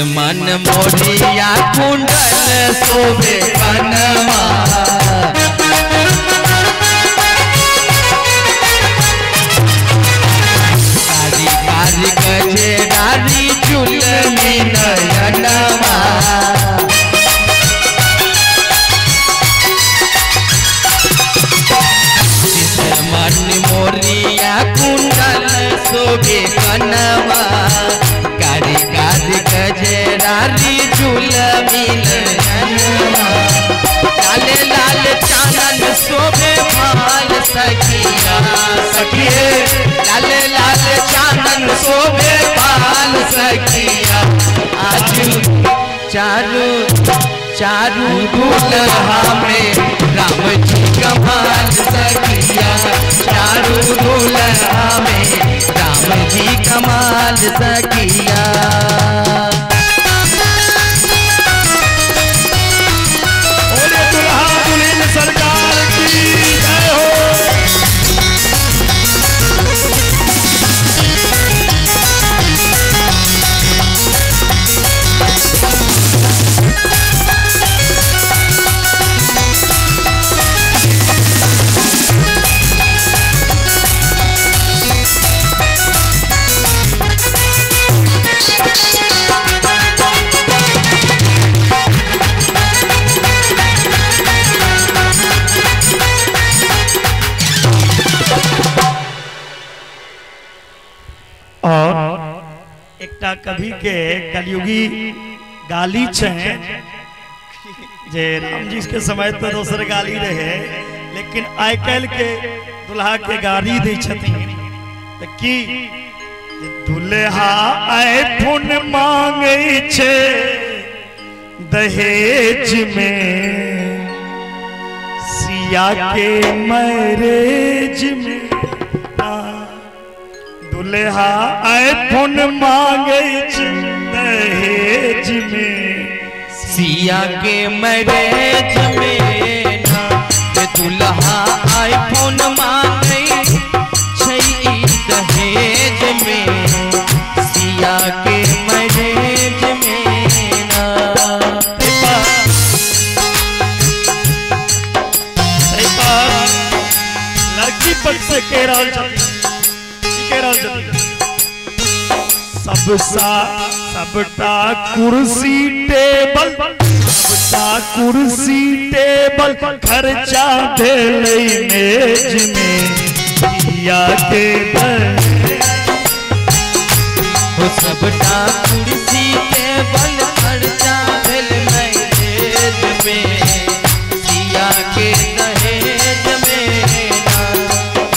मन मोरिया कुंडल शोभे कनमा, कारी कारी गजेरारी चुलमी नयनमा, मन मोरिया कुंडल शोभे कनमा, कारी कारी गजेरारी झुलमी नयनमा, लाल लाल चानन शोभे भाल सखिया, सखिए लाल लाल चानन शोभे भाल सखिया, आज चारू चारू दुल्हा में राम जी कमाल सखिया, चारू दुल्हा में राम जी कमाल सखिया। बोले दुल्हा दुल्हन सरकार की जय हो। और एकटा कवि के कलयुगी गाली छे जे राम जी के समय तो दोसर गाली रहे, लेकिन आइ काल्हि के दुल्हा के गाली दै छथिन त की दुल्हा आईफोन मांगे छे दहेज में, सिया के मैरेज में दुल्हा आईफोन मांगे दहेज में, सिया के मैरेज में ना। दुल्हा आईफोन मांगे दहेज में, सिया के मैरेज में ना। लड़की पक्ष से कह रहल सबटा कुर्सी टेबल, सबटा कुर्सी टेबल खर्चा भेलै मेज में, सिया के हो सबटा कुर्सी टेबल खर्चा भेल मैरेज में, सिया के दहेज में ना।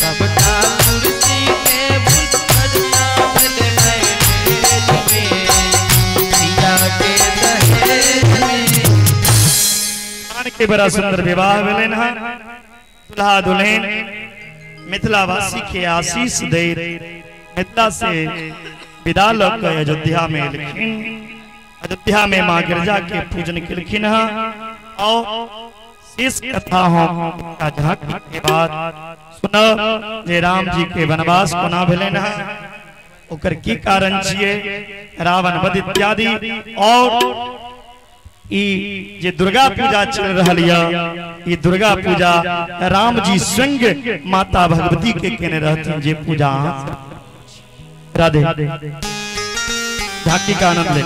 सबटा कुर्सी टेबल खर्चा भेल मैरेज में, सिया के दहेज में। के बड़ा सुंदर विवाह भेलनि हन। दुल्हा दुल्हन मिथिलावासी के आशीष दे मिथिला से विदा लऽ के अयोध्या में एलखिन। अयोध्या में माँ गिरजा के पूजन केलखिन हँ। और शेष कथा हम झांकी के बाद सुनब जे राम जी के वनवास कोना भेलनि हँ, ओकर की कारण छियै, रावण वध इत्यादि। और ई जे दुर्गा पूजा चल रहल ये दुर्गा पूजा राम जी स्वयं माता भगवती के केने रहथिन जे पूजा। राधे झांकी का आनंद ले।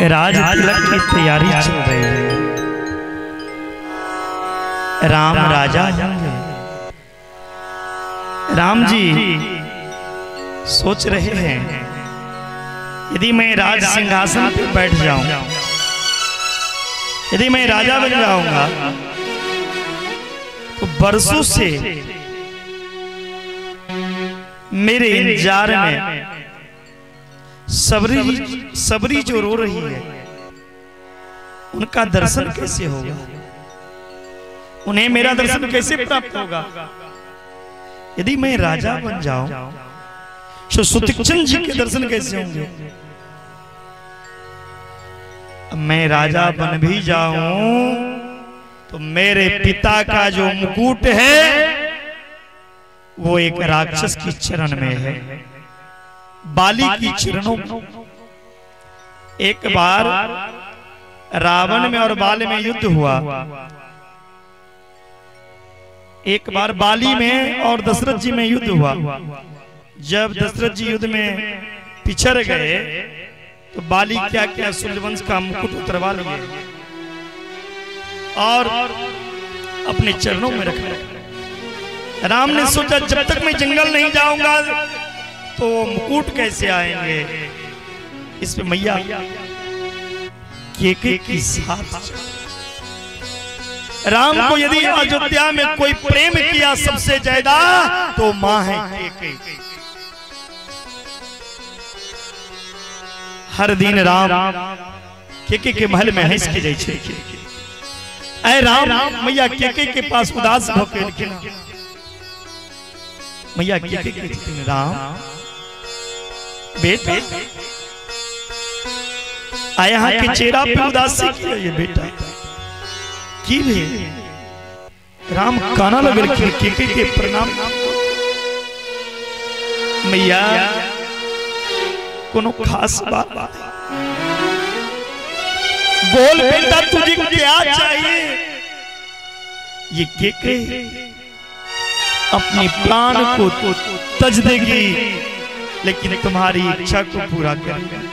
राज तिलक की तैयारी चल रही है। राम राजा होंगे। राम जी सोच रहे हैं यदि मैं राज सिंहासन पर बैठ जाऊं, यदि मैं राजा बन जाऊंगा तो बरसों से मेरे इंतजार में सबरी सबरी जो रो रही है उनका दर्शन कैसे होगा, उन्हें मेरा दर्शन कैसे प्राप्त होगा। यदि मैं राजा बन जाऊं तो सुतीक्ष्ण जी के दर्शन कैसे होंगे। मैं राजा बन भी जाऊं तो मेरे पिता का जो मुकुट है वो एक राक्षस की चरण में है, बाली की चरणों। एक बार रावण में और बाल में युद्ध हुआ। एक बार बाली में और दशरथ जी में युद्ध हुआ। जब दशरथ जी युद्ध में पिछड़ गए तो बाली क्या क्या सूर्यवंश का मुकुट उतरवा लिए और अपने चरणों में रख लिया। राम ने सोचा जब तक मैं जंगल नहीं जाऊंगा तो मुकुट कैसे आएंगे। इस पे मैया केके की साथ राम को यदि अयोध्या में कोई प्रेम किया सबसे ज्यादा तो मां है केके। हर दिन राम केके के महल में हंस के जाय छै। ऐ राम मैया केके के पास उदास भ के एलखिन। मैया केके के छथिन, राम बेटा आया यहाँ के चेहरा पे उदासी किया ये बेटा की भी। राम काना लगलखिन केके के प्रणाम। मैया कोनो खास बात बोल बेटा तुझे क्या चाहिए। ये केके अपने प्राण को तज देगी लेकिन तुम्हारी इच्छा को पूरा करेगी।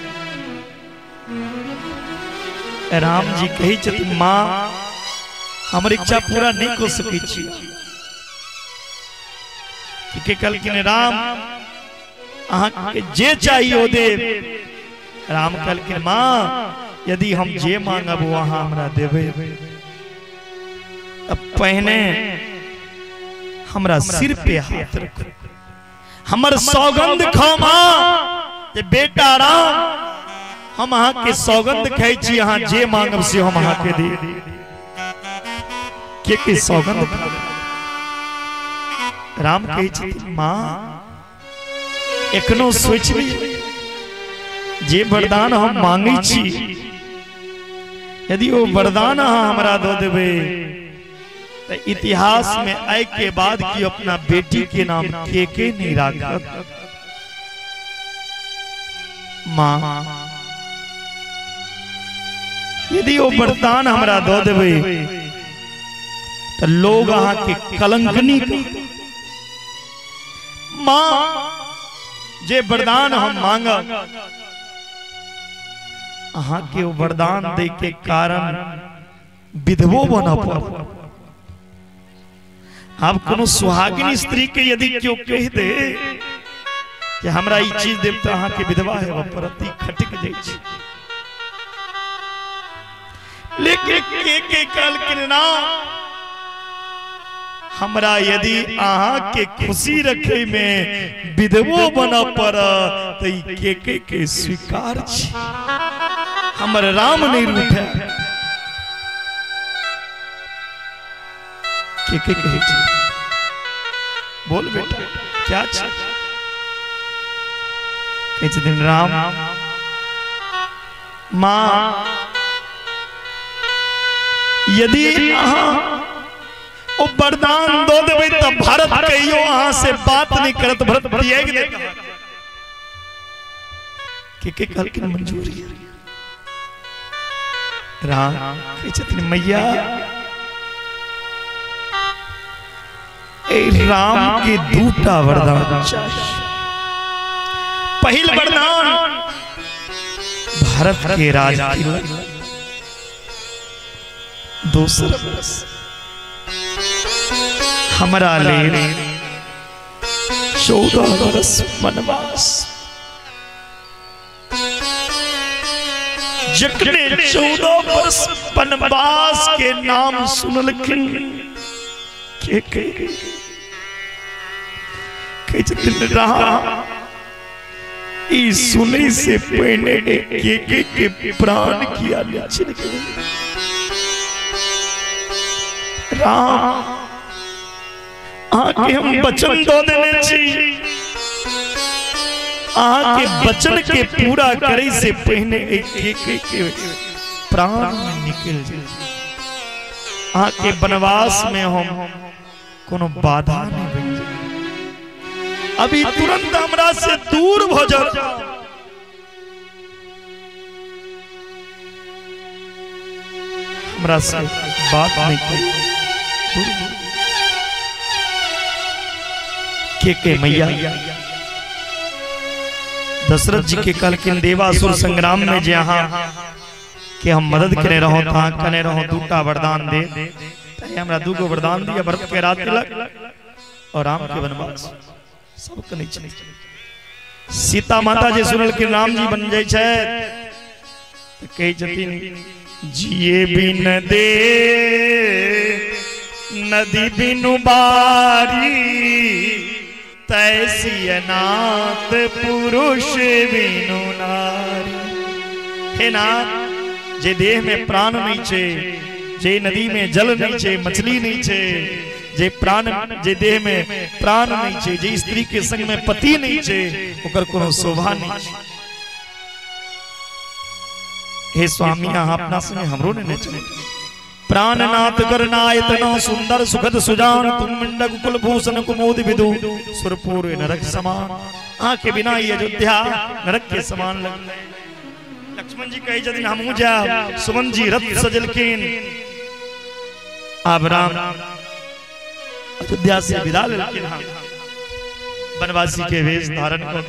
राम जी कही छथिन मां हमर इच्छा पूरा नहीं कर सकै छी। के कहलखिन राम अहाँ के जे चाहिए ओ देब। राम कहलखिन मां यदि हम जे मांगब वो अहाँ हमरा देबै। अब पहने हमरा सिर पे हाथ रखो, हमर सौगंध खाओ मां जे बेटा राम हम अहाँ के सौगंध खाइ छी, अहाँ जे मांगब से हम अहाँ के देब। के सौगंध खा। राम कहै छथिन मां एखनो सोच ली जे वरदान हम मांगै छी यदि वो वरदान अहाँ हमरा दऽ देबै तो इतिहास में आय के बाद की अपना बेटी के नाम केके नहीं राखत। मां यदि वो वरदान हमरा दऽ देबै तो लोग अहाँ के कलंकनी। मां जे वरदान हम मांगब अहाँ के वो वरदान दे के कारण विधवो बनऽ पड़त। आब कोनो सुहागिनी स्त्री के यदि क्यों कह दे कि हमरा ई चीज देब त अहाँ के विधवा हेबऽ पड़त, ई खटक जाइ छै। लेकिन के कहलखिन ना हमरा यदि अहाँ के खुशी रखे में विधवो बनऽ पड़त त ई के के स्वीकार छी, हमर राम नहीं रूठे। के कहै छै बोल बेटा क्या छै। कहै छथिन राम मां यदि अहाँ ओ वरदान दऽ देबै तऽ भरत कहियो अहाँ से बात नहीं करत, भरत त्याग देत। के कहलखिन मंजूरी। राम कहै छथिन मैया राम के दूटा वरदान चाहिए। पहिल वरदान भरत के राज तिलक दोसर बरस हमरा लेल 14 बरस वनवास। जखने 14 बरस वनवास के नाम सुनलखिन के के रहा ई सुने से पहले के प्राण किया छिन गेल। राम आके हम वचन दो देने छी, आके वचन के पूरा करे से पहले के प्राण निकल जाए। आके वनवास में हम कोनो बाधा नहीं बन जाए। अभी तुरंत हमरा से दूर भ जाओ। हमरा से बात नहीं करी। के मैया दशरथ जी के कहलखिन देवासुर संग्राम में जे अहाँ के हम मदद करे रहो तहाँ कने रहो दूटा वरदान दे, हमरा दूगो वरदान दिया, भरत के राज तिलक और राम के वनवास। सब कने छै। सीता माता जे सुनलखिन राम जी बन जाय छै त कहै छथिन जिए बिन दे नदी बिनु बारी तैसी अनाथ पुरुष बिनु नारी। हे नाथ, जे देह में प्राण नहीं छे, जे नदी में जल नहीं छे, मछली नहीं छे, जे प्राण जे देह में प्राण नहीं छे, जे स्त्री के संग में पति नहीं छे, ओकर कोनो शोभा नहीं छे। हे स्वामी, अहाँ अपना संग हमरो ने चले। प्राणनाथ करना इतना सुंदर सुखद सुजान, तुम मंडक कुलभूषण कुमोद विदु सुरपुर नरक समान। आँख के बिना ये अयोध्या नरक के समान लगले। लक्ष्मण जी कहे छथिन हमहूँ जायब। सुमन जी रथ सजलखिन। आब राम अयोध्या से विदा लेलखिन। हाँ, वनवासी के वेश धारण कर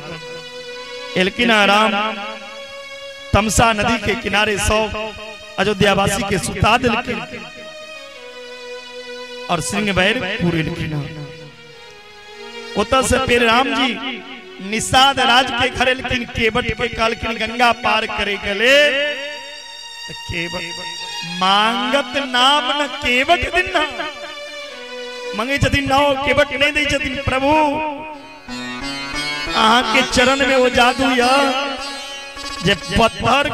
एलखिन। राम तमसा नदी के किनारे 100 अयोध्यावासी के सुता दिलखिन और सिंह बैर पूरे लिखिन। ओतऽ से फिर राम जी निषाद राज के घर एलखिन। केवट के कहलखिन गंगा पार करे के लेल। केवट मांगत नाम न केवट दिन मंगे छथिन नाव, केवट नहीं दै छथिन। प्रभु अहाँ के चरण में ओ जादू या जे पत्थर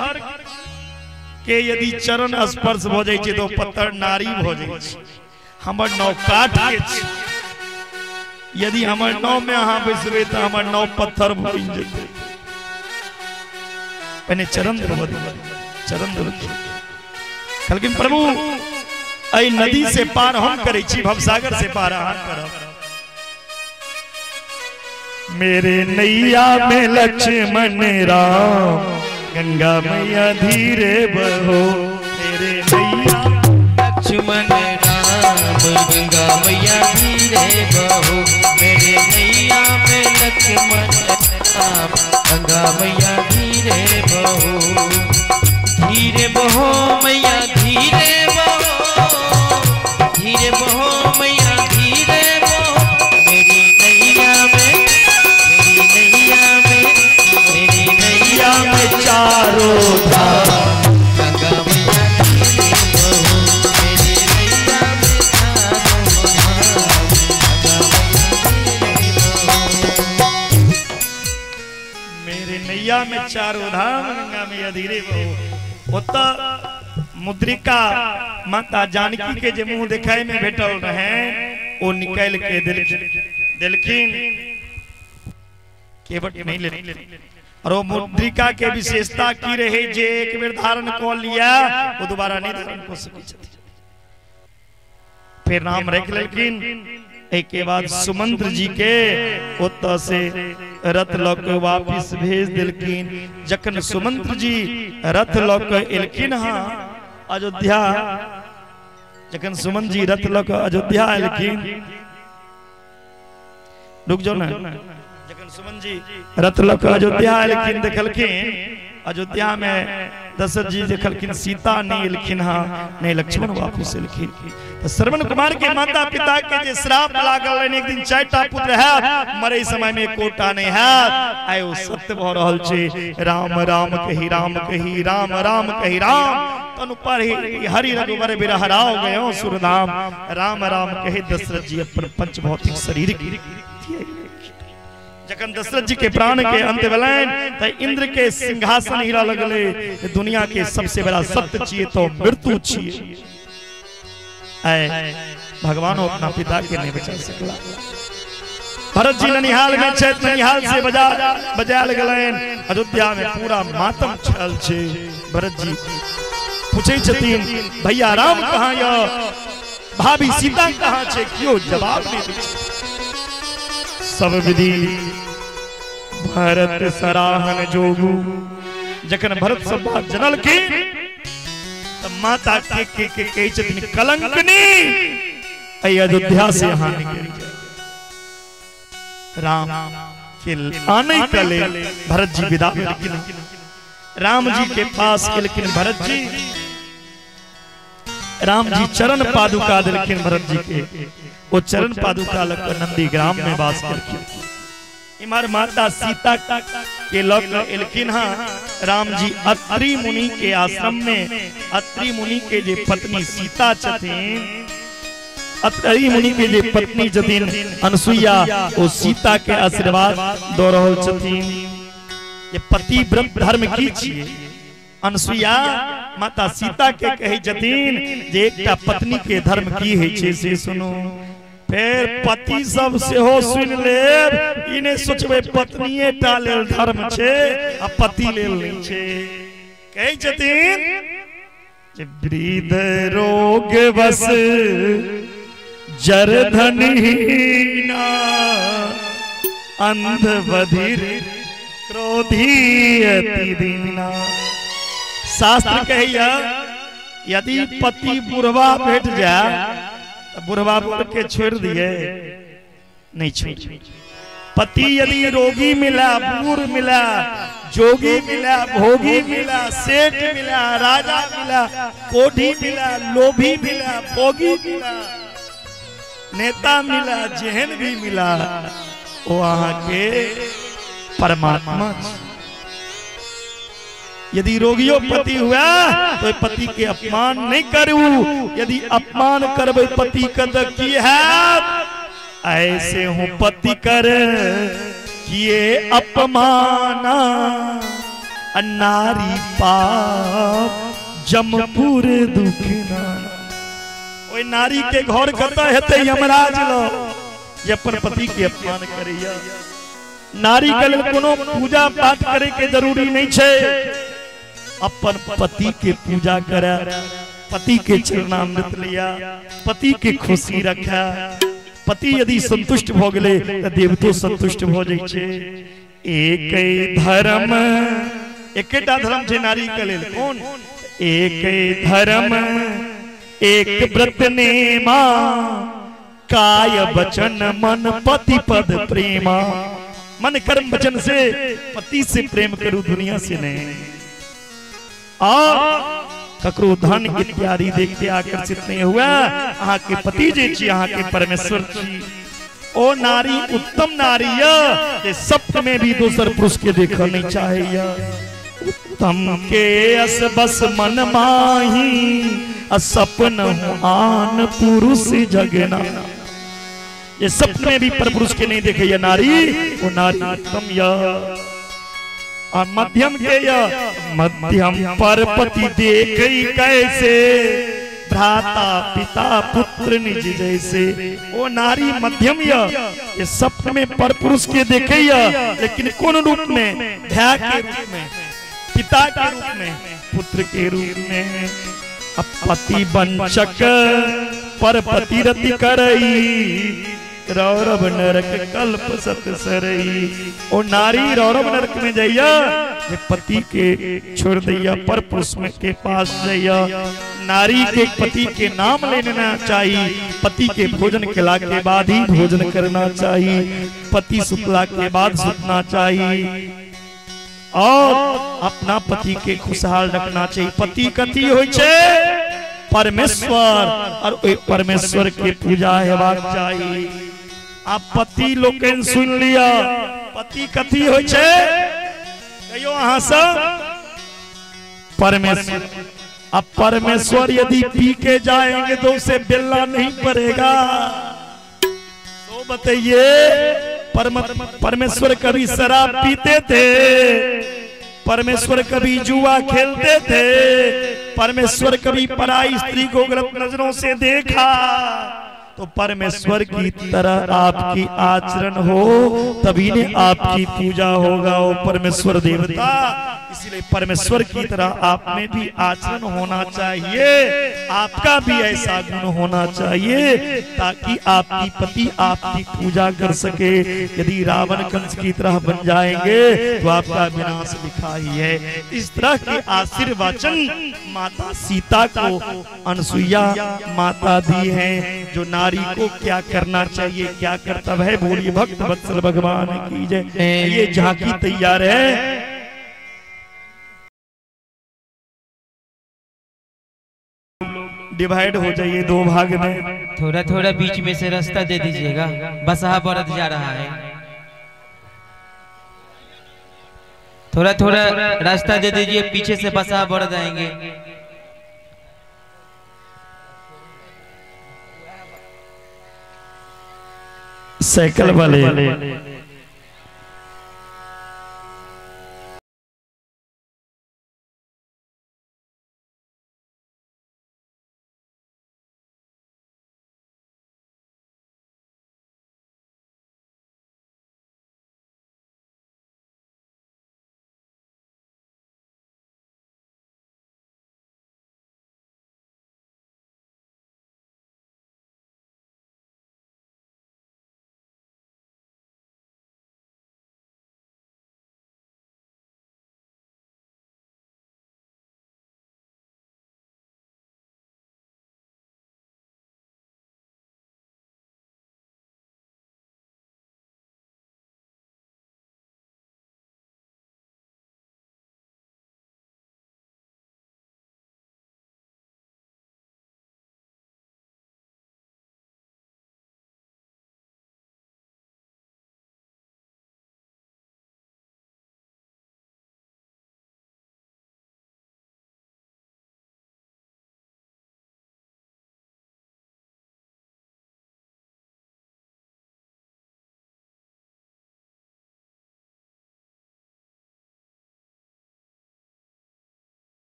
के यदि चरण स्पर्श भ जाय छै तो पत्थर नारी भ जाय छै। हमर नाव काठ के छै, यदि हमर नाव में अहाँ बैसबै तऽ हमर नाव पत्थर बनि जेतै। पहिने चरण धोब, चरण धोब। कहलखिन प्रभु एहि नदी से पार हम करै छी, भवसागर से पार अहाँ करब। मेरे नैया में लक्ष्मण राम, गंगा मैया धीरे बहो। मेरे नैया लक्ष्मण राम, गंगा मैया धीरे बहो। मेरे नैया में लक्ष्मण राम, गंगा मैया धीरे बहो। धीरे बहो मैया धीरे बहो, धीरे बहो मैया धीरे बहो। मेरी नैया में, मेरी नैया में, मेरी नैया में चारों धाम, गंगा मैया धीरे बहो। मेरी नैया में चारों धाम, गंगा मैया धीरे बहो। मेरे नैया में चारों धाम, गंगा मैया धीरे बहो। ओतऽ मुद्रिका माता जानकी के जे मुंह देखाय में भेटल रहे ओ निकाल के देलखिन। केवट नहीं ले। और वो मुद्रिका के विशेषता की रहे जे एक बेर धारण क लिया वो दोबारा नहीं धारण क सकै छथिन। फिर राम रख लेलखिन। एक के बाद सुमंत्र जी के ओतऽ से रथ लऽ के वापिस भेज देलखिन। जखन सुमंत्र जी रथ लऽ के एलखिन हाँ अयोध्या, जखन सुमन जी रथ लऽ के अयोध्या एलखिन, रुक जाओ ना, जखन सुमन जी रथ लऽ के अयोध्या एलखिन देखलखिन अयोध्या में दशरथ जी देखलखिन सीता नहीं एलखिन हाँ, नहीं लक्ष्मण वापस एलखिन। तो श्रवण कुमार के माता पिता के जे श्राप लागल रहनि, एक दिन 4टा पुत्र हैत, मरे समय में एकोटा नहीं हैत। आइ ओ सत्य भ रहल छै। राम राम कही राम कही राम राम कही राम, तनु पर हरि रघुवर बिरह राव गयो सुरधाम। राम राम कही दशरथ जी अपन पंच भौतिक शरीर के। जखन दशरथ जी के प्राण के अंत भेलनि त इंद्र के सिंहासन हिला लगले। दुनिया के सबसे बड़ा सत्य छिए तो मृत्यु छिए। भगवान अपना पिता के नहीं बचा सकला। भरत जी ननिहाल में छथि, ननिहाल से बजायल गेलनि। अयोध्या में पूरा मातम छल छे। भरत जी पूछै छथिन, भैया राम कहाँ य, भाभी सीता कहाँ छे? क्यों जवाब नहीं दै छै। सब विधि भरत सराहन जोगु। जखन भरत सब बात जनलखिन त माता के के कहै छथिन, कलंकनी अयोध्या से यहाँ निकल जाए। राम के आने के लेल भरत जी विदा भेलखिन। राम जी के पास गेलखिन भरत जी। राम जी चरण पादुका देलखिन भरत जी के। वो चरण पादुका लग नंदी ग्राम में वास केलखिन। इमर माता सीता के लग एलखिन हाँ राम जी अत्रि मुनि के आश्रम में। अत्रि मुनि के जे पत्नी सीता छथिन, अत्रि मुनि के जे पत्नी छथिन अनसुईया, वो सीता के आशीर्वाद दऽ रहल छथिन। ये पति व्रत धर्म की छिए। अनसुईया माता सीता के कहै छथिन जे एकटा पत्नी के धर्म की होइ छै से सुनू। फेर पति सब सेहो सुनि लेब, ई नहि सोचबै पत्नीये टा लेल धर्म छै आ पति लेल नहि छै। कहै छथिन जे वृद्ध रोग बस जरधनहीना, अंध बधिर क्रोधी अति दीना। शास्त्र कहैया यदि पति बुढ़वा भेट जाए तो बुढ़वा बोल के छोड़ दिए नहीं छोड़। पति यदि रोगी मिला, बूढ़ मिला, जोगी मिला, भोगी मिला, सेठ मिला, राजा मिला, कोढ़ी मिला, लोभी मिला, भोगी मिला, नेता मिला, जेहन भी मिला, वो अहाँ के परमात्मा। यदि रोगियों पति हुआ तो पति के अपमान नहीं करू। यदि अपमान करबै पति के त की हैत? ऐसे हूं पति कर किए अपमाना, नारी पाप जमपुर दुखना। ओइ नारी के घर कतऽ हेतै यमराज लग जे अपन पति के अपमान करैया। नारी के लेल कोनो पूजा पाठ करे के जरूरी नहीं छै। अपन पति के पूजा करे, पति के चरणामृत लिया, पति के खुशी रखा। पति यदि संतुष्ट भ गेलै त देवतो संतुष्ट भ जाइ छै। एक धर्म, एकेटा धर्म छै नारी के लेल। कोन? एक धर्म एक व्रत नेमा, काय वचन मन पति पद प्रेमा। मन कर्म वचन से पति से प्रेम करू, दुनिया से नहीं। और ककरो धन इत्यादि देख के आकर्षित नहीं हुआ। अहाँ के पति जे छी, अहाँ के परमेश्वर छी। ओ नारी उत्तम नारी य सप्त में भी दोसर पुरुष के देखा नहीं चाहे। उत्तम के अस बस मन माही, सपन आन पुरुष जगना। ये सपने में भी पर पुरुष के नहीं देखे ये नारी, वो नारी उत्तम य। और मध्यम के य, मध्यम पर पति देख कैसे, भ्राता पिता पुत्र निज जैसे। वो नारी मध्यम य, ये सपने में पर पुरुष के देखे य, लेकिन कौन रूप में? भ्या के रूप में, पिता के रूप में, पुत्र के रूप में। अब पति वंचक पर पति रति करई, रौरव नरक कल्प सत सरई। ओ नारी रौरव नरक में जाइया जे पति के छोड़ दैया, पर पुरुष में के पास जाइया। नारी के पति के नाम लेना चाहिए, पति के भोजन खिला के बाद ही भोजन करना चाहिए, पति सुतला के बाद सुतना चाहिए। और अपना पति के खुशहाल रखना चाहिए। पति कथी होइ छै? परमेश्वर, और ओहि परमेश्वर के पूजा हेबाक चाही। आप पति लोकनि सुन लिया, पति कथी होइ छै? कहियो अहाँ सब, परमेश्वर। अब परमेश्वर यदि पी के जाएंगे तो उसे बेलना नहीं पड़ेगा। तो बताइए, परमेश्वर कभी शराब पीते थे? परमेश्वर कभी जुआ खेलते थे? परमेश्वर कभी पराई स्त्री को गलत नजरों से देखा? तो परमेश्वर की तरह आपकी आचरण हो तभी ने आपकी पूजा होगा वो परमेश्वर देवता। इसलिए परमेश्वर की तरह आप में भी आचरण होना चाहिए, आपका भी ऐसा गुण होना चाहिए ताकि आपकी पति आपकी पूजा कर सके। यदि रावण कंस की तरह बन जाएंगे तो आपका विनाश लिखा ही है। इस तरह के आशीर्वचन माता सीता को अनसुईया माता दी है, जो नारी को क्या करना चाहिए, क्या कर्तव्य है। बोलिए भक्त वत्सल भगवान की जय। ये झांकी तैयार है। डिवाइड हो जाइए दो भाग में, थोड़ा थोड़ा बीच में से रास्ता दे दीजिएगा, बसहा बरत जा रहा है, थोड़ा थोड़ा रास्ता दे दीजिए, पीछे से बसहा बरत आएंगे। साइकिल वाले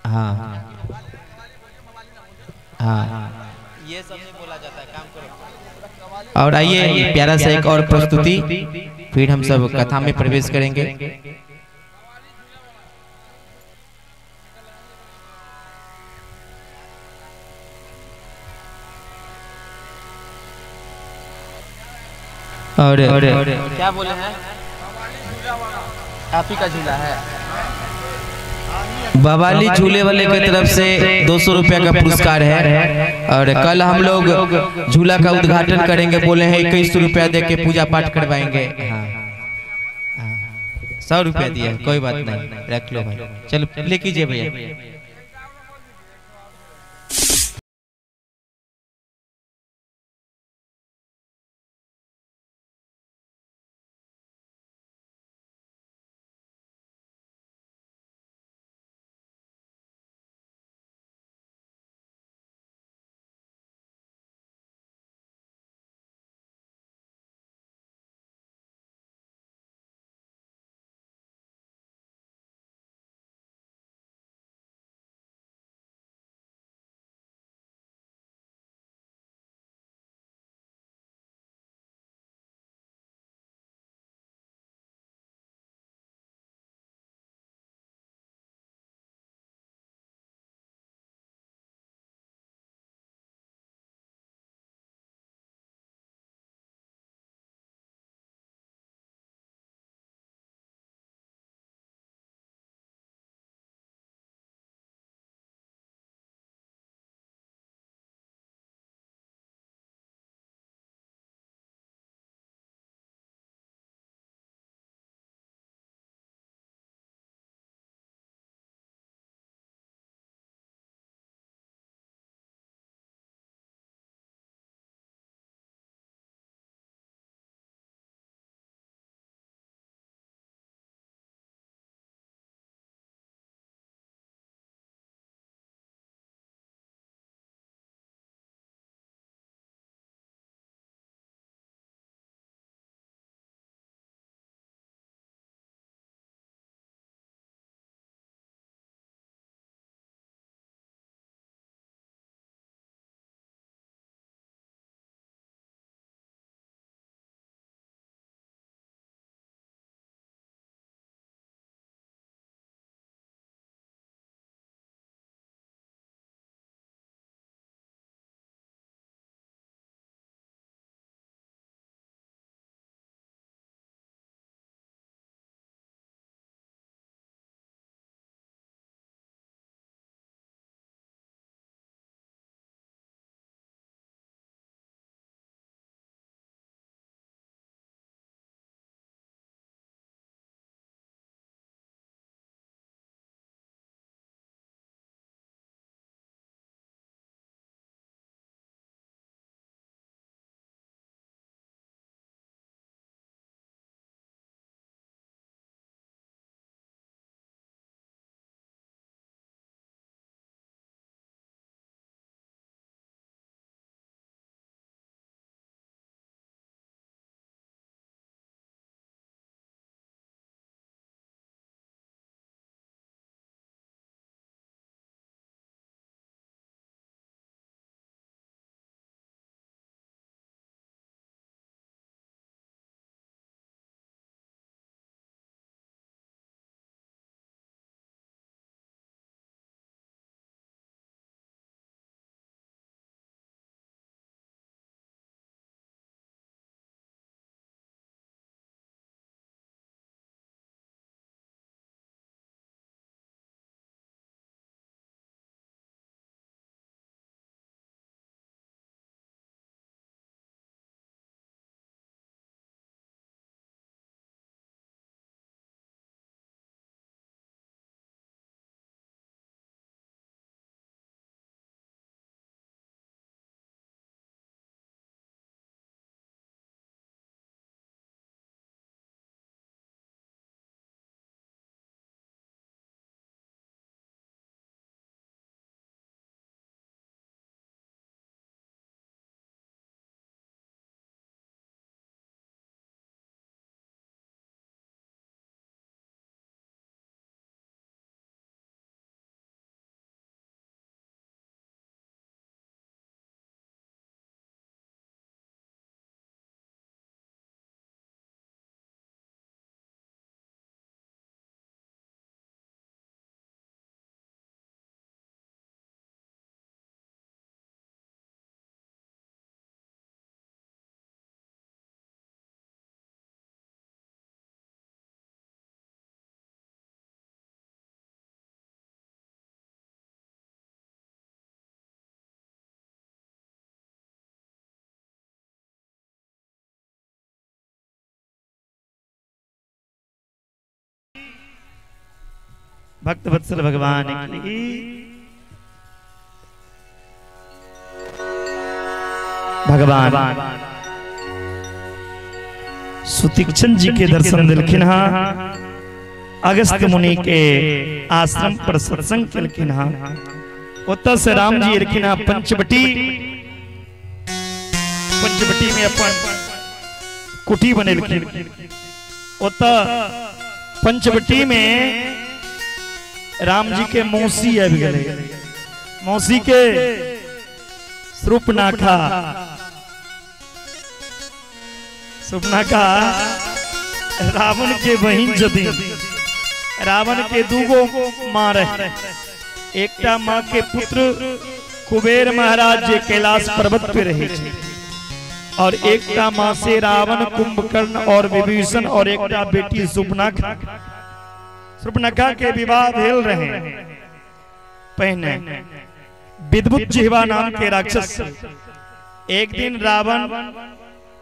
हाँ हाँ, ये सब नहीं बोला जाता है, काम करो। और आइए प्यारा सा एक और प्रस्तुति, फिर हम सब कथा में प्रवेश करेंगे। और क्या बोले हैं, आप ही का झूला है। बवाली झूले वाले की तरफ से 200 रुपया का पुरस्कार है। और कल हम लोग झूला का उद्घाटन करेंगे, बोले हैं 2100 रुपया दे के पूजा पाठ करवाएंगे। हाँ, 100 रुपया दिया, कोई बात नहीं, रख लो भाई, चलो ले कीजिए भैया। भक्त वत्सल भगवान की। भगवान सुतीक्ष्ण जी के दर्शन दिलखिन हा, अगस्त मुनि के आश्रम पर सत्संग केलखिन हा। ओतऽ से राम जी एलखिन हा पंचवटी, पंचवटी में अपन कुटी बनेलखिन। ओतऽ पंचवटी में राम जी के मौसी आबि गेलै, मौसी के शूर्पणखा, शूर्पणखा रावण के बहिन छथिन। रावण के दूगो माँ रहे, एकटा माँ के पुत्र कुबेर महाराज जे कैलाश पर्वत पे रहे छे, और एकटा माँ से रावण, कुंभकर्ण और विभीषण, और एकटा बेटी शूर्पणखा। शूर्पणखा के विवाह भेल रहे पहिने विद्युत जिह्वा नाम के राक्षस। एक दिन रावण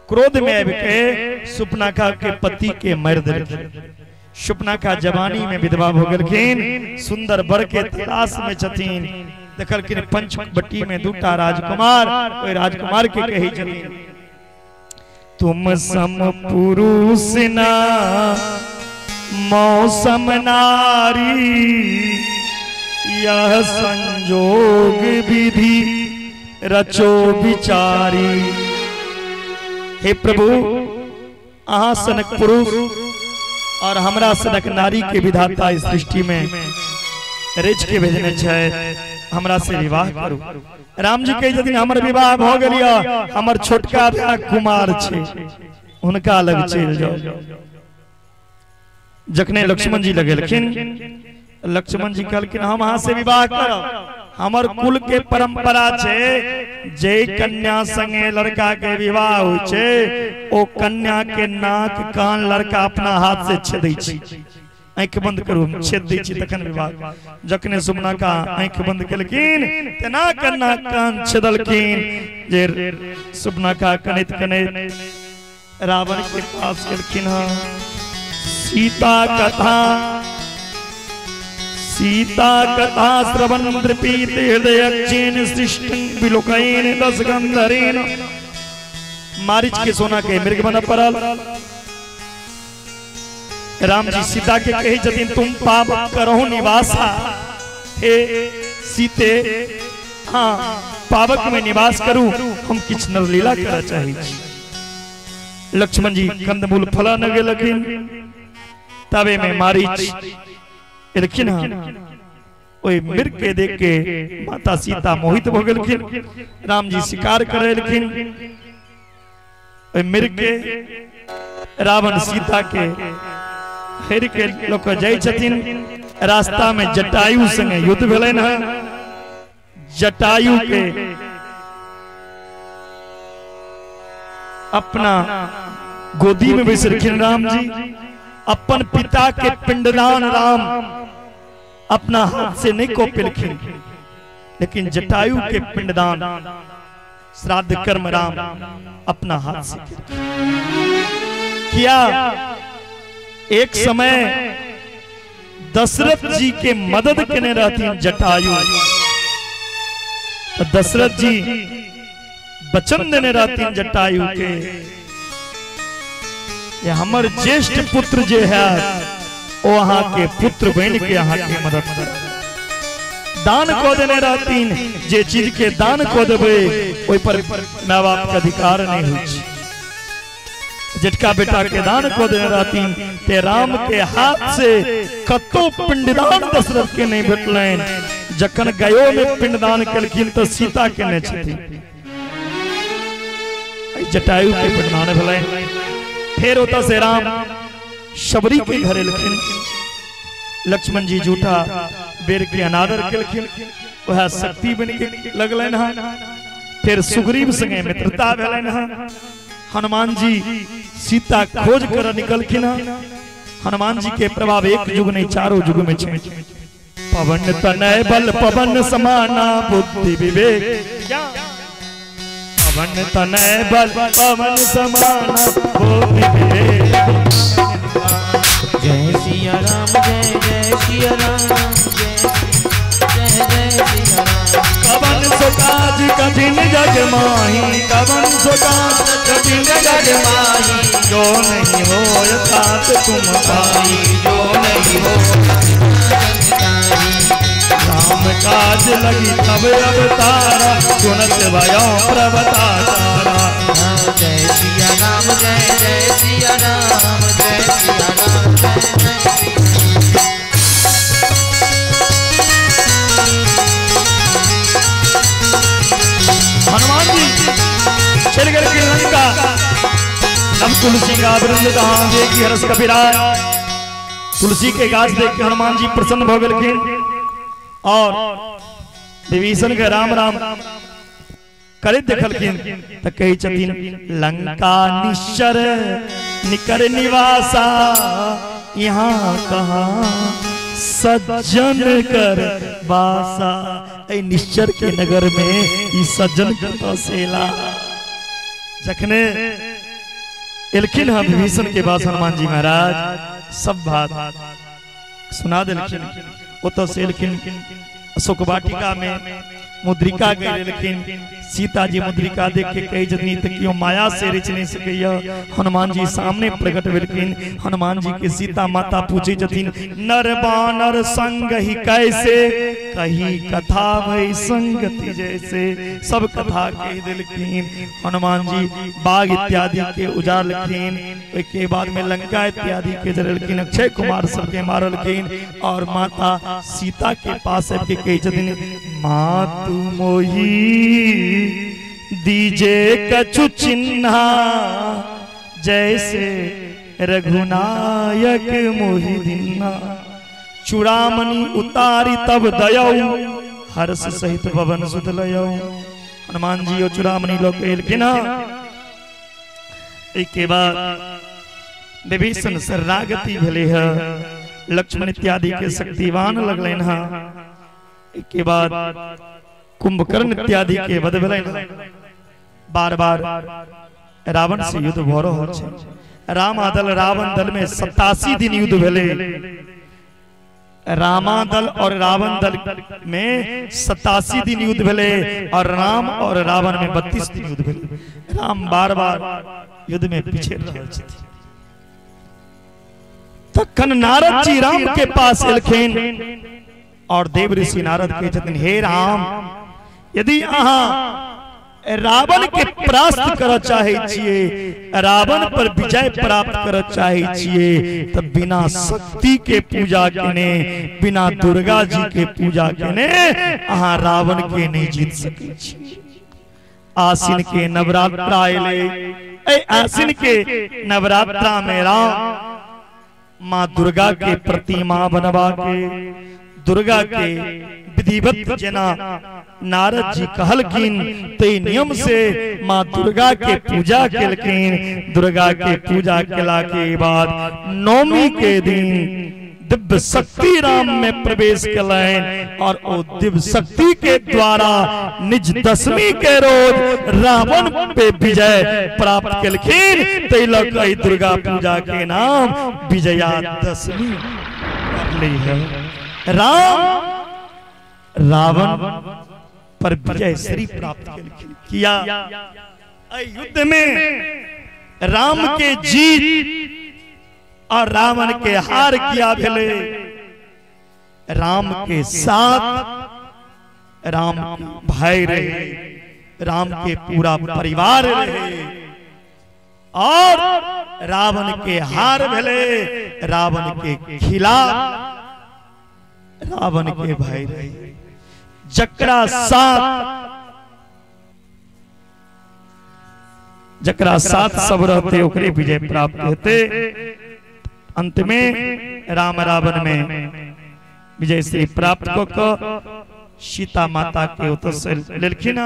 क्रोध में आबि के शूर्पणखा के पति के मारि देलखिन। शूर्पणखा जवानी में विधवा भ गेलखिन, सुंदर वर के तलाश में छथिन। देखलखिन पंचवटी में दूटा राजकुमार, ओहि राजकुमार के कहै छथिन तुम सम पुरुष ना मौसम नारी, यह संजोग विधि रचो विचारी। हे प्रभु, अहाँ सनक पुरुष और हमरा सनक नारी के विधाता इस सृष्टि में रच के भेजने छै, हमरा से विवाह करू। राम जी कहै छथिन हमर विवाह भ गेल, हमर छोटका भाय कुमार छै, हुनका लग चलि जाउ। जखने लक्ष्मण जी लगेलखिन, लक्ष्मण जी कहलखिन हम अहाँ से विवाह करब, हमर कुल के परंपरा छै जे कन्या संगे लड़का के विवाह होइ छै ओ कन्या के नाक कान लड़का अपना हाथ से छेदै छै। आँखि बंद करू, छेद दै छी तखन विवाह। जखने शूर्पणखा आँखि बंद केलखिन तेना के नाक कान छेदलखिन जे शूर्पणखा कनैत कनैत रावण के पास गेलखिन। हँ सीता कथा, सीता कथा श्रवण द्रपीत हृदय चेन सृष्टि विलोकैन दस गंधरेन। मारिच के सोना के मृग बन पड़ल। राम जी सीता के कहै छथिन तुम पाप करहु निवासा, हे सीते हाँ पावक में निवास करू, हम किछु नरलीला करऽ चाहै छी। लक्ष्मण जी कंदमूल फल न गेलखिन, तबे में मारिच एलखिन। हाँ ओहि मृग के देख के माता सीता मोहित भ गेलखिन। राम जी शिकार करे एलखिन, ओहि मृग के रावण सीता के हेर के लोक जाइ छथिन। रास्ता में जटायु संगे युद्ध भेलनि हँ। जटायु के अपना गोदी में बैसलखिन राम जी। अपन पिता के पिंडदान राम अपना हाथ से नहीं कोपेलखिन, लेकिन जटायु के पिंडदान श्राद्ध कर्म राम अपना हाथ से किया। एक समय दशरथ जी के मदद केने रहथिन जटायु, तो दशरथ जी वचन देने रहथिन जटायु के ये हमर ज्येष्ठ पुत्र जे है ओ अहाँ के पुत्र बन के अहाँ के मदद कर। दान को देने रहथिन, जे चीज के दान को देबै ओहि पर माय बाप के अधिकार नहीं होइ छै। जेठका बेटा के दान को देने रहथिन ते राम के हाथ से कतो पिंडदान दशरथ के नहीं भेटलनि। जखन गयो में पिंडदान केलखिन तो सीता के ने छथिन, जटायु के पिंडदान भेलनि। फिर ओतऽ से राम शबरी के घर एलखिन। लक्ष्मण जी झूठा बेर के अनादर केलखिन, वएह शक्ति बन के लगलनि हँ। फिर सुग्रीव संगे मित्रता भेलनि हँ। हनुमान जी सीता खोज कर निकलखिन हँ। हनुमान जी के प्रभाव एक युग नहीं चारों युग में छै। पवन तनय बल पवन समाना बुद्धि विवेक, पवन तनय बल पवन समाना बुद्धि विवेक। जय सिया राम जय जय सिया राम। सो काज कठिन जग माही, कवन सो काज कठिन जग माही, जो नहीं होय तात तुम पाई, जो नहीं हो राम काज लगी तब अवतारा, सुनत भयो प्रभता तारा। जय सिया राम जय जय सिया राम जय सिया राम जय जय। हनुमान जी चल गए लंका, नव तुलसी का वृंद कहां देखी हरस कपिराज। तुलसी के गाछ देख के हनुमान जी प्रसन्न भ गेलखिन और विभीषण के राम राम करैत देखलखिन त कहै छथिन लंका निश्चर निकर निवासा, यहाँ कहाँ सज्जन कर बासा। ए निश्चर के नगर में ई सज्जन कतऽ सेला। जखने एलखिन हँ विभीषण के पास हनुमान जी महाराज सब बात सुना देलखिन। ओतऽ से एलखिन अशोक वाटिका में मुद्रिका गेलखिन। सीता जी मुद्रिका देख के कहै छथिन त केओ माया से रचि नहि सकैया। हनुमान जी सामने प्रकट भेलखिन। हनुमान जी के सीता माता पूछै छथिन नर बानर संग ही कैसे, कही कथा भई संगति जैसे। सब कथा कहि देलखिन। हनुमान जी बाघ इत्यादि के उजाड़लखिन, ओहिके बाद में लंका इत्यादि के जरेलखिन, अक्षय कुमार सबके मारलखिन और माता सीता के पास आबि के कहै छथिन मातु मोही दीजे कछु चिन्हा, जैसे रघुनायक मोहि दिन्हा। चूड़ामणि उतारी तब दयऊ, हर्ष सहित पवन सुत लयऊ। हनुमान जी ओ चूड़ामणि लऽ के एलखिन। एहिके बाद विभीषण शरणागति भेलै ह, लक्ष्मण इत्यादि के शक्तिवान लगलनि ह। के बाद कुंभकर्ण इत्यादि के वध भेलनि। बार बार रावण से युद्ध भऽ रहल छै। रामा दल रावण दल में 87 दिन युद्ध भेलै। रामा दल और रावण दल में 87 दिन युद्ध भेलै और राम और रावण में 32 दिन युद्ध भेलै। राम बार बार युद्ध में पीछे रहल छथिन। तखन नारद जी राम के पास एलखिन और देव ऋषि नारद कहै छथिन हे राम, यदि अहाँ रावण के परास्त करऽ चाहै छियै, रावण पर विजय प्राप्त करऽ चाहै छियै, त बिना शक्ति के पूजा केने, बिना दुर्गा जी के पूजा केने अहाँ रावण के नहीं जीत सकै छी। आश्विन के नवरात्रा एलै। एहि आश्विन के नवरात्रा में राम माँ दुर्गा के प्रतिमा बनवा के दुर्गा के विधिवत जेना नारद जी कहलखिन ते नियम से माँ दुर्गा के पूजा केलखिन। दुर्गा के पूजा केला के बाद नवमी के दिन दिव्य शक्ति राम में प्रवेश केलनि और ओ दिव्य शक्ति के द्वारा निज दशमी के रोज रावण पे विजय प्राप्त केलखिन। तै लऽ कऽ दुर्गा पूजा के नाम विजया दशमी पड़लै है। राम रावण पर विजय श्री प्राप्त केलखिन। किया युद्ध में राम के जीत और रावण के हार किया भेलै। राम के साथ राम के भाई रहे, राम के पूरा परिवार रहे और रावण के हार भेलै। रावण के खिलाफ रावण के भाई रहे। जकरा साथ सब रहते ओकरे विजय प्राप्त हेतै। अंत में राम रावण में विजय श्री प्राप्त कऽ कऽ सीता माता के ओतऽ से लेलखिन।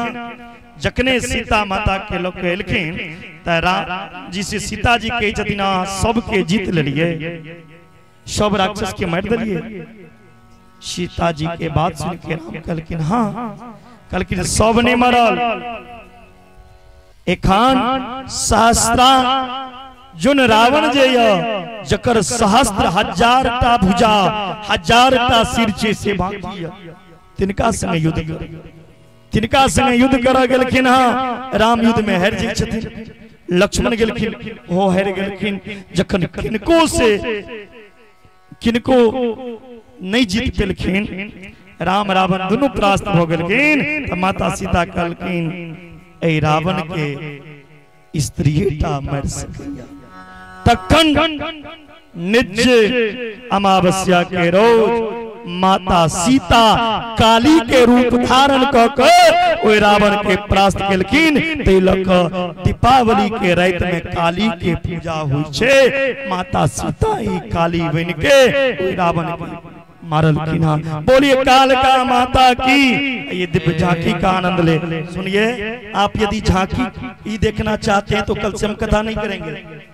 जखने सीता माता के लऽ के एलखिन तऽ राम जी से सीता जी कहै छथिन अहाँ सबके जीत लेलियै, सब राक्षस के मारि देलियै। सीता जी के बात सुन के राम कहलखिन हाँ। कहलखिन सब नहीं मरल, एखन सहस्रा जुन रावण जे य जकर सहस्त्र हजार टा भुजा हजार टा सिर छै से बाकी य, तिनका संगे युद्ध करू। तिनका संगे युद्ध करऽ गेलखिन हँ, राम युद्ध में हारि जाइ छथिन, लक्ष्मण गेलखिन ओहो हारि गेलखिन। जखन किनको से किनको नहीं जीत पेलखिन, राम रावण दुनू परास्त भऽ गेलखिन, तऽ माता सीता कहलखिन एहि रावण के स्त्रीटा मारि सकैया। तखन निज अमावस्या के रोज माता सीता काली के रूप धारण कऽ के ओहि रावण के परास्त केलखिन। ताहि लऽ कऽ दीपावली के राति में काली के पूजा होइ छै। माता सीता ही काली बन के ओहि रावण के मारलखिन। हाँ, बोलिए काल का माता की। ये दिव्य झांकी का आनंद ले। सुनिए, आप यदि झांकी ही देखना चाहते हैं तो कल से हम कथा नहीं करेंगे।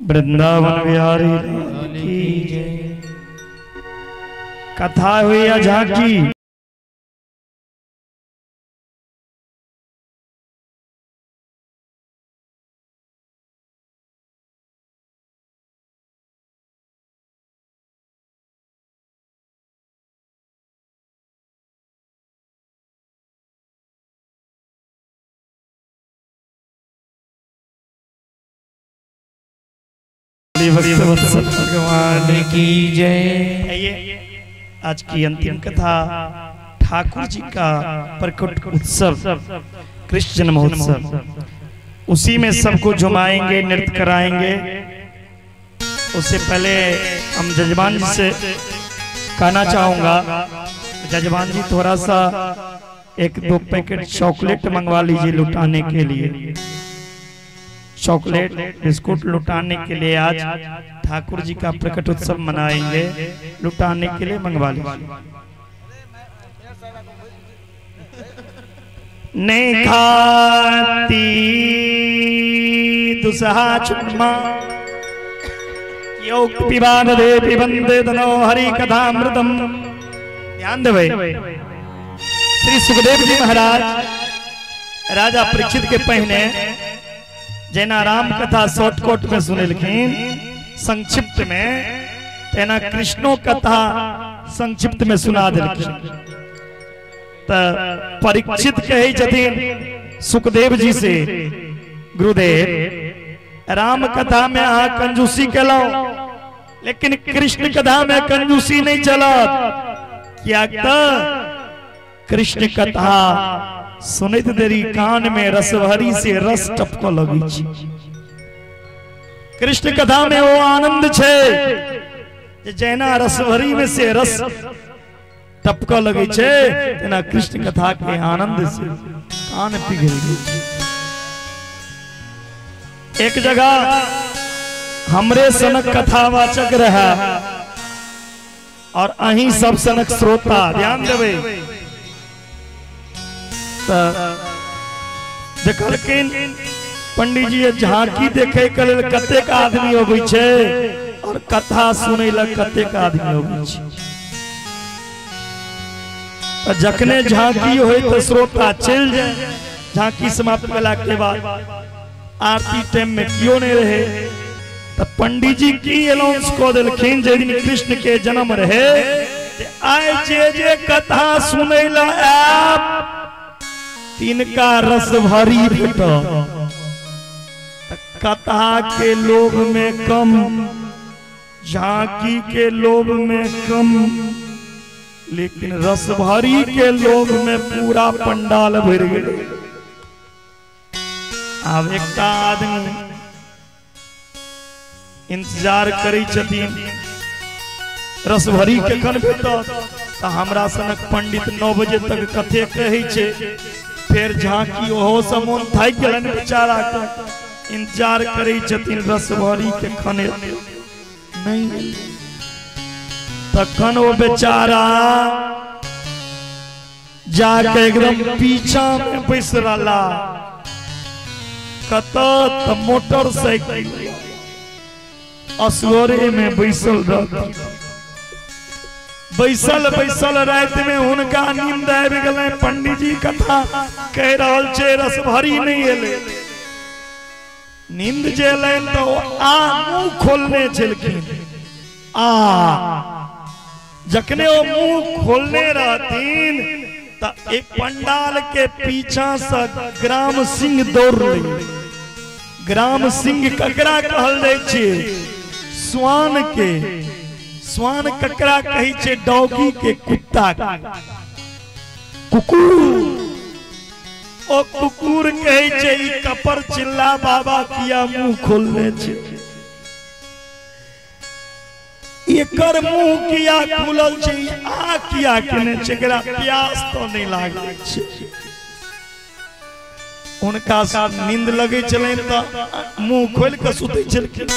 वृंदावन बिहारी लाल की जय। कथा हुई या झांकी? भगवान की जय। आज की अंतिम कथा ठाकुर जी का प्रकट उत्सव, कृष्ण जन्मोत्सव, उसी में सबको झुमाएंगे, नृत्य कराएंगे। उससे पहले हम जजमान जी से कहना चाहूंगा, जजमान जी थोड़ा सा 1-2 पैकेट चॉकलेट मंगवा लीजिए लुटाने के लिए। चॉकलेट बिस्कुट लुटाने के लिए आज ठाकुर जी का प्रकट उत्सव मनाएंगे, लुटाने के लिए मंगवा लीजिए। नहीं खाती दुसहा चुम्मा योग पिबान दे पिबंदे धनो हरि कथामृतम। ध्यान देवे, श्री सुखदेव जी महाराज राजा परीक्षित के पहने जेना राम कथा शॉर्टकट में सुनेलखिन संक्षिप्त में, तेना कृष्णो कथा संक्षिप्त में सुना दिलखिन। त परीक्षित कहै छथिन सुखदेव जी से, गुरुदेव राम कथा में अहाँ कंजूसी केलहुं, लेकिन कृष्ण कथा में कंजूसी नहीं चलत। किया त कृष्ण कथा सुनैत देरी कान में रसभरी से रस टपक लगै छै। कृष्ण कथा में वो आनंद छै जे जेना रसभरी में से रस टपक लगै छै, तेना कृष्ण कथा के आनंद से कान पिघल गेल। एक जगह हमरे सनक कथावाचक रहा और अहीं सब सनक श्रोता, ध्यान देबै। देखलखिन पंडित जी झांकी देखे के लेल कतेक आदमी अबै छै और कथा सुनै ल कतेक आदमी अबै छै। जखने झांकी होय तो श्रोता चलि जाए। झांकी समाप्त भेला के बाद आरती टाइम में क्यों नहीं रहे, तो पंडित जी की अनाउंस कऽ देलखिन जे दिन कृष्ण के जन्म रहे आइ जे जे कथा सुनै ल आयब तिनका रस भरी भेटत। कथा के लोभ में कम, झांकी के लोभ में कम, लेकिन रस भरी के लोभ में पूरा पंडाल भर गेल। आब एकटा आदमी इंतजार करै छथिन रस भरी कखन भेटत, त हमरा सनक पंडित 9 बजे तक कथे कहै छै, फेर झांकी ओहो से मोन थाकि गेलनि बेचारा के, इंतजार करै छथिन रसभरी के खने नहीं। तखन वो बेचारा जाके एकदम पीछा में बैस रहला, कत त मोटरसाइकिल असगरे में बैसल रहती। बैसल बैसल राति में हुनका नींद आबि गेलै। पंडित जी कथा कहि रहल छै, रसभरी नहीं एलै। नींद जे एलनि तऽ आ मुंह खोलने छलखिन, आ जखने ओ मुंह खोलने रहथिन तऽ एक पंडाल के पीछा से ग्राम सिंह दौड़लै। ग्राम सिंह ककरा कहल जाइ छै? स्वान के। स्वान ककरा कहै छै? डॉगी के, कुत्ता के, कुकुर। ओ कुकुर कहै छै ई कपर चिल्ला बाबा किया मुंह खोलने छै, एकर मुंह किया खुलल छै, आ किया केने छै, एकरा प्यास तो नहीं लागल छै। उनका नींद लगै छलनि तऽ मुंह खोलि कऽ सुतै छलखिन।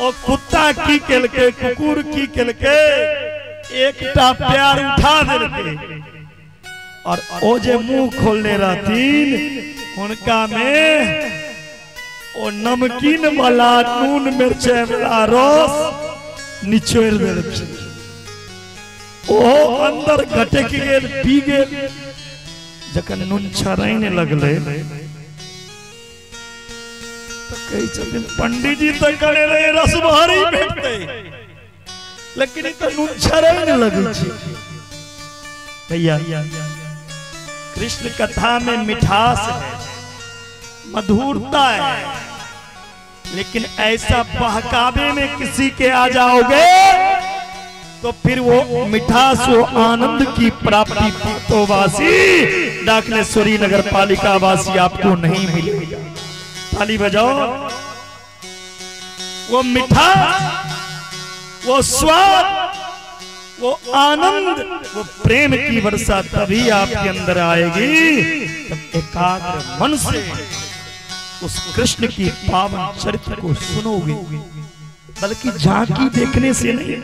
ओ कुत्ता की केलकै, कुकुर की केलकै, एकटा प्यार उठा देलकै और ओ जे मुंह खोलने रहथिन उनका में ओ नमकीन वाला नून मिरचाई वाला रस निचोड़ देलखिन। ओ अंदर घटक गेल, पी गेल। जखन नून छराइन लगले तो कहै छथिन पंडित जी तऽ कहने रहे रस भारी भेटतै, लेकिन ई तऽ नून छराइन लगै छै। भैया कृष्ण कथा में मिठास है, मधुरता है, लेकिन ऐसा बहकावे में किसी के आ जाओगे तो फिर वो मिठास, वो आनंद की प्राप्ति पातोवासी डाकनेश्वरी नगर पालिका वासी आपको नहीं मिलेगा। ताली बजाओ। वो मिठास, वो स्वाद, वो आनंद, वो प्रेम की वर्षा तभी आपके अंदर आएगी तब एकाग्र मन से उस कृष्ण की पावन चरित्र को सुनोगे, बल्कि झांकी देखने से नहीं।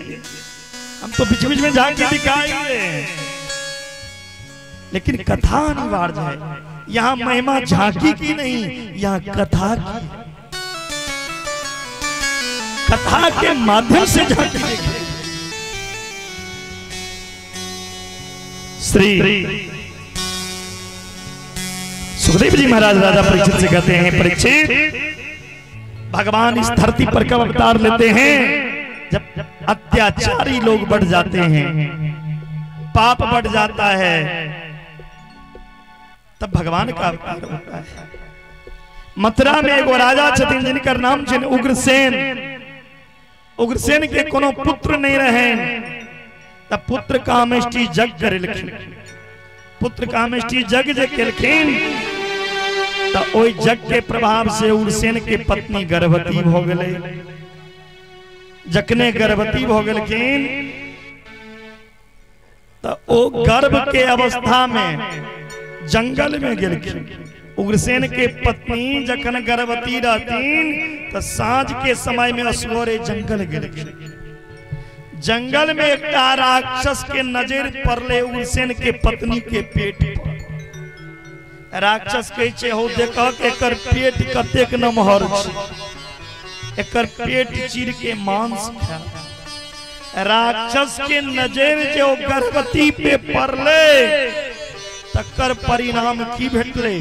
हम तो बीच बीच में झांकी दिखाएंगे, लेकिन कथा अनिवार्य है। यहाँ महिमा झांकी की नहीं, यहाँ कथा की। कथा के माध्यम से झांकी देखेंगे। श्री सुखदेव जी महाराज राजा परीक्षित से कहते हैं, परीक्षित भगवान इस धरती पर कब अवतार लेते हैं? जब अत्याचारी लोग बढ़ जाते हैं, पाप बढ़ जाता है, तब भगवान का अवतार होता है। मथुरा में एगो राजा छथिन जिनकर नाम छनि उग्रसेन। उग्रसेन के कोनो पुत्र नहीं रहे, तब पुत्र कामेष्टि जग करेलखिन। पुत्र कामेष्टि जग जे केलखिन त ओहि जग के प्रभाव से उग्रसेन के पत्नी गर्भवती भ गेलै। जखने गर्भवती भ गेलखिन त ओ गर्भ के अवस्था में जंगल में गेलखिन। उग्रसेन के पत्नी जखन गर्भवती रहतीन त साँझ के समय में असगरे जंगल गेलखिन। जंगल में एकटा राक्षस के नजर पड़ले उग्रसेन के पत्नी के पेट पर। राक्षस कहै छै, हौ देखक एकर पेट कतेक नमहर छै, एकर पेट चीर के मांस खा। राक्षस के नजर जे ओ गर्भवती पे पड़ले तकर परिणाम की भेटले?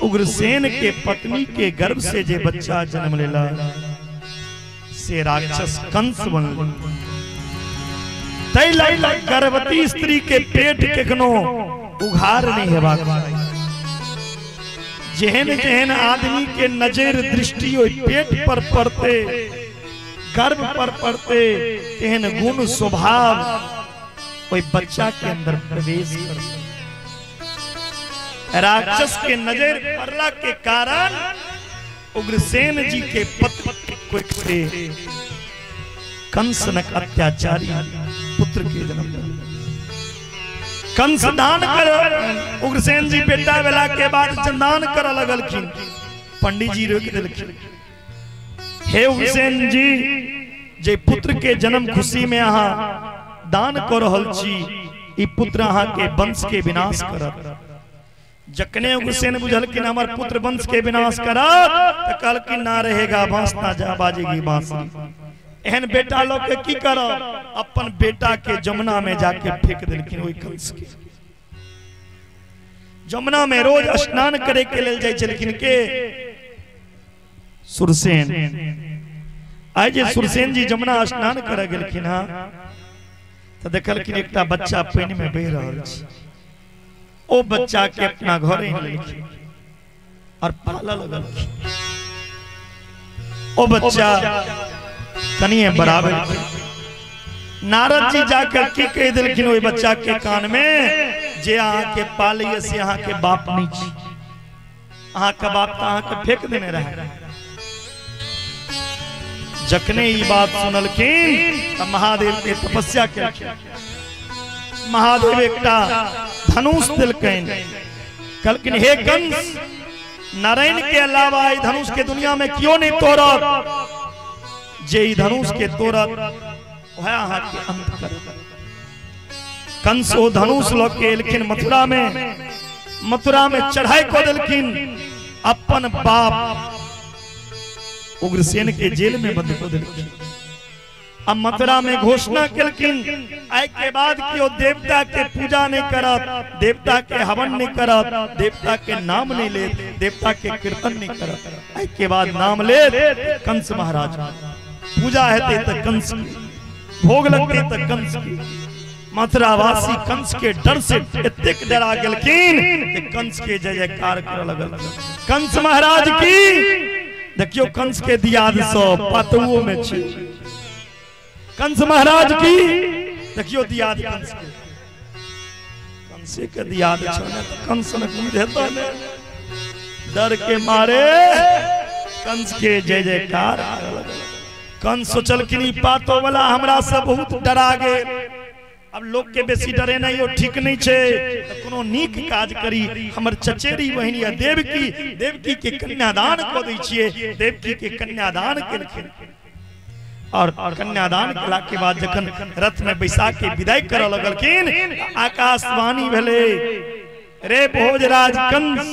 उग्रसेन के पत्नी के गर्भ से जे बच्चा जन्म लेला से राक्षस कंस बनल। तै लग गर्भवती स्त्री के पेट केखनो उघार नहीं हेबाक चाही। जेहन जेहन आदमी के नजर दृष्टि ओहि पेट पर पड़ते, गर्भ पर पड़ते, तेहन गुण स्वभाव ओहि बच्चा के अंदर प्रवेश करते। राक्षस के नजर पड़ला के कारण उग्रसेन जी के पत्नी कंसनक अत्याचारी पुत्र के जन्म। कंस दान कर उग्रसेन जी बेटा वेला के बाद दान कर लगलखिन। पंडित जी रोक देलखिन, हे उग्रसेन जी, जे पुत्र के जन्म खुशी में अहाँ दान कर रहल छी, ई पुत्र अहाँ के वंश के विनाश करत। जखने उग्रसेन बुझलखिन हमर पुत्र वंश के विनाश करत त कहलखिन ना रहेगा बांस ना जा बाजेगी बांसुरी। एहन बेटा लोग के की करब? अपन बेटा के जमुना में जाके फेंक देलखिन। ओहि कंस के जमुना में रोज स्नान करे के लेल जाइ छलखिन के सुरसेन। आइ जे सुरसेन जी जमुना स्नान करे गेलखिन हँ त देखलखिन एकटा बच्चा पानि में बहि रहल छै। ओ बच्चा के अपना घर लेलखिन और पालऽ लगलखिन। ओ बच्चा कनिए बराबर। नारद जी जाकर की कह देलखिन ओहि बच्चा के कान में, जे अहाँ के पालैया से अहाँ के बाप नहीं छी, अहाँ के बाप तो अहाँ के फेंक देने रहे। जखने ई बात सुनलखिन त महादेव के तपस्या केलखिन। महादेव एकटा धनुष देलखिन, कहलखिन हे कंस, नारायण के अलावा ई धनुष के दुनिया में क्यों नहीं तोड़त? जे ई धनुष के तोड़त वह अहाँ के अंत करत। कंस ओ धनुष ल के एलखिन मथुरा में। मथुरा में चढ़ाई कऽ देलखिन। अपन बाप उग्रसेन के जेल में बंद कर देलखिन। अब मथुरा में घोषणा केलखिन आइ के बाद केओ देवता के पूजा नहीं करत, देवता के हवन नहीं करत, देवता के नाम नहीं लेत, देवता के कीर्तन नहीं करत। आइ के बाद नाम लेत कंस महाराज। पूजा हेतै त कंस के, भोग लगतै त कंस के। मथुरावासी कंस के डर से एतेक डरा गेलखिन कि कंस के जय जयकार करऽ लगल। कंस महाराज की देखियो, कंस के दियाद सब पातुओ में छै। कंस महाराज की देखियो दियाद कंस के, कंसे के दियाद छौ ने त कंस ने कुछ हेतौ ने। डर के मारे कंस के जय जयकार करऽ लगल। कंस सोचलखिन ई पातो वाला हमरा से बहुत डरा गेल, अब लोग के बेसी डरे नहीं, ओ ठीक नहीं छे, त कोनो नीक काज करी। हमर चचेरी बहिन या देवकी, देवकी के कन्यादान क दै छियै। देवकी के कन्यादान केलखिन और कन्यादान केला के बाद जखन रथ में बैसा के विदाई करऽ लगलखिन, आकाशवाणी भेलै, रे भोजराज कंस,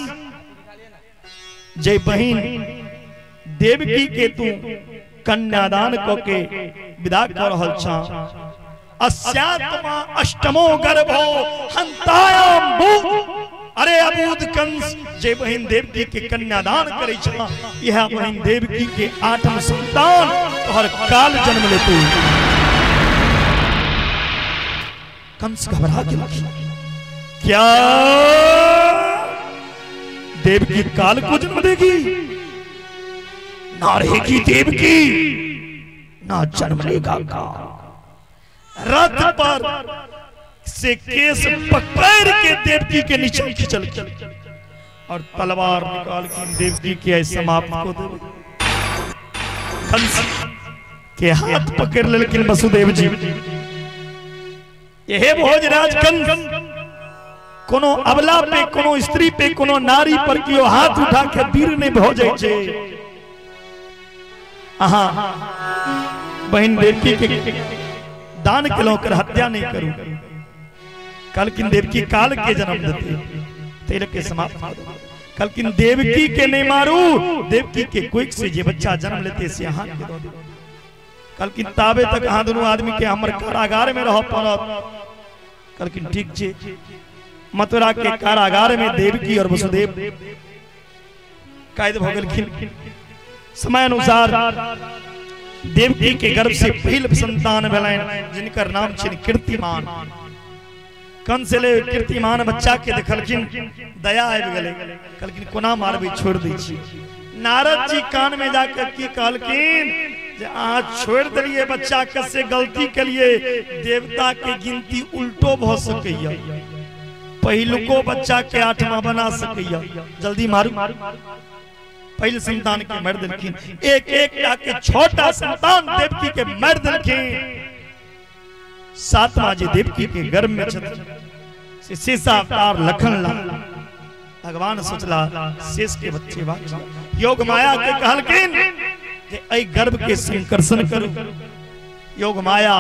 जे बहिन देवकी के तू कन्यादान क के विदा क रहल छा, अस्यात्मा अष्टमो गर्भो हंतायाम भूत। अरे अबूध कंस, जे बहिन देवकी के कन्यादान करे छा, यह बहिन देवकी के आठम संतान तोहर काल जन्म लेतु। कंस घबरा गेल, क्या देवकी काल को जन्म देगी? ना रहेगी देवकी, ना जन्म लेगा काल। रथ पर से केस पकड़ के देवकी के नीचे खिंचल और तलवार निकाल के देवकी के समाप्त को दे। कंस के हाथ पकड़ लेलखिन वसुदेव जी। ये भोजराज कंस, कोनो अबला पे, कोनो स्त्री पे, कोनो नारी पर कियो हाथ उठा के वीर नहीं भऽ जाइ छै। अहाँ बहिन देवकी के दान केलहुं, ओकर हत्या नहीं करू। कहलखिन देवकी काल के जन्म देते, तेल के समाप्त कर दो। कहलखिन देवकी के नहीं मारू, देवकी के कोख से जे बच्चा जन्म लेते से अहाँ के दऽ देब। कहलखिन ताबे तक अहाँ दुनू आदमी के हमर कारागार में रहऽ पड़त। कहलखिन ठीक छै। मथुरा के कारागार में देवकी और वसुदेव कैद भऽ गेलखिन। समय अनुसार देवकी के गर्भ से पहिल संतान भेलनि, जिनकर नाम छनि कीर्तिमान। कंस एलै, कीर्तिमान बच्चा के देखलखिन, दया आबि गेलै। कहलखिन कोना मारबै, छोड़ि दै छी। नारद जी कान में जाकर की कहलखिन जे अहाँ छोड़ि देलियै बच्चा के, से गलती केलियै, देवता के गिनती उल्टो भऽ सकैया, पहिलुको बच्चा के आठवां बना सकैया, जल्दी मारू। पहिल संतान के मारि देलखिन, एक एक के 6टा संतान देवकी के मारि देलखिन। सातवां जे देवकी के गर्भ में छथिन से शेषावतार लखन लाल। भगवान सोचला शेष के बच्चे बाकी। योग माया के कहलखिन जे एहि गर्भ के संकर्षण करू। योग माया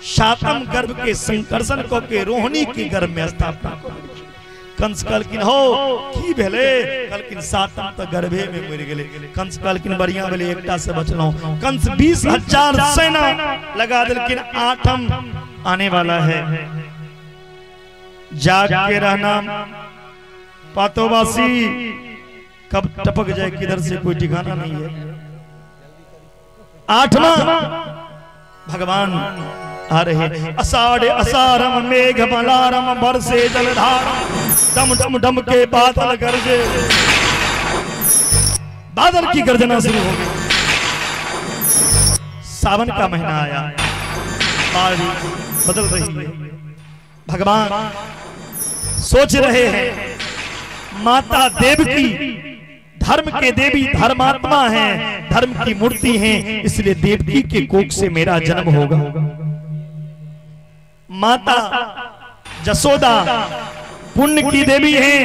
सातम गर्भ के संकर्षण क के रोहिणी के गर्भ में स्थापना करू। कंस कहलखिन हो की भेलै? कहलखिन सातम त गर्भे में मरि गेलै। कंस कहलखिन बढ़िया भेलै, एकटा से बचलहुं। कंस 20,000 सेना लगा देलखिन, आठम आने वाला है, जाग के रहना पातोवासी, कब टपक जाए किधर से कोई ठिकाना नहीं है। आठवां भगवान आ रहे। अषाढ़ असारम मेघ मलारम बरसे जलधार, डम डम डम के बादल गरजे। बादल की गर्जना शुरू हो गई। सावन का महीना आया, बारिश बदल रही है। भगवान सोच रहे हैं माता देवकी धर्म के देवी धर्मात्मा हैं, धर्म की मूर्ति हैं, इसलिए देवकी के कोख से मेरा जन्म होगा। माता जसोदा पुण्य की देवी हैं,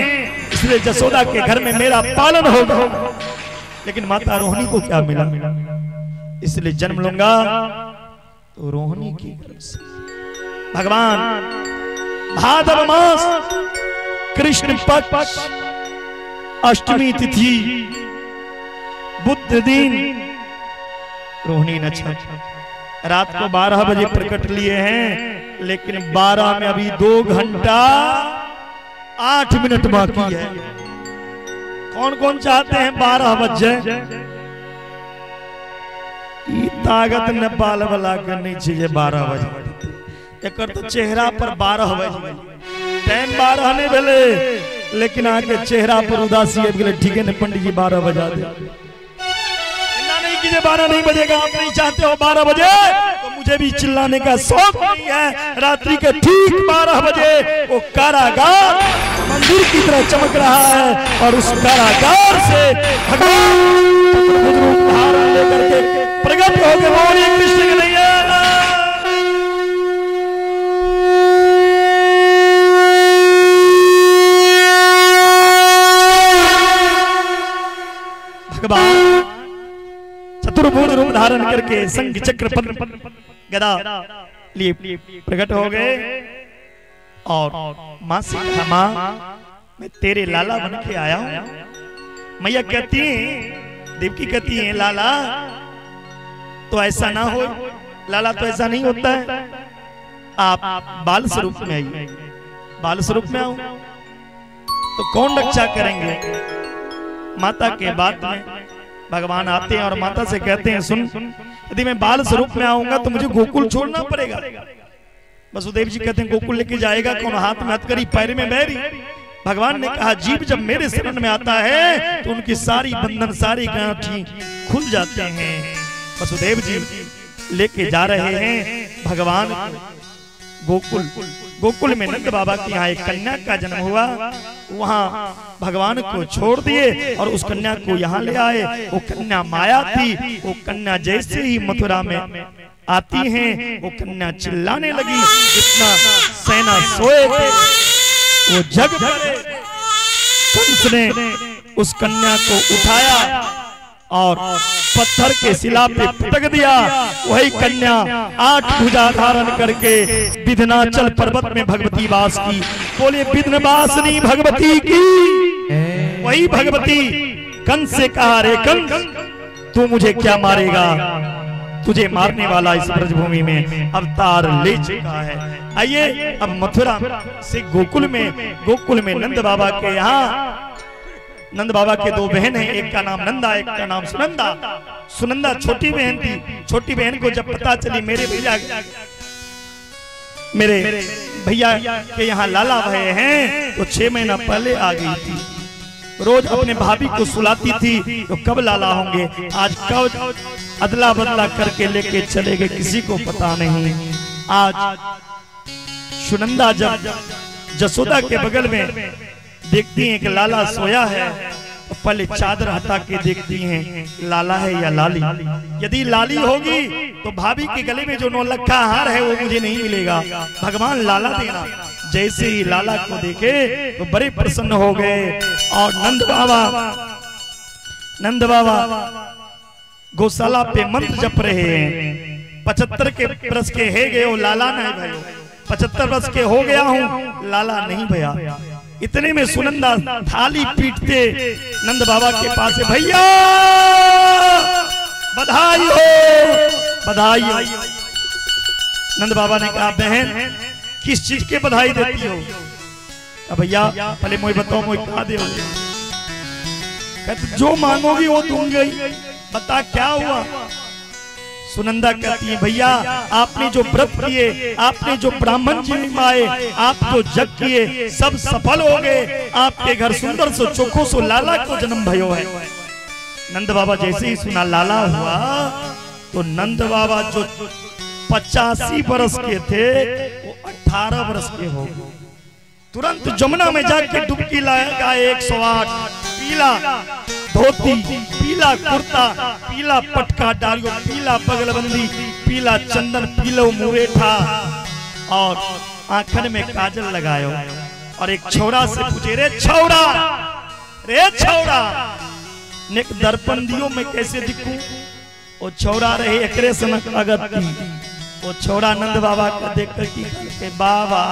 इसलिए जसोदा के घर में मेरा पालन होगा। लेकिन माता रोहिणी को क्या मिला? इसलिए जन्म लूंगा तो रोहिणी के गर्भ से। भगवान भादव मास कृष्ण पक्ष अष्टमी तिथि बुध दिन रोहिणी नक्षत्र, रात को 12 बजे प्रकट लिए हैं, लेकिन 12 में अभी 2 घंटा 8 मिनट बाकी है। कौन कौन चाहते हैं 12 बजे? ताकत नेपाल वाला के नहीं चाहिए 12 बजे। एक तो चेहरा पर 12 बजे टाइम 12 नहीं भेले, लेकिन आके चेहरा पर उदासी आबि गेलै। ठीक है ने पंडित जी 12 बजा दे। नहीं कि 12 नहीं बजेगा, आप नहीं चाहते हो 12 बजे तो मुझे भी चिल्लाने का शौक नहीं है। रात्रि के ठीक 12 बजे वो कारागार मंदिर की तरह चमक रहा है और उस कारागार से भगवान धारण लेकर के प्रकट हो गए। बोलिए कृष्ण कन्हैया। भगवान चतुर्भुज रूप धारण करके शंख चक्र पद्म गदा लिए प्रकट हो गए और मां से कहा, मां मैं तेरे लाला बन के आया हूं। मैया कहती है, देवकी कहती है, लाला तो ऐसा ना हो, लाला तो ऐसा नहीं होता है, आप बाल स्वरूप में आइए। बाल स्वरूप में आओ तो कौन रक्षा करेंगे? माता के बात में भगवान आते हैं और माता से कहते हैं, सुन, यदि मैं बाल स्वरूप में आऊंगा तो मुझे गोकुल छोड़ना पड़ेगा। वसुदेव जी कहते हैं, गोकुल लेके जाएगा कौन? हाथ में हथकड़ी, पैर में बैरी। भगवान ने कहा, जीव जब मेरे शरण में आता है तो उनकी सारी बंधन, सारी गांठी खुल जाते हैं। वसुदेव जी लेके जा रहे हैं भगवान गोकुल। गोकुल में नंद बाबा के यहाँ एक कन्या का जन्म हुआ, वहाँ भगवान को छोड़ दिए और उस कन्या को यहाँ ले आए। वो कन्या माया थी। वो कन्या जैसे ही मथुरा में आती हैं, वो कन्या चिल्लाने लगी। इतना सेना सोए थे, वो जग पड़े। कंस ने उस कन्या को उठाया और पत्थर के शिला पे पटक दिया। वही कन्या 8 भुजा धारण करके विघ्नाचल पर्वत में भगवती वास की। बोले विघ्नवासिनी भगवती की। वही भगवती कंस से कहा, रे कंस, तू मुझे क्या मारेगा? तुझे मारने वाला इस ब्रजभूमि में अवतार ले चुका है। आइए अब मथुरा से गोकुल में, गोकुल में नंद बाबा के यहाँ, नंद बाबा के 2 बहन हैं, एक का नाम नंदा, एक का नाम सुनंदा। सुनंदा छोटी बहन थी। छोटी बहन को जब पता चली मेरे भैया के यहाँ लाला भये हैं, तो 6 महीना पहले आ गई थी। रोज अपने भाभी को सुलाती थी तो कब लाला होंगे, आज कब अदला बदला करके लेके चले गए, किसी को पता नहीं। आज सुनंदा जब जसोदा के बगल में देखती हैं कि लाला सोया है, तो पहले चादर हटा के देखती हैं लाला है या लाली। यदि लाली होगी तो भाभी के गले में जो 9 लखा हार है वो मुझे नहीं मिलेगा, भगवान लाला देना। जैसे ही लाला को देखे तो बड़े प्रसन्न हो गए और नंद बाबा गौशाला पे मंत्र जप रहे हैं। 75 के वर्ष के है गए, लाला नहीं भयो। 75 वर्ष के हो गया हूँ, लाला नहीं भया। इतने में सुनंदा थाली पीटते नंद बाबा के पास, भैया बधाई हो, बधाई हो। नंद बाबा ने कहा, बहन किस चीज के बधाई देती हो? भैया पहले मोई बताओ, मोई कहा दे, जो मांगोगी वो दूंगी, बता क्या हुआ? सुनंदा कहती है, भैया आपने जो व्रत किए, आपने जो ब्राह्मण जी निभाए, आप जो जग किए, सब सफल हो गए। आपके घर सुंदर सो चोखो सो लाला को जन्म भयो है। नंद बाबा जैसे ही सुना लाला हुआ, तो नंद बाबा जो 85 बरस के थे वो 18 बरस के हो गए। तुरंत जमुना में जाके डुबकी लाया 108, पीला धोती, पीला कुर्ता, पीला पटका डालियो, पीला बगलबंदी, पीला चंदन, पीलो मुरेठा और आंखन में काजल लगायो और एक छोरा से पूछे, रे छौरा, रे छौरा, नेक दर्पण दियो मैं कैसे दिखूं? ओ छौरा रहे एकरे सनक अगत्ती। ओ छौरा नंद बाबा का देख कर की के बाबा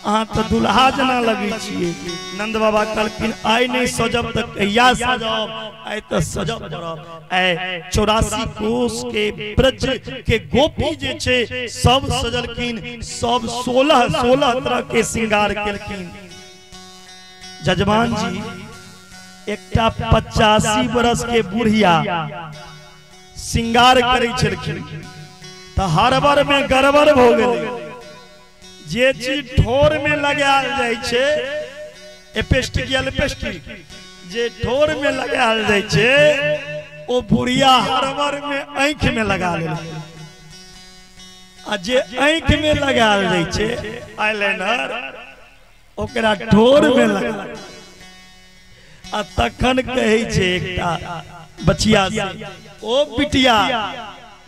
अहाँ तो दुल्हा जना लगै छियै। नंद बाबा कहलखिन आइ नहीं सजब त कहिया सजब, आइ त सजब पड़ब। आइ 84 कोस के ब्रज के गोपी जे छै सब सजलखिन, सब 16-16 तरह के श्रृंगार केलखिन। जजमान जी एकटा 85 बरस के बुढ़िया श्रृंगार करै छलखिन त हड़बड़ में गड़बड़ भ गेलै। जे चीज ठोर में लगायल जाइ छै, एपेस्टिक या लिपस्टिक जे ठोर में लगायल जाइ छै, ओ बुढ़िया हड़बड़ में आँखि में लगा लेलकै। आ जे आँखि में लगायल जाइ छै आईलाइनर, ओकरा ठोर में लगा। आ तखन कहै छै एकटा बचिया से, ओ बिटिया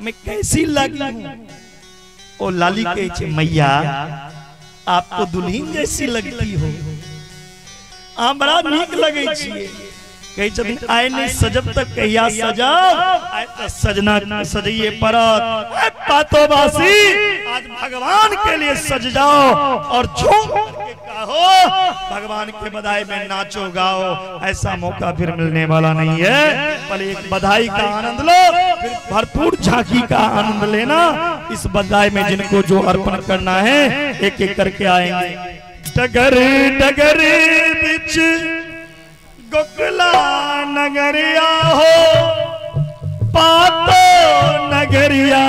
मैं कैसी लगी हूं? ओ लाली कहै छै मैया आप तो दुल्हन जैसी लगती हो, हमरा नीक लगै छियै। कहै छथिन आइ नहीं सजब तक कहिया सजब, आइ त सजना सजइए पड़त। पातोवासी आज भगवान के लिए सज जाओ और झूम करके कहो भगवान के बधाई में नाचो गाओ। ऐसा मौका फिर मिलने वाला नहीं है। पहले एक बधाई का आनंद लो, फिर भरपूर झांकी का आनंद लेना। इस बधाई में जिनको जो अर्पण करना है एक एक करके आएंगे। डगर डगर बिच गोकुला नगरिया हो, पातो नगरिया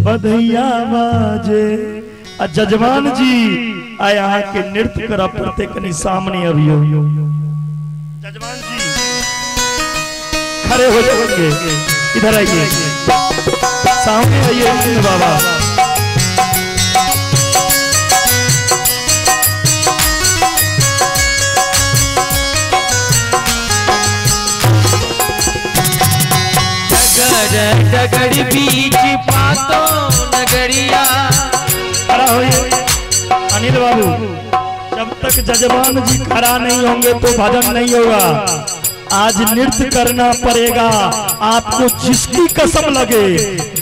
बधैया बाजे। जजमान जी आय यहाँ के नृत्य कर पड़ते कनी सामने अभियो। जजमान जी खड़े हो जाएंगे, इधर आइए, सामने आइए बाबा। डगर डगर बीच पातो नगरिया। खड़ा होइए अनिल बाबू, जब तक जजमान जी खड़ा नहीं होंगे तो भजन नहीं होगा। आज नृत्य करना पड़ेगा आपको। जिसकी कसम लगे,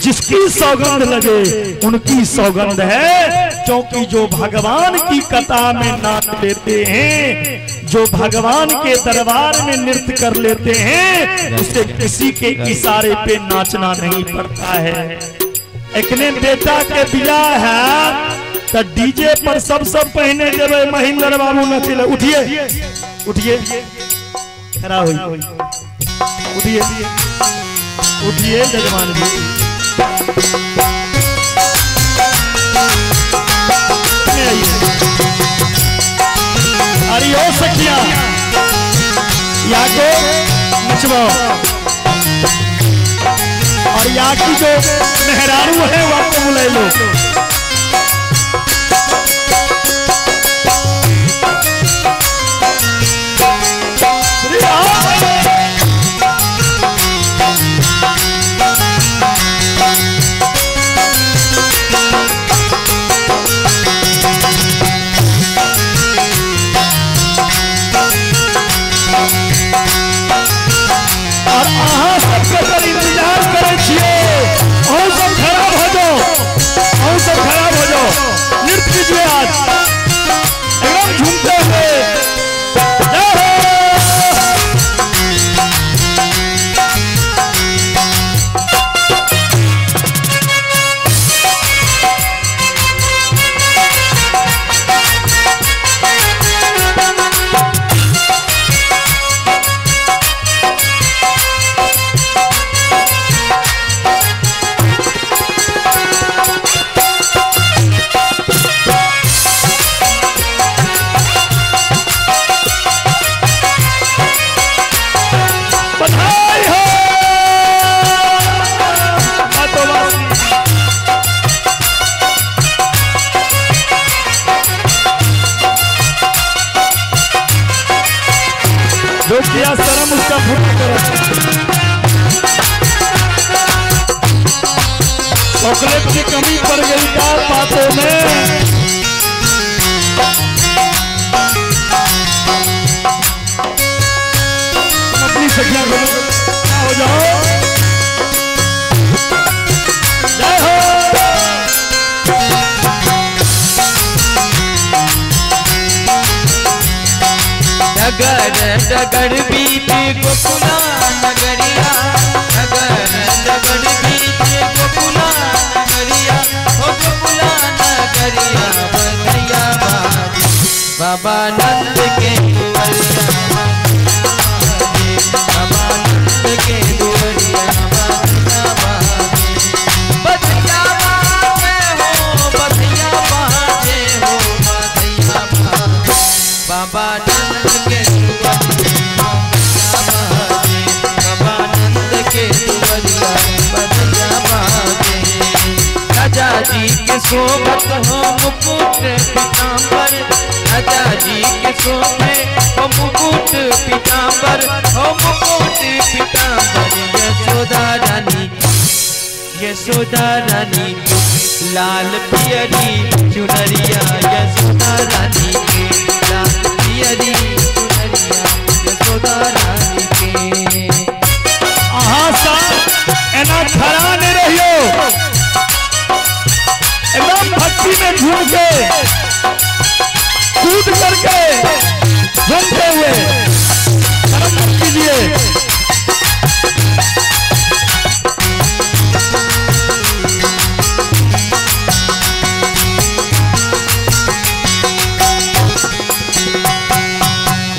जिसकी सौगंध लगे, उनकी सौगंध है, क्योंकि जो भगवान की कथा में नाच लेते हैं, जो भगवान के दरबार में नृत्य कर लेते हैं, उसे किसी के इशारे पे नाचना नहीं पड़ता है। एकने बेटा के बियाह है तो डीजे पर सब सब पहने जेबै महेंद्र बाबू नचले। उठिए उठिए, खड़ा होइए, उठिए उठिए जजमान जी। अरे ओ सखिया या को नचवाओ, और या की जो मेहरारू है वो आपको बुला लो। आज एकदम झूमते हुए जय हो। जो किया शर्म उसका फूट करो। चॉकलेट की कमी पड़ गई क्या बातों में। अपनी सखियां हो जाओ। जय हो। डगर डगर बीच गोकुला नगरिया, डगर डगर बीच गोकुला नगरिया, हो गोकुला नगरिया बधैया बाजे बाबा नंद के दुआरिया, बाबा नंद के दुआरिया बधैया बाजे, बधैया बाजे हो, बधैया बाजे हो, बधैया बाजे बाबा नंद के दुआरिया बाजे, बाबा नंद के दुआरिया बधैया बाजे। राजा जी के शोभत हो मुकुट पीताम्बर, राजा जी के शोभे हो मुकुट पीताम्बर, हो मुकुट पीताम्बर यशोदा रानी, यशोदा रानी लाल पियरी चुनरिया, यशोदा रानी के लाल पियरी चुनरिया, यशोदा रानी के। अहाँ सब एना खड़ा नहीं रहियो, एकदम भक्ति में झूम के कूद करके झूमते हुए शर्म मत कीजिए।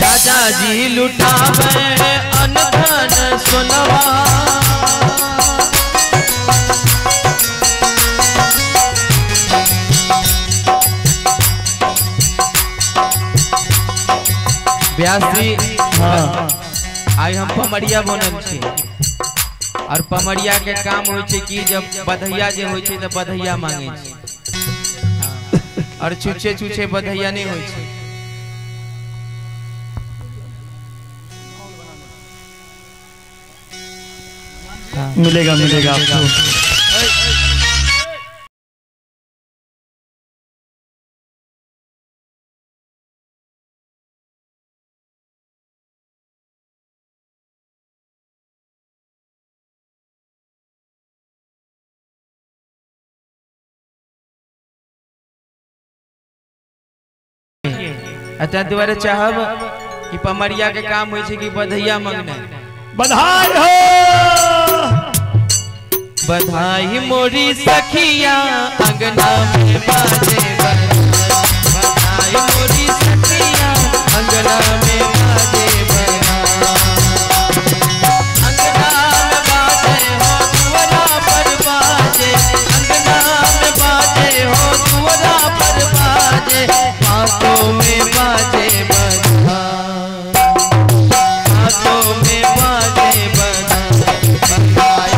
राजा जी लुटावे अनधन सोनवा, व्यास जी हाँ। आई हम पमरिया बनल छी और पमरिया के काम होइ छै कि जब बधैया जे होइ छै त बधैया मांगे छै और छुछे छुछे बधैया नहीं होइ छै। मिलेगा मिलेगा आपको। अतः दुआरे चाहब कि पमरिया के काम होइ छै कि बधैया मंगना। बधाई हो, बधाई मोरी सखिया अंगना में बाजे बधाई, मोरी सखिया अंगना में बाजे बधाई, अंगना में बाजे हो दुआरा पर बाजे, अंगना में बाजे हो दुआरा पर बाजे, हाथों में बाजे बधाई, हाथों में बाजे बधाई, बधाई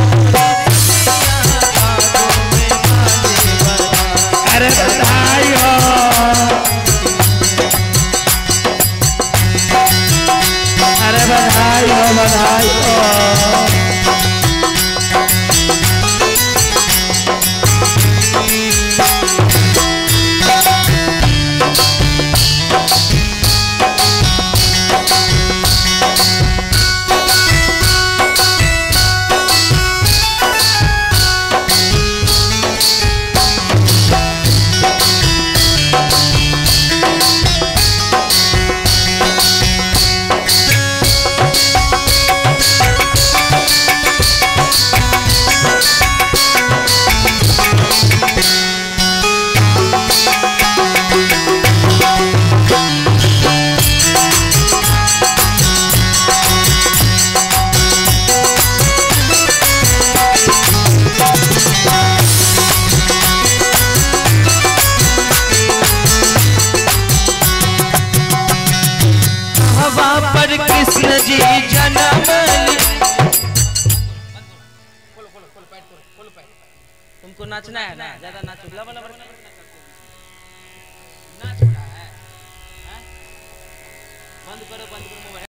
हाथों में बाजे बधाई। अरे बधाई हो, अरे बधाई हो, बधाई हो। पर कृष्ण जी जन्म। तुमको नाचना है ना, ज्यादा नाचो, नाच रहा है, बंद करो बंद करो मोबाइल।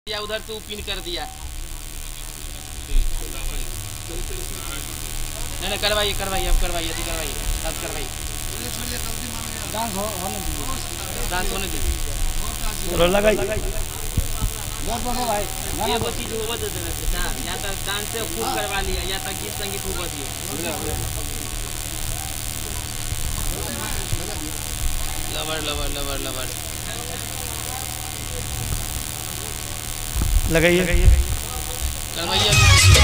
दिया, उधर से वो पिन कर दिया। नहीं नहीं करवाइए करवाइए, अब करवाइए, अभी करवाइए, अब करवाइए। डांस होने दीजिए। चलो लगाइए। एगो चीज होबो दे देना चाचा, या तो डांस से खूब करवा लिया या तो गीत संगीत होबो दिए। लवर लवर लवर लवर लगाइए करवाइए अभी।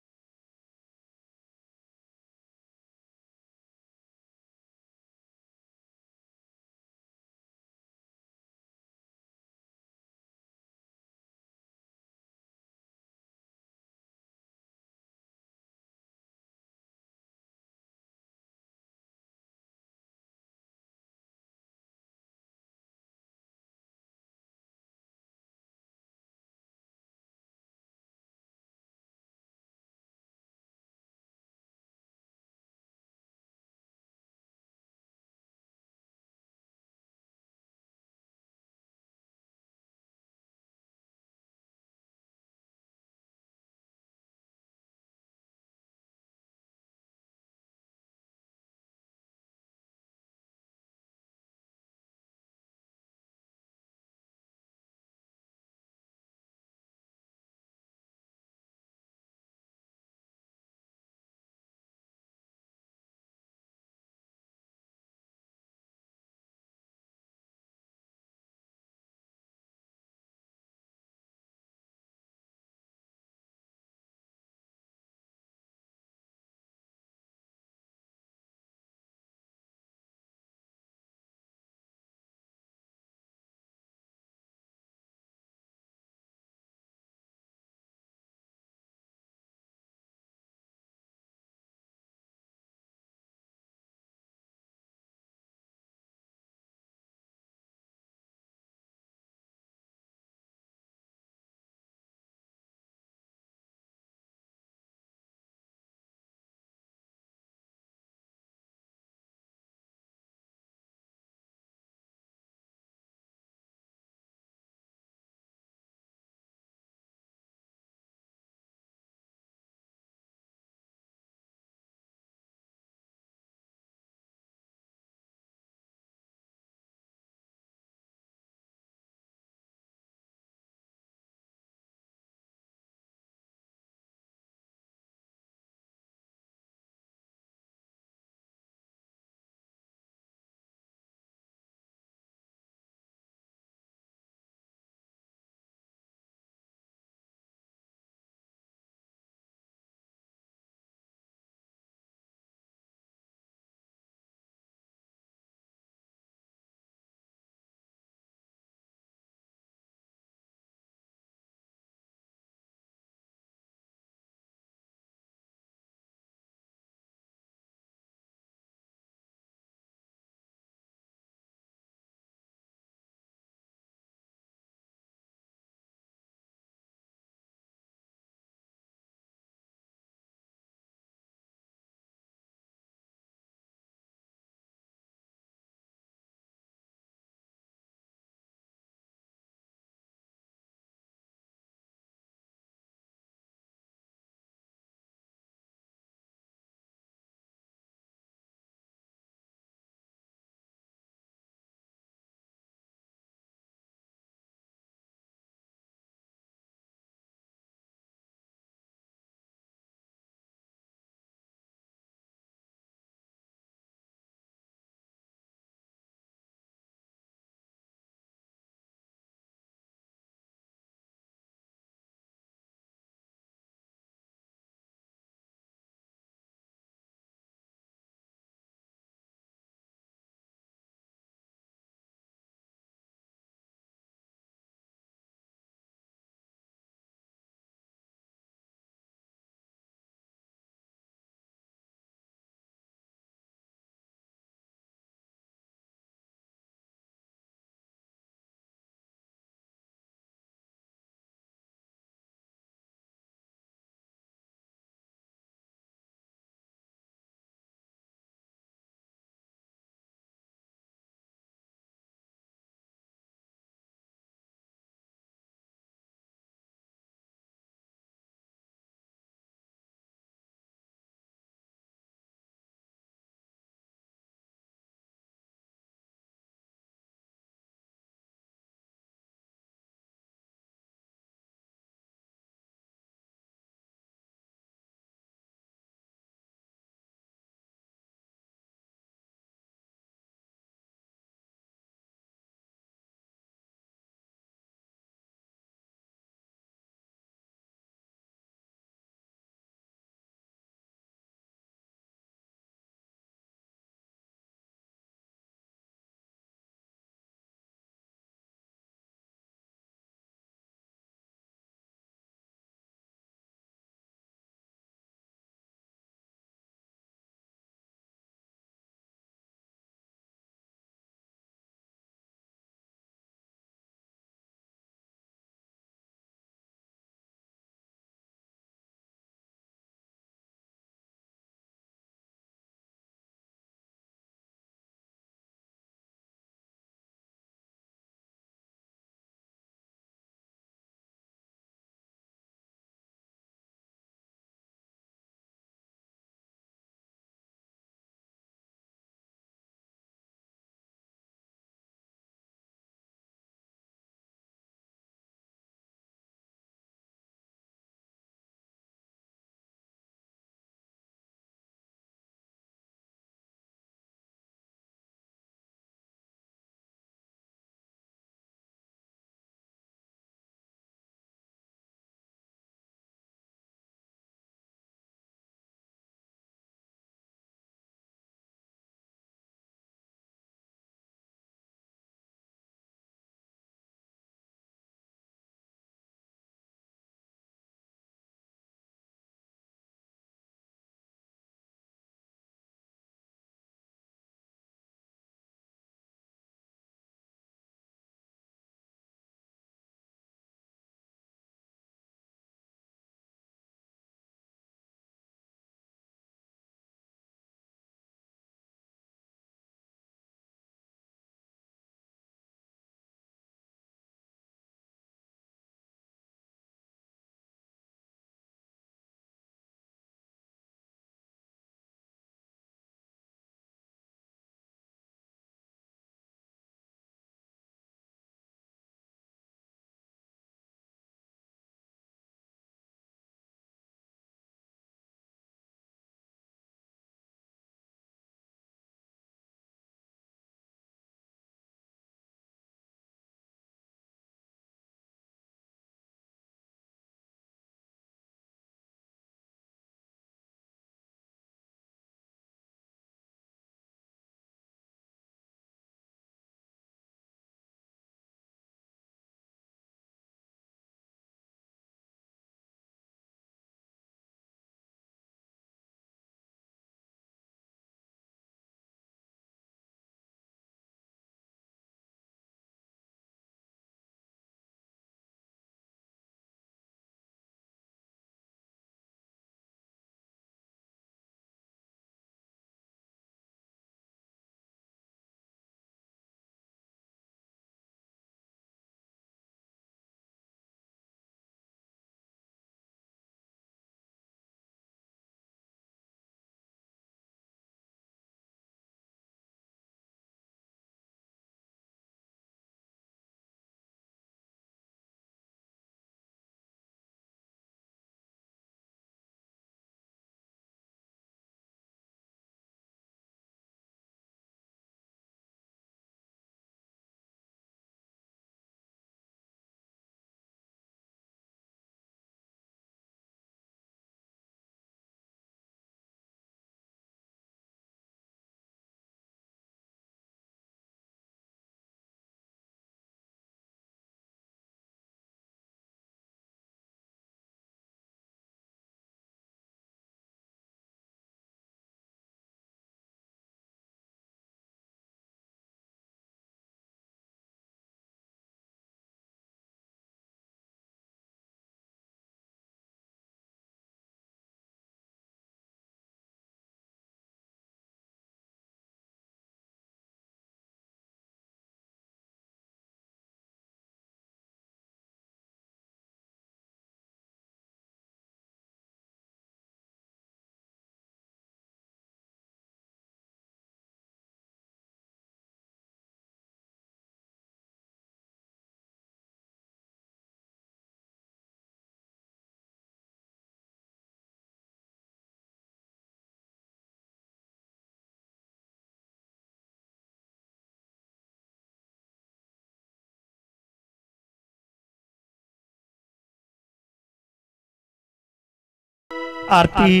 आरती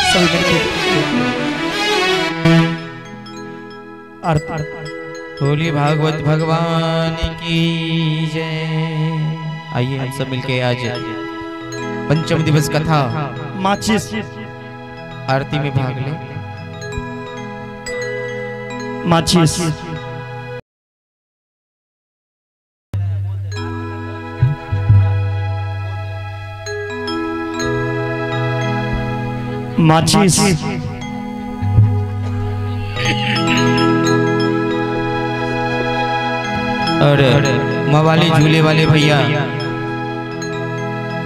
सभी मिलके आरती। होली भागवत भगवान की जय। आइए हम सब मिलके आज पंचम दिवस कथा माचिस आरती में भाग लें। माचिस माचिस और मवाली झूले वाले भैया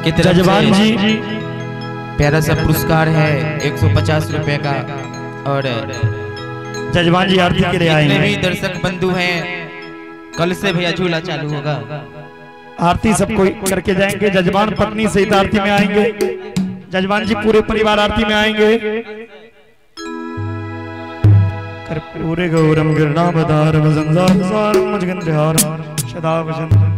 की तरफ से जी प्यारा सा पुरस्कार है 150 रुपए का। और जजमान जी आरती के लिए आएंगे। जितने भी दर्शक बंधु हैं, कल से भैया झूला चालू होगा। आरती सबको करके जाएंगे। जजमान पत्नी सहित आरती में आएंगे। जजमान जी पूरे परिवार आरती में आएंगे। कर्पूरे गौरम गिरणावतारम संसारसारम मुजगंधहारम सदा वसंतम।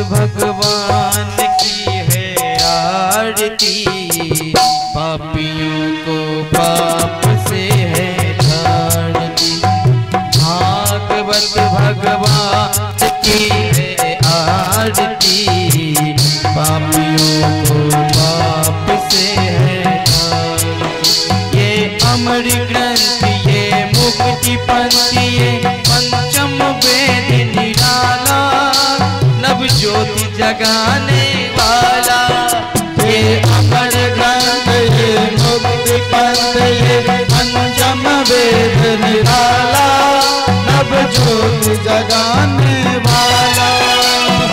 भगवान की है आरती, पापियों को पाप से है तारती। भागवत भगवान की है आरती, पापियों को पाप से है तारती। ये अमर ग्रंथ, ये मुक्ति पंथ, ये पंचम वेद निराला, नव ज्योति जगाने वाला। ये अमर ग्रंथ, ये मुक्ति पंथ, ये पंचम वेद निराला, नव ज्योति जगाने वाला।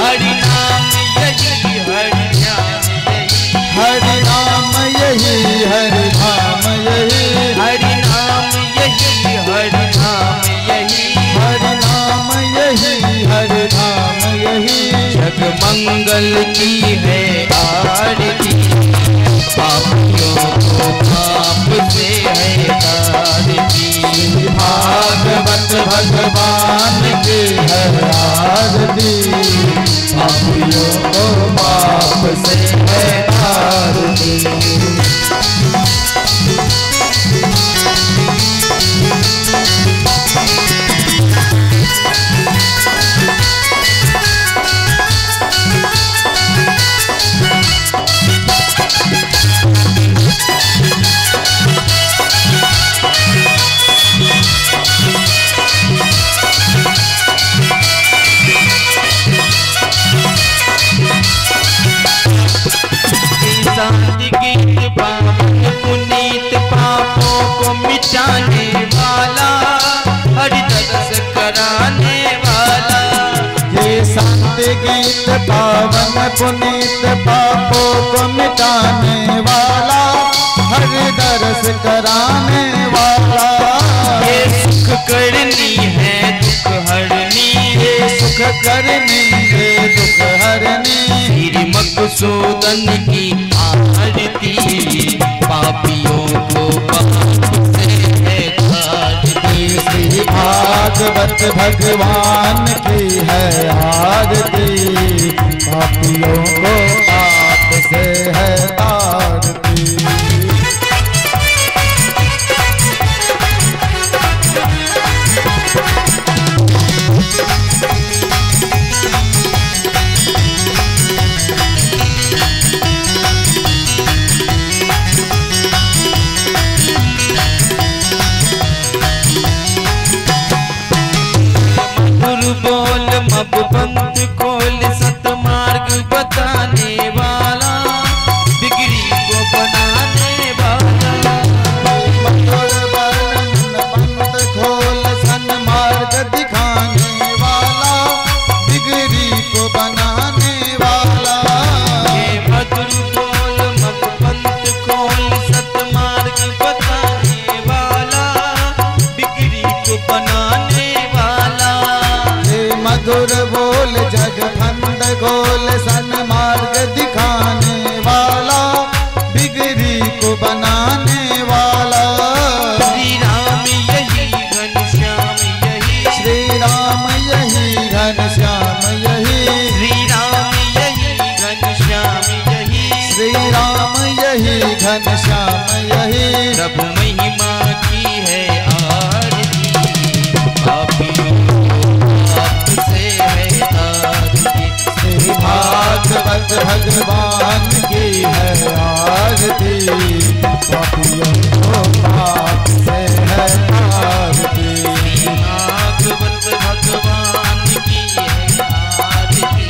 हरि नाम यही हरि ध्यान यही, हरि नाम यही हरि धाम यही, हरि नाम यही हरि धाम यही, हरि नाम यही हरि धाम यही। जग मंगल की है आरती, पापियों को पाप से है तारती। भागवत भगवान की है आरती, पापियों को पाप से है तारती। शांति गीत पावन पुनीत, पापों को मिटाने वाला, हरि दर्श कराने वाला। ये शांति गीत पावन पुनीत, पापों को मिटाने वाला, हरि दर्श कराने वाला। ये सुख करनी है दुख हरनी, ये सुख करनी है दुख हरनी। श्री मधुसूदन की आरती, पापियों को पाप से है तारती। श्री भागवत भगवान की है आरती, पापियों को पाप से है तारती। बोल मब पंथ खोल, सतमार्ग बताने वाला, बिगड़ी को बनाने वाला। मधुर वर्णन पंथ खोल, सन्मार्ग दिखाने वाला, बिगड़ी को बनाने वाला। ये मधुर बोल मब पंथ खोल, सतमार्ग बताने वाला, मधुर बोल जग फंद गोल सन्मार्ग दिखाने वाला बिगड़ी को बनाने वाला। श्री राम यही घनश्याम यही, श्री राम यही घनश्याम यही, श्री राम यही घनश्याम यही, श्री राम यही घनश्याम यही। प्रभु महिमा की है आरती, पापियों पाप से है आरती। श्री भागवत भगवान की है आरती, पापियों को पाप से है आरती। श्री भागवत भगवान की है आरती,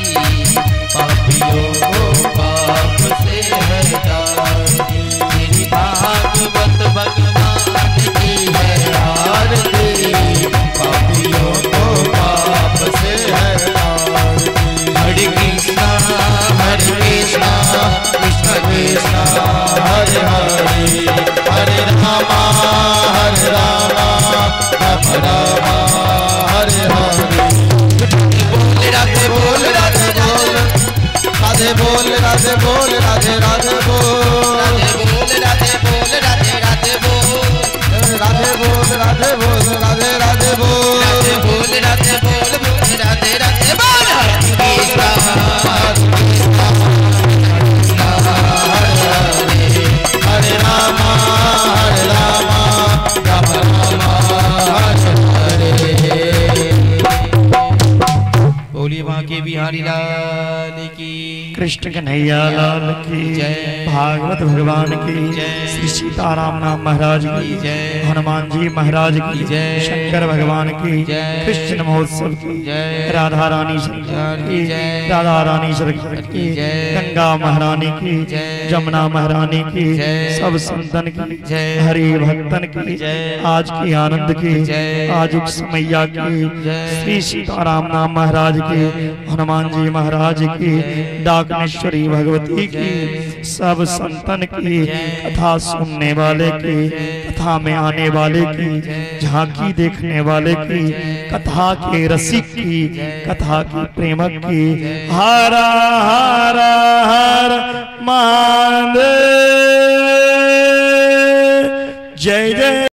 पापियों को पाप से है आरती। श्री भागवत भगवान की है आरती, पापियों को पाप से है आरती। हरे कृष्णा हरे कृष्णा कृष्ण कृष्णा हरे हरे, हरे रामा हरे रामा राम रामा हरे हरे। राधे बोल राधे बोल राधे बोल राधे बोल राधे राधे बोल, राधे बोल राधे बोल राधे राधे बोल, राधे बोल राधे बोल राधे राधे बोल, राधे बोल राधे बोल बोल राधे राधे बोल। हरे कृष्णा हरे हरे, हरे रामा हरे रामा राम रामा हरे हरे। बोलिए बांके बिहारी लाल की, कृष्ण कन्हैया लाल की जय, भागवत भगवान की जय, श्री सीताराम नाम महाराज की जय, हनुमान जी महाराज की जय, शंकर भगवान की जय, कृष्ण महोत्सव की जय, राधा रानी सरकार की जय, राधा रानी सरकार की जय, गंगा महारानी की जय, जमुना महारानी की जय, सब संतन की जय, हरि भक्तन की जय, आज की आनंद की जय, आज समैया की जय, श्री सीताराम नाम महाराज की हनुमान जी महाराज की डाकनेश्वरी भगवती की सब संतन की कथा सुनने वाले की कथा में आने वाले की झांकी देखने वाले की कथा के रसिक की कथा की प्रेमक की हर हर हर महादेव।